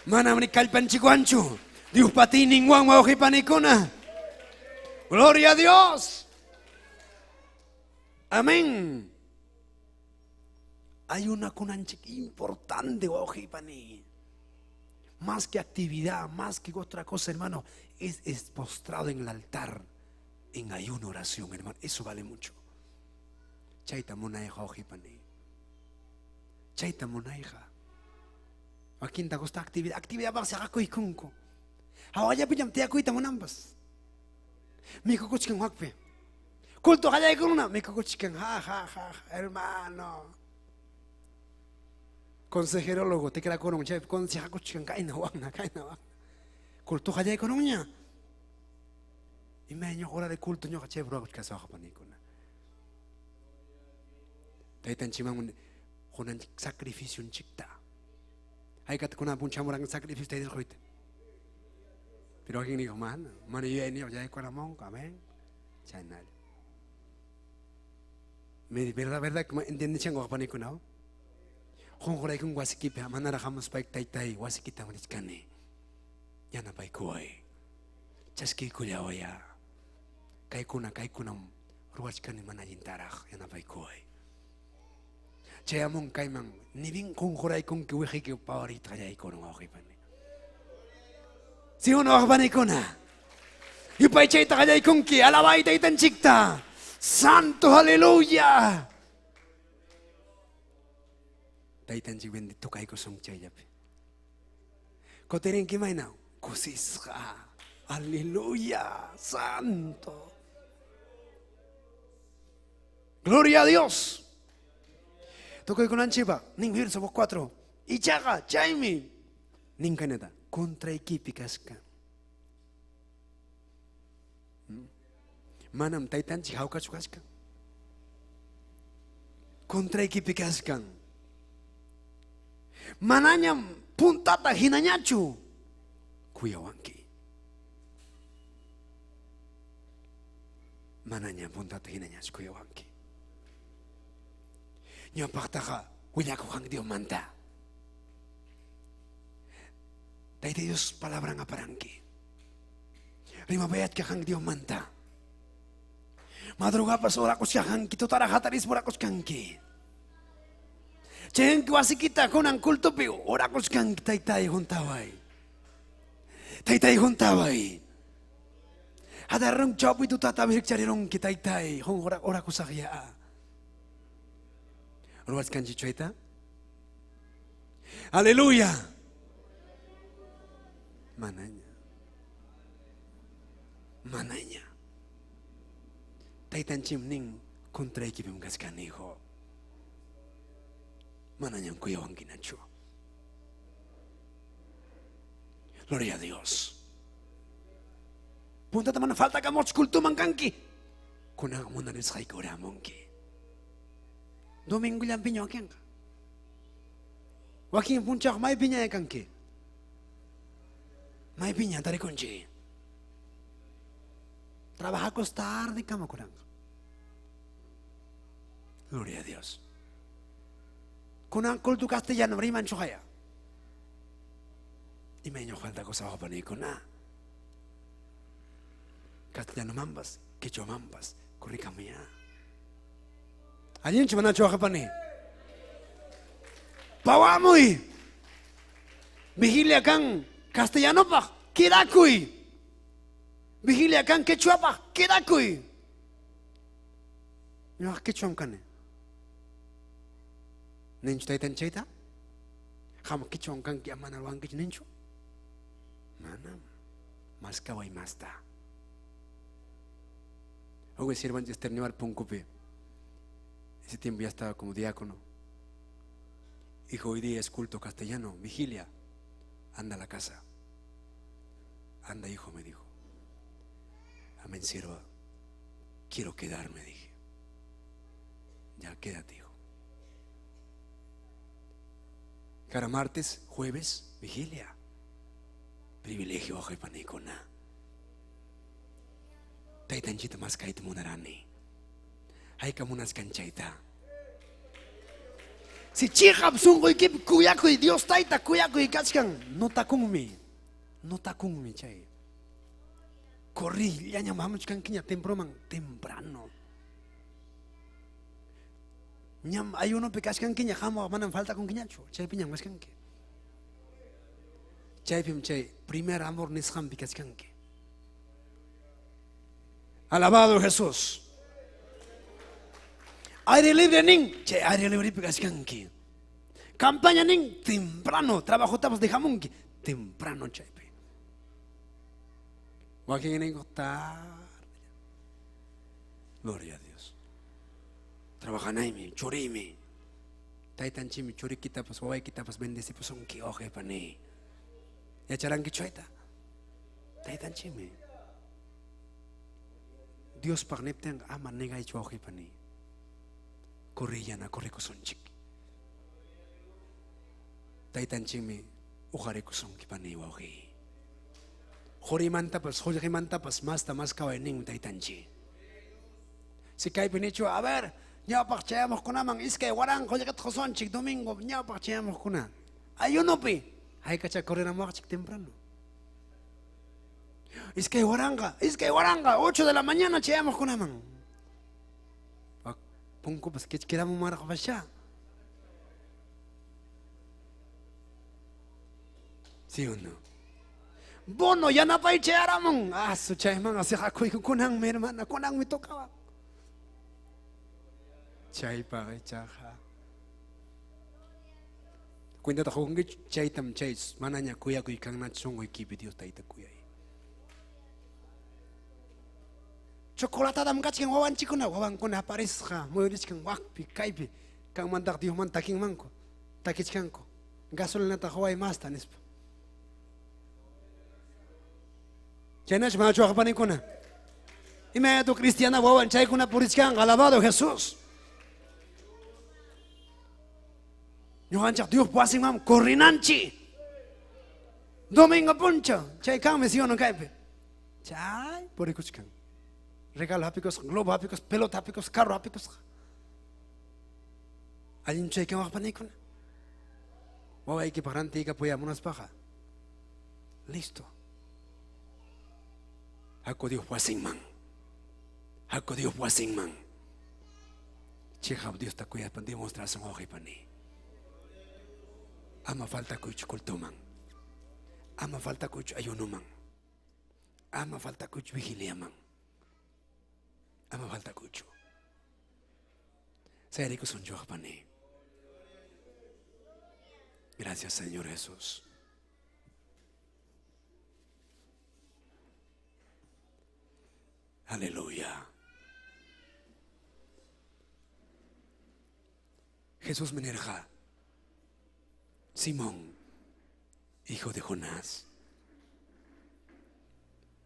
Manam ni kallpanchikwanchu. Dios patinin wan wawqipanikuna. Gloria a Dios. Amén. Hay una kunanchik importante, wawqipani. Más que actividad, más que otra cosa, hermano, es postrado en el altar, en ayuno, oración, hermano. Eso vale mucho. Chayta munayqa, wawqipani. Chayta munayqa. Wakinta gusta actividad, actividad va saqakuykunku. Hawallapiñam tiyakuyta munanpas. Mikukuchkan wakpi. Culto qallaykununa mikukuchkan. Ja, ja, ja, hermano. Consejerólogo, tikrakurun chay consejakuchkan kayna wakna, kayna wakna. Culto qallaykununña. Imayña hora de culto ñuqa chay ruwakuchkasqa panikuna. Taytanchikman qunanchik sacrificio nchikta. Haykata kunan punchamuran sacrificio tayta quyta. Pero alguien dijo, mano, mano, yo ya ya amén. Chaynalla. Verdad, verdad, entiende chango panikuna. Qunquraykun wasikipi manaraq hamuspayki taytay wasikita richkani. Yanapaykuway. Chaskiykullawaya. Kaykuna, kaykunam ruwachkani mana allintaraq yanapaykuway. Chayamun kayman nibin qunquraykunki wiqiyki pawarita qallaykurun wawqipani. ¿Sí o no, wawqipanikuna? Yupaychayta qallaykunki, alabay taytanchikta. Santo, aleluya. Taytanchik bendito kaykusun chayllapi. Kutirinki mayna kusisqa. Aleluya, santo. Gloria a Dios. Tukuykunanchikpa, nin verso 4. Ichaqa chaymi. Nin kaynata, contraykipi kasqa. Manam taytanchik hawkachu kasqa. Contraykipi kasqan. Manañam puntata hinañachu. Kuyawanki. Manañam puntata hinañachu kuyawanki. Ñawpaqtaqa willakuqan Diosmanta. Tayta Dios palabran aparanki. Rimapayachkaqan Diosmanta. Madrugapas orakuchkaqanki, tutaraq hatarispa orakuchkanki. Chayanki wasikita kunan cultopi orakuchkanki, taytay juntaway. Taytay juntaway. Hatarun chawpi tutata rikcharirunki, taytay, orakusaqya. Ruwachkanchik chayta. Aleluya. Manaña. Manaña. Taytanchim nin contraykipim kachkani, hijo. Manañam kuyawankinachu. Gloria a Dios. Puntata mana falta kamoch kultuman kanki. Kunan munarisqayki oramunki. Domingo llampiño wakinqa. Wakin punchaq maypiña kanki. Maypiña tarikunchik. Trabajacos tarde kama kuranqa. Gloria a Dios. Kunan culto castellano rimanchu haya. Imayño falta cosa panikuna. Castellano mambas, quechua mambas, kurrikamia. Allinchu manachu waqapani. Pawamuy. Vigilia kan castellanopaq, quedakuy. Vigilia kan quechuapaq, quedakuy. Ñuqa quechuam kani. Ninchu taytanchayta? Qam quechuam kanki, mana ruwankichu ninchu? Manam. Maskaway masta. Hugo sirvantes terniwar punkupi. Ese tiempo ya estaba como diácono. Hijo, hoy día es culto castellano, vigilia. Anda a la casa. Anda, hijo, me dijo. Amén, sierva. Quiero quedarme, dije. Ya quédate, hijo. Cada martes, jueves, vigilia. Privilegio, ojo y panicona. Taytanchita mas kayta munarani. Hayka munasqanchayta. Si chiqap sunquykipi kuyakuy Dios tayta kuyakuy kachkan, notakunmi. Notakunmi chay. Corrillañam hamuchkankiña temproman temprano. Ñam ayunopi kachkankiña hamuq manam faltakunkiñachu, chaypiñam kachkanki. Chaypim chay primer amor nisqanpi kachkanki. Alabado Jesús. Aire libre nin, chay aire libre pi kachkanki. Campaña nin, temprano, trabajo tapas dejamunki, temprano chaypi. Wakin nin tarde. Gloria a Dios. Trabajanaymi, churimi. Taytanchimi churikitapas, wawaykitapas bendecipusunki, oje pani. Yacharanki chayta. Taytanchimi. Diospaq niptinqa ama negaychu wawqi pani. Corrillana corrikusunchik. Taytanchikmi uqarikusunki pani wawqi. Qurimantapas, qullqimantapas masta mas kawayninmi taytanchik. Si kaypi nichu, a ver, ñawpaq chayamuqkunaman 2000 qullqita qusunchik domingo ñawpaq chayamuqkuna. Ayunopi, haykacha correramuwaqchik temprano. 2000, 2000, 8 de la mañana chayamuqkunaman. Punkupas kichkiramumarqapascha. ¿Sí o no? Bono yanapay chayaramun. Ah, su chayman asiqakuyku kunanmi hermana, kunanmi tocaba. Chaypaq ichaqa. Cuentata qukunkichu chaytam chay manaña kuyakuy kannachu sunquykipi Dios tayta kuyay. Chocolatatam kachkan wawanchikuna, wawankuna aparisqa muyurichkan wakpi, kaypi, kanmantaq Diosman takinmanku, takichkanku. Gasolinata quway masta nispa. Chaynachu manachu waqpanikuna. Imayatu cristiana wawan chaykuna purichkanqa, alabado Jesús. Ñuqanchik Dios wasinman corrinanchi. Domingo puncho, chay kanmi sí o no kaypi. Chay purikuchkan. Regalo hapikusqa, globo hapikusqa, pelota hapikusqa, carro hapikusqa. Allin chay kan waqpanikuna. Wawaykipaq rantiykapuya munaspaqa. Listo. Haku Dios wasinman. Haku Dios wasinman. Chiqap Diosta kuyaspa demostrasun wawqipani. Ama faltakuychu cultoman. Ama faltakuychu ayunoman. Ama faltakuychu vigiliaman. Ama faltakuychu. Sayarikusunchu waqpani. Gracias, Señor Jesús. Aleluya. Jesús me nirqa, Simón, hijo de Jonás,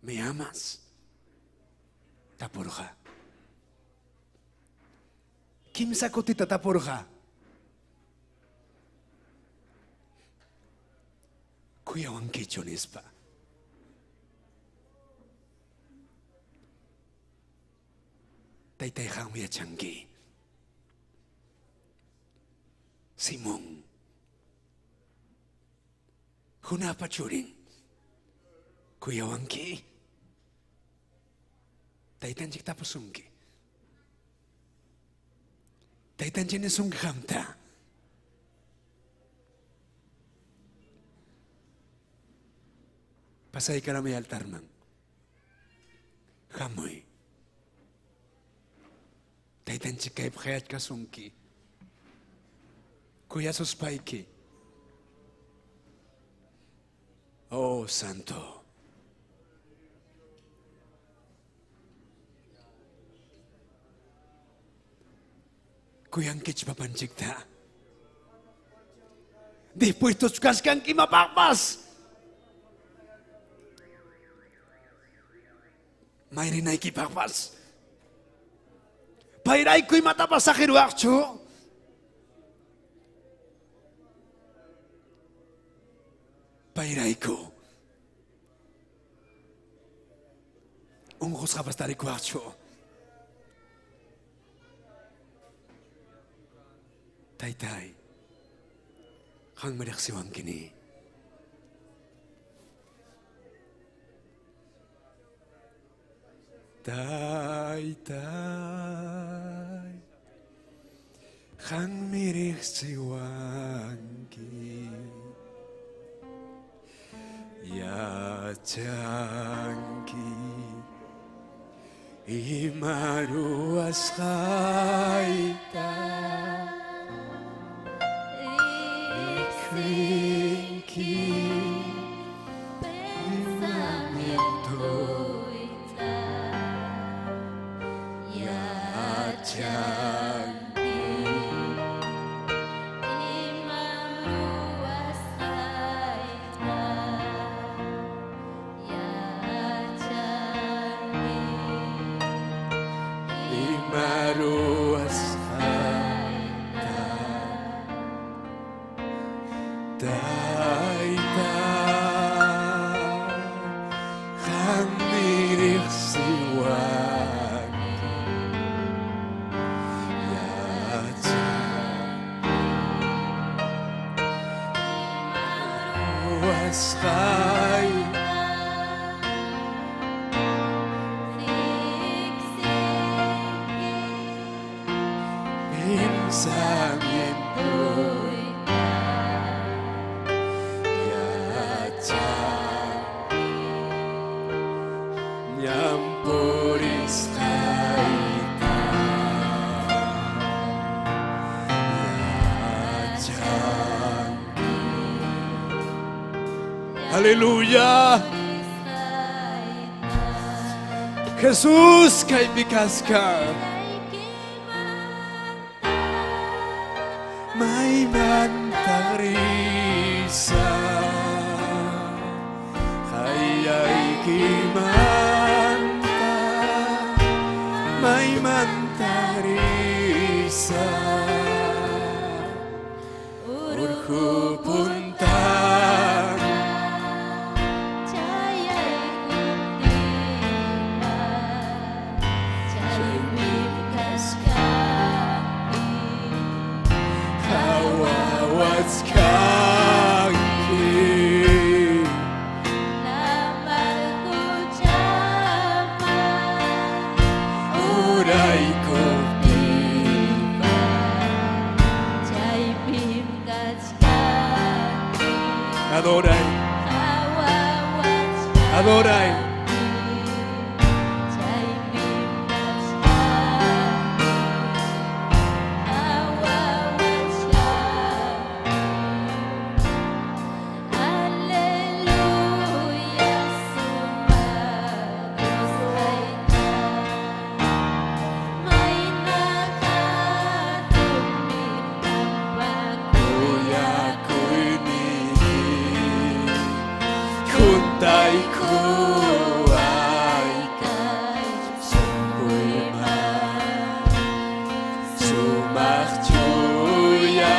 ¿me amas? Tapurqa. Kimsa kutita tapurqa. Kuyawankichu nispa. Taytay qammi yachanki. Simón, Jonaspa churin, kuyawanki. Taytanchik tapusunki. Taytanchik nisunki qamta. Pasaykaramuy altarman. Hamuy. Taytanchik kaypi qayachkasunki. Kuyasuspayki. Oh, Santo. Kuyankichu papanchikta. Dispuestos kachkanki imapaqpas. Mayrinaykipaqpas. Payrayku imatapas saqiruwaqchu. Payrayku. Unqusqapas tarikuwaqchu. Taytay, qanmi riqsiwankini. Taytay, qanmi riqsiwanki. Yachanki ima ruwasqayta. Riqsinki Pensamientoyta yachanki imam ruwasqayta yachanki ima ruwasqayta. Tayta, qanmi riqsiwanki. Yachanki ruwasqayta. Riqsinki Pensamiento yachanki ñan purisqayta yachanki. Aleluya. Jesús kaypi kachkan. Maymanta risaq qayllaykimanta maymanta risaq urqu puntan Chayaykuptinqa chaypim kachkanki qawawachkanki lamar quchaman uraykuptinqa chaypim kachkanki adoray qawawachkanki adoray chaypim kachkanki qawawachkanki Aleluya sumaq Dios Tayta mayna hatunmi qampa kuyakuyniyki huntaykuwayki sunquyman sumaq chuya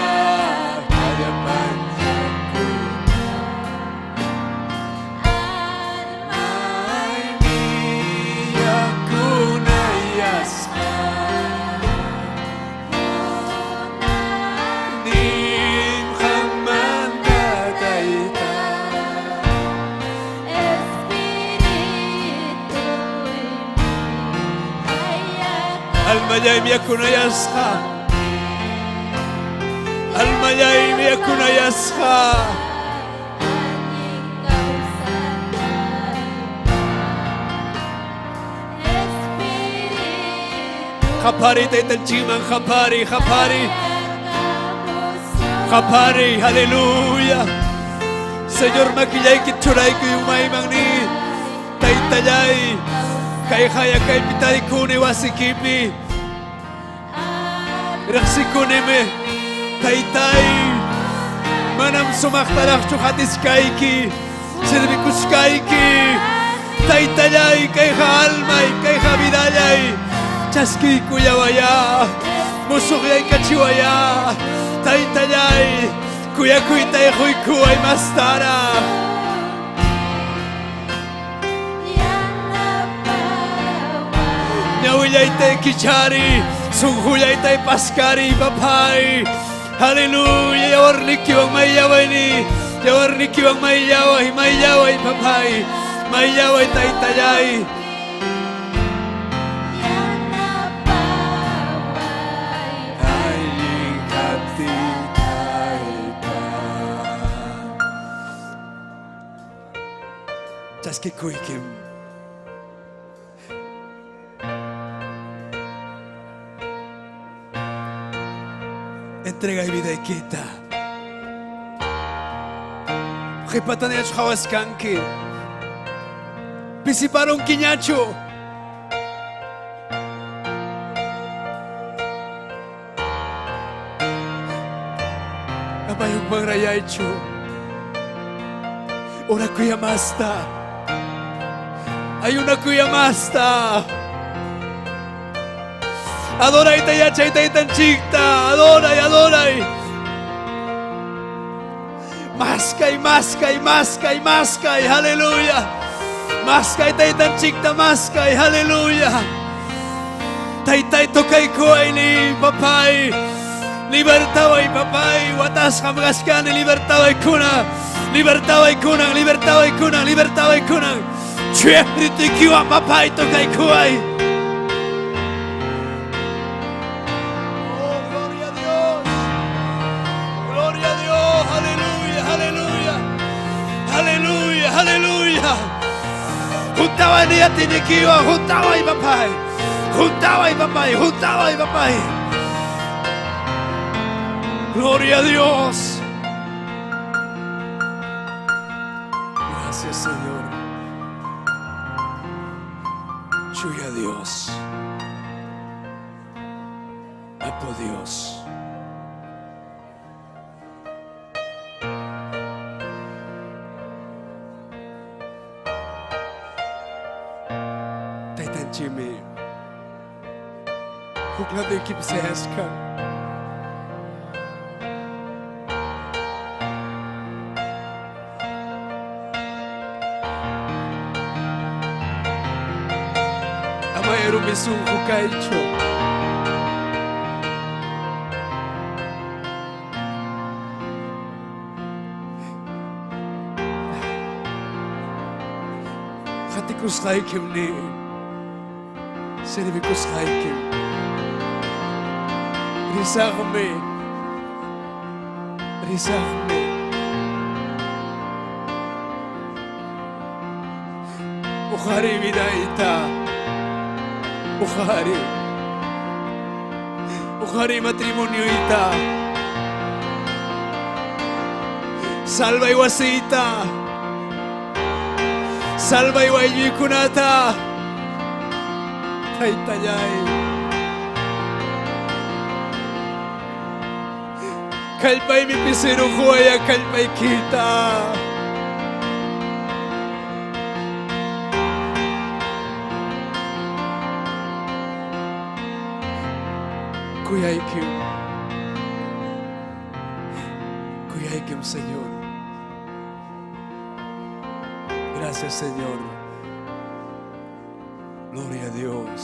kallpanchakuy Almaymi yakunayasqa nin qammanta Tayta Espirituymi Almallaymi yakunayasqa almallaymi yakunayasqa Allin kawsana Qapariy taytanchikman, qapariy, qapariy. Qapariy, aleluya. Señor makillayki churaykuy umayman ni. Taytallay, kay haya kaypi tarikuni wasikipi. Riqsikunimi, taytay. Manam sumaqtaraqchu hatichkayki, servikuchkayki. Taytallay, kayqa almay, kayqa vidallay. Chaskiykuyawaya, musuqyaykachiwaya. Taytallay, kuyakuytay quykuway mastaraq. Ñawillaytay kichari, sunqullaytay paskari, papay. Aleluya, yawarnikiwan mayllawayni, yawarnikiwan mayllaway, mayllaway, papay. Mayllaway, taytallay. Allin kaptin tayta. Chaskikuykim. Entregay vidaykita. Qhipatanañachu qhawaskanki. Pisiparunkiñachu. Ama hukmanrayaychu. Orakuyamasta. Ayunakuyamasta. Adorayta yachay taytanchikta. Adoray, adoray. Maskay, maskay, maskay, maskay. Aleluya. Maskay taytanchikta, maskay. Aleluya. Taytay tokaykuwayni, papay. Libertaway, papay. Watasqam kachkani, libertawaykuna. Libertawaykunan, libertawaykunan, libertawaykunan. Chuya Espirituykiwan, papay, tokaykuway. Oh, gloria a Dios. Gloria a Dios. Aleluya, aleluya. Aleluya, aleluya. Huntaway atiynikiwan, huntaway, papay. Huntaway, papay, huntaway, papay. Gloria a Dios. Gracias, Señor. Chuya Dios. Apo Dios. Taytanchikmi huk laduykipi sayasqa. Amay rumi sunqu kaychu. Qatikusqaykim ni, servikusqaykim. Risaqmi, risaqmi. Uqariy vidayta, uqariy. Uqariy matrimonioyta. Salvay wasiyta. Salvay waylluykunata. Taytallay. Kallpaymi pisirun quwaya kallpaykita. Kuyaykim. Kuyaykim, Señor. Gracias, Señor. Gloria a Dios.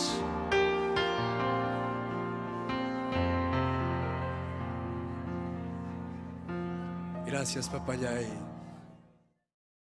Gracias, papayay.